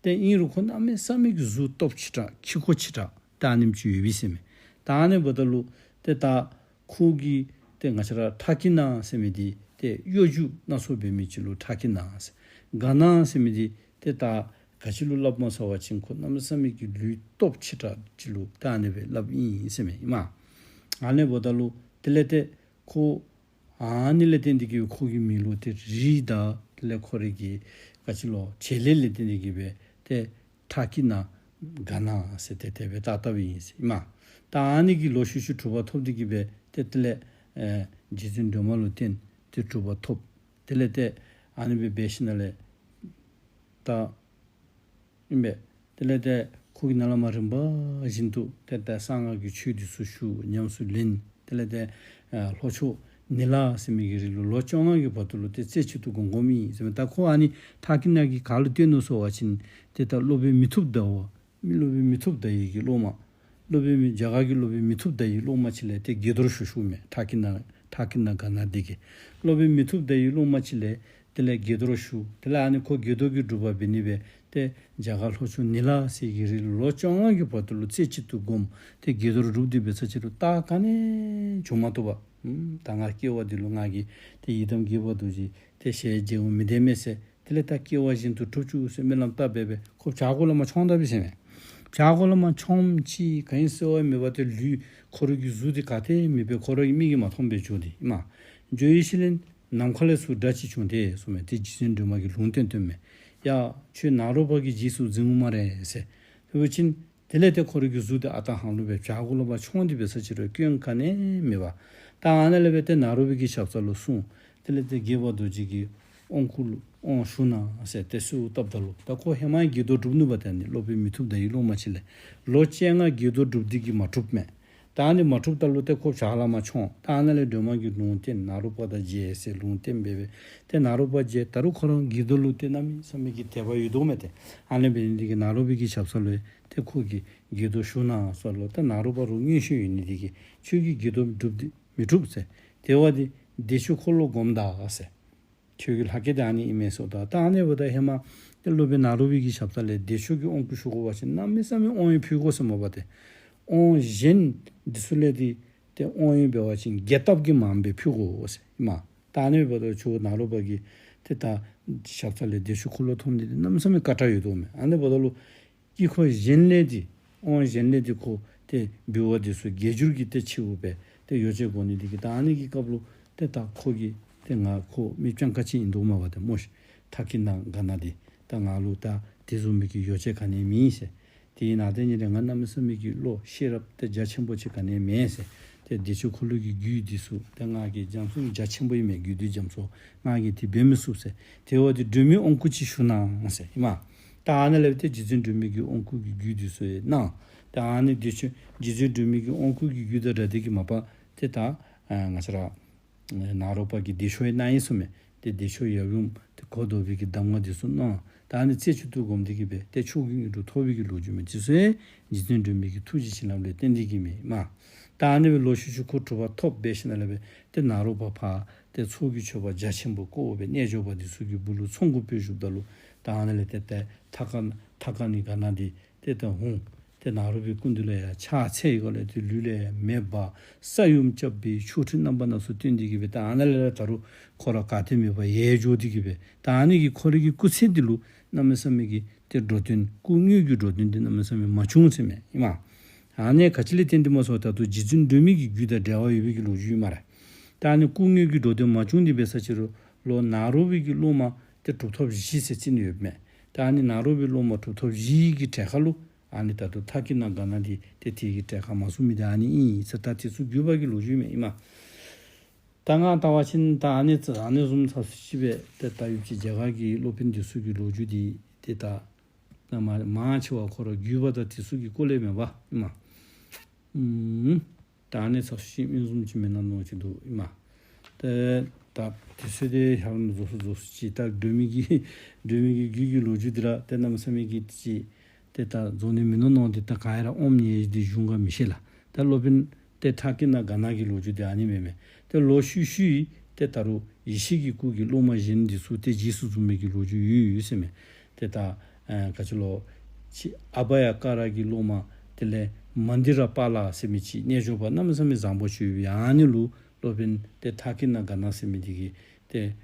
ཏེ་ཨིན་རུང་ཁོ་གནམ་མེད་ས་མེད་ཀྱི་གཟུགས་སྟོབས་ཆེ་དྲགས་ཁྱི་ཁོ་ཆེ་དྲགས་ད་ཨ་ནེམ་ཅིག་ཡོད་པས་ཟེར་མས། ད་ཨ་ནི་འབདཝ་ད་ལུ་ཏེ་ད་ཁོ་གི་ཏེ་ང་བཅས་ར་ཐ་ཀི་ན་ཟེར་མི་འདི་ཏེ་གཡོ་སྒྱུ་སྣ་ཚོགས་འབད་མི་ཅིག་ལུ་ཐ་ཀི་ན་ཟེར། ག་ན་ཟེར་མི་འདི་ཏེ་ད་ག་ཅི་ལུ་སླབ་སྨོ་ཟེར་བ་ཅིན་ཁོ་གནམ་མེད་ས་མེད་ཀྱི་ལུས་སྟོབས་ཆེ་དྲགས་ཅིག་ལུ་ད་ཨ་ནི་སྦེ་སླབ་ཨིན་ཟེར་མས་ཨིན་མས། ཨ་ནི་འབདཝ་ད་ལུ་དེ་ལས་ཏེ་ཁོ་ཨ་ནི་ལས་བརྟེན་ཏེ་གི་ཁོ་གི་མིང་ལུ་ཏེ་རིགས་དང་དེ་ལས་ཁོ་རའི་གི་ག་ཅི་ལོ་བྱེད་ལས་ལས་བརྟེན་ཏེ་གི་སྦེ་ཏེ་ཐ་ཀི་ན་ག་ན་ཟེར་ཏེ་དེ་སྦེ་བཏགས་བཏགསཔ་ཨིན་ཟེར་ཨིན་མས། ད་ཨ་ནི་གིས་ལོག་ཤུལ་ཤུལ་གྲུབ་པ་ཐོབ་སྟེ་གི་སྦེ་ཏེ་དེ་ལས་ཨེ་རྗེ་བཙུན་སྒྲོལ་མ་ལུ་བརྟེན་ཏེ་གྲུབ་པ་ཐོབ། དེ་ལས་ཏེ་ཨ་ནི་སྦེ་འབད་ཞིནམ་ལས་ད་ཨིན་པས། དེ་ལས་ཏེ་ཁོ་གིས་ནཱ་ལས་མར་རིམ་པ་བཞིན་དུ་ཏེ་ད་གསང་སྔགས་ཀྱི་ཆོས་འདི་ཚུ་ཞུ་ཉམས་སུ་ལེན། དེ་ལས་ཏེ་ཨ་ལྷོ་ཕྱོགས་ནི་ལ་ཟེར་མི་གི་རི་ལུ་ལོ་བཅོ་ལྔ་གི་བར་དུ་ལུ་ཏེ་རྩེ་གཅིག་ཏུ་སྒོམ་སྒོམ་ཨིན་ཟེར་མས། ད་ཁོ་ཨ་ནི་ཐ་ཀི་ན་གིས་ག་ལུ་བསྟེན་ནུག་ཟེར་བ་ཅིན་ཏེ་ད་སློབ་དཔོན་མི་ཐུབ་ཟླ་བ་མི་སློབ་དཔོན་མི་ཐུབ་ཟླ་བའི་གི་སློབ་མ། སློབ་དཔོན་མི་རྒྱ་གར་གྱི་སློབ་དཔོན་མི་ཐུབ་ཟླ་བའི་སློབ་མ་ཅིག་ལས་ཏེ་དགྱེས་རྡོར་ཞུ་ཞུཝ་མས། ཐ་ཀི་ན་ཐ་ཀི་ན་ག་ན་འདི་གིས་སློབ་དཔོན་མི་ཐུབ་ཟླ་བའི་སློབ་མ་ཅིག་ལས་དེ་ལས་དགྱེས་རྡོར་ཞུ། དེ་ལས་ཨ་ནི་ཁོ་དགྱེས་རྡོར་གྱི་སྒྲུབ་པ་འབད་ནི་སྦེ་ཏེ་རྒྱ་གར་ལྷོ་ཕྱོགས་ནི་ལ་ཟེར་གྱི་རི་ལུ་ལོ་བཅོ་ལྔ་གི་བར་དུ་ལུ་རྩེ་གཅིག་ཏུ་སྒོམ། ཏེ་དགྱེས་རྡོར་སྒྲུབ་སྟེ་འབད་ས་ཅི་རུང་རྟགས་ག་ནི་བྱུང་མ་བཏུབ་པས། ཨུམ་ད་ང་སྐྱེ་བ་འདི་ལུ་ང་གིས་ཏེ་ཡི་དམ་དགྱེས་པ་རྡོ་རྗེ་ཏེ་ཞལ་མཇལཝ་མི་བདེ་མས་ཟེར། དེ་ལས་ད་སྐྱེ་བ་གཞན་དུ་གྲུབ་བཅུག་ཟེར་སྨོན་ལམ་བཏབ་སྦེ་སྦེ་ཁོ་བྱག་གུ་ལས་མར་མཆོངས་ད་པས་ཟེར་མས། བྱག་གུ་ལས་མར་མཆོངམ་ཅིག་ག་ཨིན་ཟེར་བ་མེད་པར་ཏེ་ལུས་ཁོ་རའི་གི་གཟུགས་འདི་ག་ཏེ་མེད་པར་ཁོ་རའི་མིག་གིས་མ་མཐོང་པར་འགྱོ་སྟེ་ཨིན་མས། འགྱོ་ཡི་ཤུལ་ལས་ནམ་མཁའ་ལས་ཚུར་སྒྲ་ཅིག་བྱུང་སྟེ་ཟེར་མས། ཏེ་རྗེ་བཙུན་སྒྲོལ་མ་གིས་ལུང་བསྟན་བསྟནམ་མས། ཡ་ཁྱོད་ནཱ་རོ་པ་གི་རྗེས་སུ་འཛིན་འོང་སྨ་རེ་ཟེར། དེ་འབད་བ་ཅིན་དེ་ལས་ཏེ་ཁོ་རའི་གི་གཟུགས་འདི་ཨ་རྟག་ཧ་ལུགས་སྦེ་བྱག་གུ་ལས་མར་མཆོངས་ཏེ་འབད་ས་ཅི་རུང་སྐྱོན་ག་ནི་མེད་པར། ད་ཨ་ནཱ་ལས་སྦེ་ཏེ་ནཱ་རོ་པའི་གི་ཞབས་ས་ལུ་སོང་། དེ་ལས་ཏེ་དགྱེས་པ་རྡོ་རྗེ་གི་དབང་བསྐུར་ལུ་དབང་ཞུ་གནང་ཟེར་ཏེ་གསོལཝ་བཏབ་ད་ལུ་ད་ཁོ་ཧེ་མ་དགྱེས་རྡོར་སྒྲུབ་ནུག་པ། ཏེ་ཨ་ནི་སློབ་དཔོན་མི་ཐུབ་ཟླ་བའི་སློབ་མ་ཅིག་ལས་ལོ་བཅོ་ལྔ་དགྱེས་རྡོར་སྒྲུབ་སྟེ་གི་མ་གྲུབ་མས། ད་ཨ་ནི་མ་གྲུབ་ད་ལུ་ཏེ་ཁོ་བྱག་ལས་མར་མཆོངས། ད་ཨ་ནཱ་ལས་སྒྲོལ་མ་གིས་ལུང་བསྟན་ནཱ་རོ་པ་དང་མཇལ་ཟེར་ལུང་བསྟན་སྦེ་སྦེ་ཏེ་ནཱ་རོ་པ་མཇལ། ད་རུང་ཁོ་ར་དགྱེས་རྡོར་ལུ་ཏེ་གནམ་མེད་ས་མེད་ཀྱི་དད་པ་ཡོད་དོ་མས། ཏེ་ཨ་ནི་འབད་ནི་འདི་གིས་ནཱ་རོ་པའི་གི་ཞབས་ས་ལུ་ཏེ་ཁོ་གིས་དགྱེས་རྡོར་ཞུ་གནང་ཟེར་ལོ། ད་ནཱ་རོ་པ་རུང་མངོན་ཤེས་ཡོད་ནི་འདི་གིས་ཁྱོད་ཀྱིས་དགྱེས་རྡོར་སྒྲུབ་སྟེ་མི་གྲུབ་ཟེར། དེ་བ་འདི་བདེ་མཆོག་འཁོར་ལོ་བསྒོམ་ད་ཟེར། ཁྱོད་ཀྱི་ལྷ་སྐལ་དེ་ཨ་ནི་ཨིན་མས་ཟེརཝ་ད། ད་ཨ་ནི་འབདཝ་ད་ཧེ་མ་ཏེ་སློབ་དཔོན་ནཱ་རོ་པའི་གི་ཞབས་ས་ལས་བདེ་མཆོག་གི་དབང་བསྐུར་ཞུ་དགོ་པ་ཅིན་གནམ་མེད་ས་མེད་དབང་ཡང་ཕུལ་དགོ་ཟེར་སྨོ་པ་ཏེ། དབང་གཞན་འདི་ཚུ་ལས་འདི་ཏེ་དབང་ཡང་འབད་བ་ཅིན་རྒྱས་བཏབ་ཀྱིས་མངམ་སྦེ་ཕུལ་དགོ་ཟེར་ཨིན་མས། ད་ཨ་ནི་འབདཝ་ད་ཁྱོད་ནཱ་རོ་པ་གི་ཏེ་ད་ཞབས་ས་ལས་བདེ་མཆོག་འཁོར་ལོ་ཐོབ་ནི་འདི་གནམ་མེད་ས་མེད་དཀའ་དྲགས་ཡོད་དོ་མས། ཨ་ནི་འབདཝ་ད་ལུ་དཀྱིལ་འཁོར་གཞན་ལས་འདི་དབང་གཞན་ལས་འདི་ཁོ་ཏེ་འབུལ་བ་འདི་ཚུ་དགེ་སྦྱོར་གྱི་ཏེ་ཆེ་བོ་སྦེ་ཏེ་ཡོ་བྱད་དགོ་ནི་འདི་གིས་ད་ཨ་ནི་གི་སྐབས་ལུ་ཏེ་ད་ཁོ་གིས་ཏེ་ང་ཁོ་མི་སྤྱང་ཀ་ཅིག་ཨིན་དོ་མས་པ་ཏེ་མོ་ཤིག་ཐ་ཀི་ན་ག་ན་འདི་ད་ང་ལུ་ད་དེ་བཟུམ་མའི་གི་ཡོ་བྱད་ག་ནི་མེད་ཟེར། དེ་ནང་དེ་ཉིད་ལས་ང་གནམ་མེད་ས་མེད་ཀྱི་བློ་ཤེས་རབ་ཏེ་རྒྱ་ཆེན་པོ་ཅིག་ག་ནི་མེད་ཟེར། ཏེ་བདེ་མཆོག་འཁོར་ལོ་གི་རྒྱུད་འདི་ཚུ་ཏེ་ང་གིས་རྒྱ་མཚོ་རྒྱ་ཆེན་པོ་ཨིན་མས། རྒྱུད་སྡེ་རྒྱ་མཚོ་ང་གིས་དེ་འབད་མི་ཚུགས་ཟེར། དེ་བ་འདི་སྒྲོལ་མའི་དབང་བསྐུར་ཅིག་ཞུ་གནང་ཟེར་ཨིན་མས། ད་ཨ་ནཱ་ལས་ཏེ་རྗེ་བཙུན་སྒྲོལ་མའི་གི་དབང་བསྐུར་གྱི་རྒྱུད་འདི་ཚུ་ཡང་གནང་། ད་ཨ་ནི་བདེ་མཆོག་རྗེ་བཙུན་སྒྲོལ་མའི་གི་དབང་བསྐུར་གྱི་རྒྱུད་དང་སྒྲ་དེ་གིས་མ་པ་ཏེ་ད་ང་བཅས་ར་ནཱ་རོ་པ་གིས་བདེ་མཆོག་ཡང་གནང་ཡི་ཟེར་མས། ཏེ་བདེ་མཆོག་ཡབ་ཡུམ་ཏེ་གོ་ལྡོག་པའི་གི་གདམས་ངག་འདི་ཚུ་གནང་། ད་ཨ་ནི་རྩེ་གཅིག་ཏུ་བསྒོམས་ཏེ་གིས་སྦེ་ཏེ་མཆོག་གི་དངོས་གྲུབ་ཐོབ་པའི་གི་ལོ་རྒྱུས་མས། འདི་ཚུ་ཡང་རྗེ་བཙུན་སྒྲོལ་མའི་གི་ཐུགས་རྗེ་བྱིན་རླབས་ལས་བརྟེན་ཏེ་གིས་མས་ཨིན་མས། ད་ཨ་ནི་སྦེ་ལོག་ཤུལ་ཤུལ་ཁོ་གྲུབ་པ་ཐོབ་འབད་ཞིནམ་ལས་སྦེ་ཏེ་ནཱ་རོ་པ་ཕར་ཏེ་ཚོགས་ཀྱི་མཆོད་པ་རྒྱ་ཆེན་པོ་བསྐོར་སྦེ་རྣལ་འབྱོར་པ་འདི་ཚུ་གི་སྦུག་ལུ་ཚོགས་འགོ་སྤེལ་བཞུགསཔ་ད་ལུ་ད་ཨ་ནཱ་ལས་ཏེ་ཏེ་ཐ་ཀ་ཐ་ཀ་ནི་ག་ན་འདི་ཏེ་ད་ཧཱུྃ་ཏེ་ནཱ་རོ་པའི་སྐུ་མདུན་ལུ་ཡང་ཕྱག་འཚལ་བའི་སྒོ་ལས་ཏེ་ལུས་ལས་མེ་འབར་ས་ཡོམ་རྐྱབ་པའི་ཆོ་འཕྲུལ་རྣམ་པ་སྣ་ཚོགས་སྟོན་ཏེ་གིས་སྦེ་ད་ཨ་ནཱ་ལས་ད་རུང་ཁོ་ར་ག་ཏེ་མེད་པར་ཡལ་འགྱོ་སྟེ་གིས་སྦེ་ད་ཨ་ནི་གི་ཁོ་རའི་གི་སྐུ་ཚེ་འདི་ལུ་གནམ་མེད་ས་མེད་ཀྱི་ཏེ་འགྲོ་དོན་སྐུ་དངོས་ཀྱི་འགྲོ་དོན་འདི་གནམ་མེད་ས་མེད་མ་བྱུང་ཟེར་མས་ཨིན་མས། ཨ་ནི་ག་ཅི་ལས་བརྟེན་ཏེ་སྨོ་ཟེརཝ་ད་ལུ་རྗེ་བཙུན་སྒྲོལ་མའི་གི་རྒྱུད་དང་འབྲེལ་བ་ཡོད་པའི་གི་ལོ་རྒྱུས་ཨིན་མས་ར། ད་ཨ་ནི་སྐུ་དངོས་ཀྱི་འགྲོ་དོན་མ་བྱུང་སྟེ་འབད་ས་ཅིག་རུང་ལོག་ནཱ་རོ་པའི་གི་སློབ་མ་ཏེ་གྲུབ་ཐོབ་བཞི་ཟེར་རྩིས་ནི་ཡོདཔ་མས། ད་ཨ་ནི་ནཱ་རོ་པའི་སློབ་མ་གྲུབ་ཐོབ་བཞི་གི་གྲལ་ཁར་ལུ་ཨ་ནི་ད་ལྟོ་ཐ་ཀི་ན་ག་ན་འདི་ཏེ་དེ་གི་གྲལ་ཁར་མ་ཚུད་མི་འདི་ཨ་ནི་ཨིན་ཟེར། ད་དེ་ཚུ་བརྒྱུད་པ་གི་ལོ་རྒྱུས་མས་ཨིན་མས། ད་ང་བལྟ་བ་ཅིན་ད་ཨ་ནི་ཚུ་ཨ་ནི་བཟུམ་ཚ་སུ་ཅིག་སྦེ་ཏེ་ད་ཡུདཔ་ཅིག་རྒྱ་གར་གྱི་སློབ་དཔོན་འདི་ཚུ་གི་ལོ་རྒྱུས་འདི་ཏེ་ད་ན་མ་མང་ཆེ་བ་ཁོ་ར་བརྒྱུད་པ་དང་དེ་ཚུ་གི་སྐོར་ལས་མས་པ་ཨིན་མས། ཨུམ། ད་ཨ་ནི་ཚ་སུ་ཅིག་མི་བཟུམ་ཅིག་མེན་ན་མནོ་ཅིག་འདུག་ཨིན་མས། ཏེ་ད་དེ་ཚུ་དེ་ཧ་ལམ་རྫོགས་སུ་རྫོགས་སུ་ཅིག་ད་སྒྲོལ་མའི་གི་སྒྲོལ་མའི་གི་རྒྱུད་ཀྱི་ལོ་རྒྱུས་འདི་ར་ཏེ་གནམ་མེད་ས་མེད་ཀྱི་ཅིག་ཏེ་ད་རྫོགས་ནི་མིན་ནུག་མནོ་སྟེ་ད་ག་ཡ་ར་ཨོམ་ཉལ་ཡི་འདི་གཞུང་ག་མི་ཤེས་ལགས། ད་སློབ་དཔོན་ཏེ་ཐ་ཀི་ན་ག་ན་གི་ལོ་རྒྱུས་འདི་ཨ་ནི་མས་མས། ཏེ་ལོག་ཤུལ་ཤུལ་ཏེ་ད་རུང་ཡེ་ཤེས་ཀྱི་སྐུ་གི་སློབ་མ་གཞན་འདི་ཚུ་ཏེ་རྗེས་སུ་བཟུང་མི་གི་ལོ་རྒྱུས་ཡོད་ཡོད་ཟེར་མས། ཏེ་ད་ཨ་ག་ཅི་ལོ་ཅིག་ཨ་བྷ་ཡ་ཀ་ར་གི་སློབ་མ་དེ་ལས་མནྡི་ར་པཱ་ལ་ཟེར་མི་ཅིག་རྣལ་འབྱོར་པ་གནམ་མེད་ས་མེད་བཟང་པོ་ཅིག་ཡོད་པས། ཨ་ནི་ལུ་སློབ་དཔོན་ཏེ་ཐ་ཀི་ན་ག་ན་ཟེར་མི་འདི་གིས་ཏེ་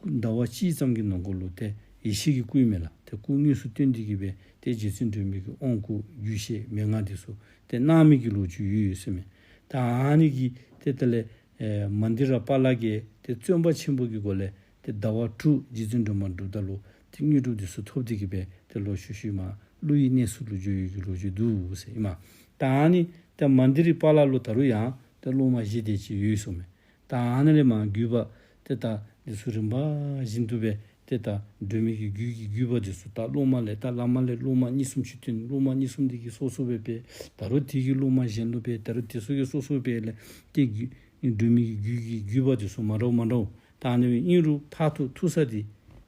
ཟླ་བ་གཅིག་ཙམ་གྱི་ནང་འཁོད་ལུ་ཏེ་ཡེ་ཤེས་ཀྱི་སྐུ་ཨིན་མས་ལགས། ཏེ་སྐུ་དངོས་སུ་སྟོན་ཏེ་གིས་སྦེ་ཏེ་རྗེ་བཙུན་སྒྲོལ་མའི་གི་དབང་བསྐུར་རྒྱུད་བཤད་མན་ངག་འདི་ཚུ་ཏེ་གནང་མི་གི་ལོ་རྒྱུས་ཡོད་ཡོད་ཟེར་མས། ད་ཨ་ནི་གིས་ཏེ་དེ་ལས་ཨེ་མནྡི་ར་པཱ་ལ་གིས་ཏེ་བརྩོན་པ་ཆེན་པོ་གི་སྒོ་ལས་ཏེ་ཟླ་བ་དྲུག་རྗེ་བཙུན་སྒྲོལ་མ་སྒྲུབ་ད་ལུ་ཏེ་དངོས་གྲུབ་འདི་ཚུ་ཐོབ་སྟེ་གིས་སྦེ་ཏེ་ལོག་ཤུལ་ཤུལ་མར་ཀླུ་ཡི་གནས་སུ་ལུ་འགྱོ་ཡོད་ཀྱི་ལོ་རྒྱུས་འདུག་ཟེར་ཨིན་མས། ད་ཨ་ནི་ཏེ་མནྡི་ར་པཱ་ལ་ལུ་ད་རུང་ཡང་ཏེ་སློབ་མ་བཞི་དེ་ཅིག་ཡོད་ཟེར་མས། ད་ཨ་ནི་ལས་མར་བརྒྱུད་པ་ཏེ་ད་འདི་ཚུ་རིམ་པ་བཞིན་དུ་སྦེ་ཏེ་ད་སྒྲོལ་མའི་གི་རྒྱུད་ཀྱི་བརྒྱུད་པ་འདི་ཚུ་ད་སློབ་མ་ལས་ད་བླ་མ་ལས་སློབ་མ་གཉིས་གསུམ་ཅིག་བཏོན། སློབ་མ་གཉིས་གསུམ་འདི་གིས་སོ་སོ་སྦེ་སྦེ་ད་རུང་དེ་གི་སློབ་མ་གཞན་ལུ་སྦེ་ད་རུང་དེ་ཚུ་གིས་སོ་སོ་སྦེ་ལས་ཏེ་རྒྱུད་སྒྲོལ་མའི་གི་རྒྱུད་ཀྱི་བརྒྱུད་པ་འདི་ཚུ་མ་འདྲཝ་མ་འདྲཝ། ད་ཨ་ནི་སྦེ་ཨིན་རུང་མཐར་ཐུག་ཐུག་ས་འདི་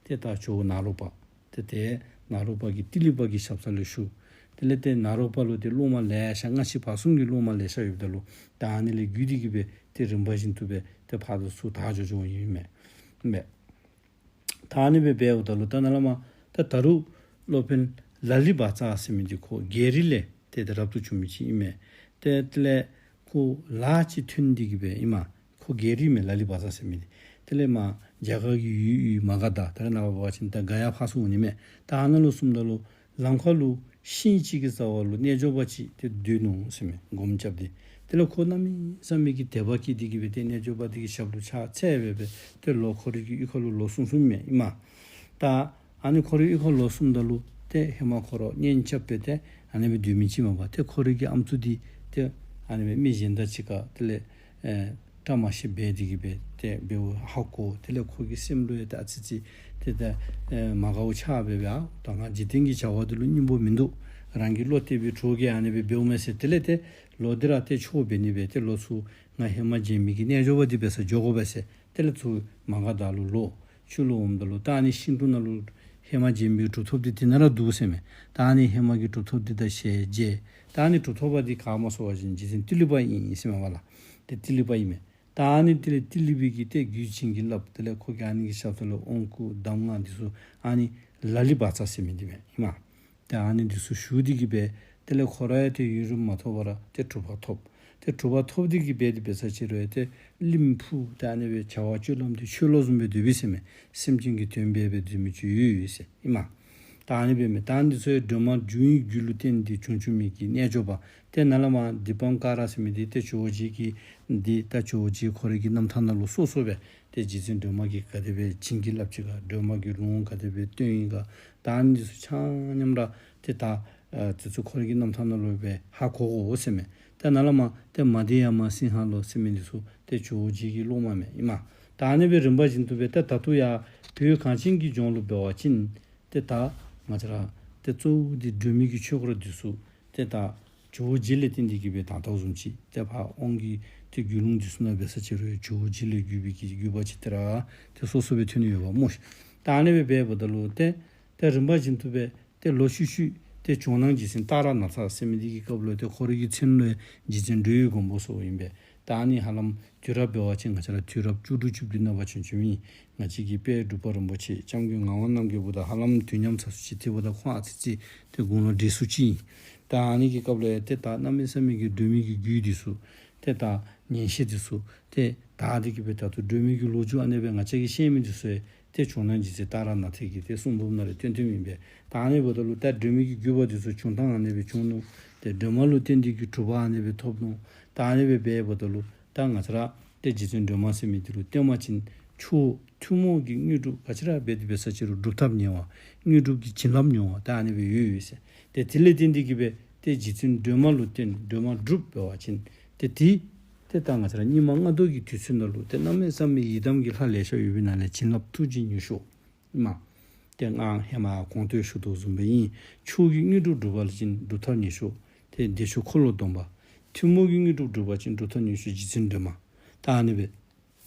ཏེ་ད་ཇོ་བོ་ནཱ་རོ་པ། ཏེ་ཏེ་ནཱ་རོ་པ་གིས་ཏི་ལི་པ་གི་ཞབས་ས་ལུ་ཞུ། དེ་ལས་ཏེ་ནཱ་རོ་པ་ལུ་ཏེ་སློབ་མ་ལེ་ཤ་སྔ་ཕྱི་བར་གསུམ་གྱི་སློབ་མ་ལེ་ཤ་ཡོདཔ་ད་ལུ་ད་ཨ་ནི་ལས་བརྒྱུད་དེ་གིས་སྦེ་ཏེ་རིམ་པ་བཞིན་དུ་སྦེ་ཏེ་ཕར་ཚུར་དར་འགྱོ་འགྱོཝ་ཨིན་མས། མས། ད་ཨ་ནི་སྦེ་འབདཝ་ད་ལུ་ད་ནཱ་ལས་མར་ད་ད་རུང་སློབ་དཔོན་ལ་ལི་བཛྲ་ཟེར་མི་འདི་ཁོ་རྒྱ་རི་ལས་ཏེ་ཏེ་རབ་ཏུ་བྱུང་མི་ཅིག་ཨིན་མས། ཏེ་དེ་ལས་ཁོ་ལཱ་ཅིག་ཐོན་ཏེ་གིས་སྦེ་ཨིན་མས། ཁོ་རྒྱ་རི་མས་ལ་ལི་བཛྲ་ཟེར་མི་འདི། དེ་ལས་མར་རྒྱ་གར་གྱི་ཡུལ་ཡུལ་མ་ག་དྷ་ད་རེས་ནངས་པ་འབད་བ་ཅིན་ད་ག་ཡ་ཕར་ཚུར་འོང་ནི་མས། ད་ཨ་ནཱ་ལུ་སོངམ་ད་ལུ་ལམ་ཁ་ལུ་ཤིང་ཅིག་གི་རྩ་བ་ལུ་རྣལ་འབྱོར་པ་ཅིག་ཏེ་སྡོད་ནུག་ཟེར་མས། སྒོམ་རྐྱབ་སྟེ། དེ་ལས་ཁོ་གནམ་མེད་ས་མེད་ཀྱི་དད་པ་སྐྱེས་ཏེ་གིས་སྦེ་ཏེ་རྣལ་འབྱོར་པ་འདི་གི་ཞབས་ལུ་ཕྱག་འཚལ་སྦེ་སྦེ་ཏེ་ལོག་ཁོ་རའི་གི་གཡུས་ཁ་ལུ་ལོག་སོང་སོངམ་མས་ཨིན་མས། ད་ཨ་ནི་ཁོ་རའི་གཡུས་ཁར་ལོག་སོངམ་ད་ལུ་ཏེ་ཧེ་མ་ཁོ་ར་གཉེན་རྐྱབ་སྦེ་ཏེ་ཨ་ནི་སྦེ་སྡོད་མི་ཅིག་མས་པ། ཏེ་ཁོ་རའི་གི་ཨམ་སྲུ་འདི་ཏེ་ཨ་ནི་སྦེ་མི་གཞན་དང་གཅིག་ཁར་དེ་ལས་ཨེ་བཀྲ་མ་ཤིསཔ་འབད་དེ་གིས་སྦེ་ཏེ་འབདཝ་ཧ་གོ། དེ་ལས་ཁོ་གི་སེམས་ལུ་ཡང་ཏེ་ཨ་ཙི་ཙི་ཏེ་ད་ཨེ་མ་དགའཝ་ཆགས་སྦེ་སྦེ་ཨ་ད་ང་འཇིག་རྟེན་གྱི་བྱ་བ་འདི་ལུ་སྙིང་པོ་མིན་འདུག། རང་གི་བློ་གཏད་པའི་གྲོགས་ཀྱིས་ཨ་ནི་སྦེ་འབདཝ་མས་ཟེར། དེ་ལས་ཏེ་ལོག་སྟེ་ར་ཏེ་ཆོས་འབད་ནི་སྦེ་ཏེ་ལོག་ཚུར་ང་ཧེ་མ་མཇལ་མི་གི་རྣལ་འབྱོར་པ་འདི་འབད་སར་འགྱོ་དགོ་པས་ཟེར། དེ་ལས་ཚུར་མ་ག་དྷ་ལུ་ལོག། ཕྱི་ལུ་འོངམ་ད་ལུ་ད་ཨ་ནི་ཤིང་དྲུང་ནང་ལུ་ཧེ་མ་མཇལ་མི་གི་གྲུབ་ཐོབ་འདི་དེ་ནང་ར་འདུག་ཟེར་མས། ད་ཨ་ནི་ཧེ་མ་གི་གྲུབ་ཐོབ་འདི་དང་ཞལ་མཇལ། ད་ཨ་ནི་གྲུབ་ཐོབ་པ་འདི་ག་སྨོ་ཟེར་བ་ཅིན་རྗེ་བཙུན་ཏི་ལི་པ་ཨིན་ཟེར་མས་པ་ལགས། ཏེ་ཏི་ལི་པ་ཨིན་མས། ད་ཨ་ནི་དེ་ལས་ཏི་ལི་པའི་གི་ཏེ་རྒྱུད་བྱིན་གྱིས་བརླབས། དེ་ལས་ཁོ་གིས་ཨ་ནི་གི་ཞབས་ཏོག་ལུ་དབང་བསྐུར་གདམས་ངག་འདི་ཚུ་ཨ་ནི་ལ་ལི་བཛྲ་ཟེར་མི་འདི་སྦེ་ཨིན་མས། ཏེ་ཨ་ནི་འདི་ཚུ་ཞུ་སྟེ་གི་སྦེ་དེ་ལས་ཁོ་ར་ཡང་ཏེ་ཡུན་རིངམོ་མ་ཐོགས་པར་ཏེ་གྲུབ་པ་ཐོབ། ཏེ་གྲུབ་པ་ཐོབ་སྟེ་གི་སྦེ་དེ་སྦེ་ས་ཅིག་རུང་ཡང་ཏེ་གླིང་ཕུ་ཏེ་ཨ་ནི་སྦེ་བྱ་བ་སྤྱོད་ལམ་འདི་ཆོས་ལུགས་བཟུམ་སྦེ་སྡོད་པས་ཟེར་མས། སེམས་ཅན་གྱི་དོན་འབད་སྦེ་སྡོད་མི་ཅིག་ཡོད་ཡོད་ཟེར་ཨིན་མས། ད་ཨ་ནི་སྦེ་མས། ད་ཨ་ནི་ཚུ་ཡང་སྒྲོལ་མ་འབྱུང་བའི་རྒྱུ་ལུ་བརྟེན་ཏེ་བྱུང་བྱུང་མི་གི་རྣལ་འབྱོར་པ། ཏེ་ནཱ་ལས་མར་དཱི་པཾ་ཀ་ར་ཟེར་མི་འདི་ཏེ་ཇོ་བོ་རྗེ་གི་འདི་ད་ཇོ་བོ་རྗེ་ཁོ་རའི་གི་རྣམ་ཐར་ནང་ལུ་སོ་སོ་སྦེ་ཏེ་རྗེ་བཙུན་སྒྲོལ་མ་གིས་ག་དེ་སྦེ་བྱིན་གྱིས་བརླབས་ཅི་ག། སྒྲོལ་མ་གིས་ལུང་ག་དེ་སྦེ་སྟོན་ཡི་ག། ད་ཨ་ནི་ཚུ་ཆ་མཉམ་ར་ཏེ་ད་ཨ་དེ་ཚུ་ཁོ་རའི་གི་རྣམ་ཐར་ནང་ལུ་སྦེ་ཧ་གོ་དགོ་ཟེར་མས། ཏེ་ནཱ་ལས་མར་ཏེ་མ་དྷྱ་མ་སིང་ཧ་ལོ་ཟེར་མི་འདི་ཚུ་ཏེ་ཇོ་བོ་རྗེ་གི་སློབ་མ་མས་ཨིན་མས། ད་ཨ་ནི་སྦེ་རིམ་པ་བཞིན་དུ་སྦེ་ཏེ་ད་ལྟོ་ཡང་བོད་གངས་ཅན་གྱི་ལྗོངས་ལུ་འབད་བ་ཅིན་ཏེ་ད་ང་བཅས་ར་ཏེ་གཙོ་བོ་འདི་སྒྲོལ་མའི་གི་ཆོས་སྐོར་འདི་ཚུ་ཏེ་ད་ཇོ་བོ་རྗེ་ལས་བརྟེན་ཏེ་གི་སྦེ་ད་ལྟོ་བཟུམ་ཅིག་ཏེ་ཕར་དབང་གི་ཏེ་རྒྱུད་ལུང་འདི་ཚུ་ནང་འབད་ས་ཅིག་རུང་ཇོ་བོ་རྗེ་ལས་བརྒྱུད་པའི་གི་བརྒྱུད་པ་ཅིག་ཏེ་ར་ཏེ་སོ་སོ་སྦེ་ཐོན་ནི་ཡོདཔ་སྨོ་ཤིག། ད་ཨ་ནི་སྦེ་འབདཝ་ད་ལུ་ཏེ་ཏེ་རིམ་པ་བཞིན་དུ་སྦེ་ཏེ་ལོག་ཤུལ་ཤུལ་ཏེ་ཇོ་ནང་རྗེ་བཙུན་ཏཱ་ར་ནཱ་ཐ་ཟེར་མི་འདི་གི་སྐབས་ལུ་ཏེ་ཁོ་རའི་གི་མཚན་ལུ་རྗེ་བཙུན་འགྲོ་བའི་མགོན་པོ་ཟེརཝ་ཨིན་པས། ད་ཨ་ནི་ཧ་ལམ་དུས་རབས་འབད་བ་ཅིན་ང་བཅས་ར་དུས་རབས་བཅུ་དྲུག་བཅུ་བདུན་ནང་ཕར་བྱོན་བྱོནམ་ཨིན། ང་བཅས་ཀྱི་དཔལ་འབྲུག་པ་རིན་པོ་ཆེ་སྐྱབས་མགོན་ངག་དབང་རྣམ་རྒྱལ་འབདཝ་ད་ཧ་ལམ་དུས་མཉམ་ཚར་སུ་ཅིག། དེ་འབདཝ་ད་ཁོང་ཨ་ཙི་ཅིག་ཏེ་དགུང་ལོ་བགྲེས་སུ་ཅིག་ཨིན། ད་ཨ་ནི་གི་སྐབས་ལུ་ཡང་ཏེ་ད་གནམ་མེད་ས་མེད་ཀྱི་སྒྲོལ་མའི་གི་རྒྱུད་འདི་ཚུ་ཏེ་ད་ཉན་བཤད་འདི་ཚུ་ཏེ་དར་ཏེ་གི་སྦེ་ད་ལྟོ་སྒྲོལ་མའི་གི་ལོ་རྒྱུས་ཨ་ནི་སྦེ་ང་བཅས་ཀྱིས་ཤེས་མི་འདི་ཚུ་ཡང་ཏེ་ཇོ་ནང་རྗེ་བཙུན་ཏཱ་ར་ནཱ་ཐ་གི་ཏེ་གསུང་འབུམ་ནང་ལས་བཏོན་བཏོནམ་ཨིན་པས། ད་ཨ་ནི་འབདཝ་ད་ལུ་ད་སྒྲོལ་མའི་གི་བརྒྱུད་པ་འདི་ཚུ་བྱུང་ཐངས་ཨ་ནི་སྦེ་བྱུང་ནུག། ཏེ་སྒྲོལ་མ་ལུ་བརྟེན་ཏེ་གི་གྲུབ་པ་ཨ་ནི་སྦེ་ཐོབ་ནུག། ད་ཨ་ནི་སྦེ་འབདཝ་ད་ལུ་ད་ང་བཅས་ར་ཏེ་རྗེ་བཙུན་སྒྲོལ་མ་ཟེར་མི་འདི་ལུ་བསྟེན་པ་ཅིན་ཆོས་ཐུན་མོང་གི་དངོས་གྲུབ་ག་ཅི་ར་འབད་དེ་འབད་ས་ཅིག་རུང་སྒྲུབ་ཐབས་ཉེ་བ་དངོས་གྲུབ་ཀྱི་བྱིན་རླབས་མྱོང་བ་ད་ཨ་ནི་སྦེ་ཡོད་ཡོད་ཟེར། ཏེ་དེ་ལས་བརྟེན་ཏེ་གི་སྦེ་ཏེ་རྗེ་བཙུན་སྒྲོལ་མ་ལུ་བརྟེན་སྒྲོལ་མ་སྒྲུབ་འབད་བ་ཅིན་ཏེ་དེ་ཏེ་ད་ང་བཅས་ར་སྙིགས་མ་ལྔ་བདོ་གི་དུས་ཚོད་ནང་ལུ་ཏེ་གནམ་མེད་ས་མེད་ཡི་དམ་གྱི་ལྷ་ལེ་ཤ་ཡོད་པའི་ནང་ལས་བྱིན་རླབས་ཐུགས་རྗེ་ཉེ་ཤོས་ཨིན་མས། ཏེ་ང་ཧེ་མ་གོང་དུ་ཞུ་དོ་བཟུམ་སྦེ་ཨིན། ཆོས་ཀྱི་དངོས་གྲུབ་སྒྲུབ་པ་ལ་བྱིན་སྒྲུབ་ཐབས་ཉེ་ཤོས་ཏེ་བདེ་མཆོག་འཁོར་ལོ་སྡོམ་པ། ཐུན་མོང་གི་དངོས་གྲུབ་སྒྲུབ་པ་ཅིན་སྒྲུབ་ཐབས་ཉེ་ཤོས་རྗེ་བཙུན་སྒྲོལ་མ། ད་ཨ་ནི་སྦེ་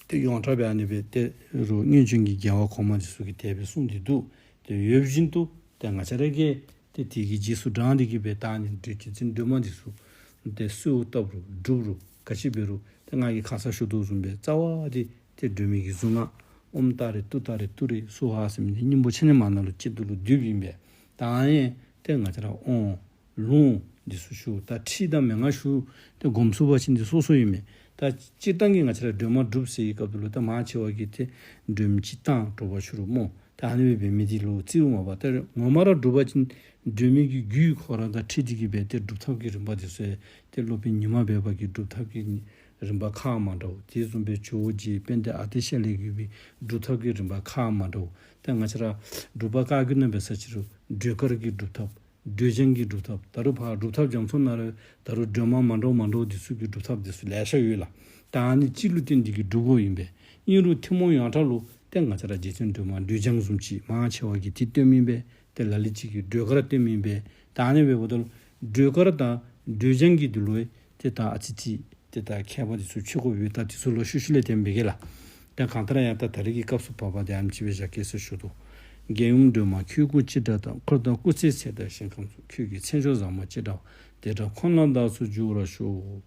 ཏེ་ཡོངས་གྲགས་སྦེ་ཨ་ནི་སྦེ་ཏེ་རུང་སྔོན་བྱོན་གྱི་རྒྱལ་བ་གོང་མ་འདི་ཚུ་གིས་དེ་སྦེ་གསུངས་ཏེ་འདུག། ཏེ་ཡོད་བཞིན་དུ་ཏེ་ང་བཅས་ར་གིས་ཏེ་དེ་གི་རྗེས་སུ་འབྲངས་ཏེ་གི་སྦེ་ད་ཨ་ནི་རྗེ་བཙུན་སྒྲོལ་མ་འདི་ཚུ་ཏེ་གསོལཝ་བཏབ་རུང་སྒྲུབ་རུང་ག་ཅི་འབད་རུང་ཏེ་ང་གིས་ཁ་ཙ་ཞུ་དོ་བཟུམ་སྦེ་རྩ་བ་འདི་ཏེ་སྒྲོལ་མའི་གི་གཟུངས་སྔགས་ཨོཾ་ཏཱ་རེ་ཏུཏྟཱ་རེ་ཏུ་རེ་སྭཱ་ཧཱ་ཟེར་མི་འདི་སྙིང་པོ་ཆ་མཉམ་ནང་ལུ་གཅིག་ཏུ་ལུ་བསྡུས་ཨིན་པས། ད་ཨ་ནི་ཏེ་ང་བཅས་ར་ཨོཾ་ལུང་འདི་ཚུ་ཞུ། ད་ཁྲིད་དང་མན་ངག་ཞུ། ཏེ་སྒོམ་ཚུགས་པ་ཅིན་འདི་སོ་སོ་ཨིན་མས། ད་སྤྱིར་བཏང་གི་ང་བཅས་ར་སྒྲོལ་མ་སྒྲུབ་ཟེར་བའི་སྐབས་ལུ་ད་མང་ཆེ་བ་གིས་ཏེ་སྒྲོལ་མ་སྤྱིར་བཏང་གྲོགས་པོ་ཆུ་རུ་སྨོ། ད་ཨ་ནི་སྦེ་འབད་མི་འདི་ལུ་བརྩིཝ་མ་པ། ད་ངོ་མ་ར་སྒྲུབ་པ་ཅིན་སྒྲོལ་མའི་གི་རྒྱུད་ཁོ་ར་དང་འཁྲིལ་ཏེ་གི་སྦེ་ཏེ་སྒྲུབ་ཐབས་ཀྱི་རིམ་པ་འདི་ཚུ་ཏེ་སློབ་དཔོན་ཉི་མ་སྦས་པ་གི་སྒྲུབ་ཐབས་ཀྱི་རིམ་པ་ཁག་མ་འདྲཝ། དེ་བཟུམ་སྦེ་ཇོ་བོ་རྗེ་དཔལ་ལྡན་ཨ་ཏི་ཤ་ལས་བརྒྱུད་པའི་སྒྲུབ་ཐབས་ཀྱི་རིམ་པ་ཁག་མ་འདྲཝ། ཏེ་ང་བཅས་ར་འབྲུག་པ་བཀའ་བརྒྱུད་ནང་འབད་ས་ཅིག་རུང་སྒྲོལ་དཀར་གྱི་སྒྲུབ་ཐབས། སྒྲོལ་ལྗང་གི་སྒྲུབ་ཐབས། ད་རུང་ཕར་སྒྲུབ་ཐབས་རྒྱ་མཚོ་ནང་ར་ད་རུང་སྒྲོལ་མ་མ་འདྲཝ་མ་འདྲཝ་འདི་ཚུ་གི་སྒྲུབ་ཐབས་འདི་ཚུ་ལེ་ཤ་ཡོད་ལགས། ད་ཨ་ནི་གཅིག་ལུ་བརྟེན་ཏེ་གི་སྒྲུབ་དགོཔ་ཨིན་པས། ཨིན་རུང་ཐུན་མོང་ཡོངས་གྲགས་ལུ་ཏེ་ང་བཅས་ར་རྗེ་བཙུན་སྒྲོལ་མ་སྒྲོལ་ལྗང་བཟུམ་ཅིག་མང་ཆེ་བ་གིས་འདི་སྟོནམ་ཨིན་པས། ཏེ་ལ་ལུ་ཅིག་གིས་སྒྲོལ་དཀར་སྟོནམ་ཨིན་པས། ད་ཨ་ནི་སྦེ་འབདཝ་ད་ལུ་སྒྲོལ་དཀར་དང་སྒྲོལ་ལྗང་གི་འདི་ལུ་ཏེ་ད་ཨ་ཙི་ཅིག་ཏེ་ད་ཁྱད་པར་འདི་ཚུ་ཕྱེ་དགོཔ་ཡོད། ད་འདི་ཚུ་ལུ་ཤུལ་ཤུལ་ལས་དེ་སྦེ་གེ་ལགས། ད་གང་ལྟར་ཡང་ད་ད་རིས་ཀྱི་སྐབས་སུ་བབ་པ་འདི་ཨ་ནེམ་ཅིག་སྦེ་བཞག་གེ་ཟེར་ཞུ་དོ། རྒྱལ་ཡུམ་སྒྲོལ་མ་ཁྱོད་སྐུ་ཅི་འདྲ་དང་། འཁོར་དང་སྐུ་ཚེའི་ཚད་དང་ཞིང་ཁམས་སུ། ཁྱོད་ཀྱི་མཚན་མཆོག་ཟབ་མོ་ཅི་འདྲ་བ། དེ་འདྲ་ཁོ་ན་བདག་སོགས་འབྱུང་བར་ཤོག།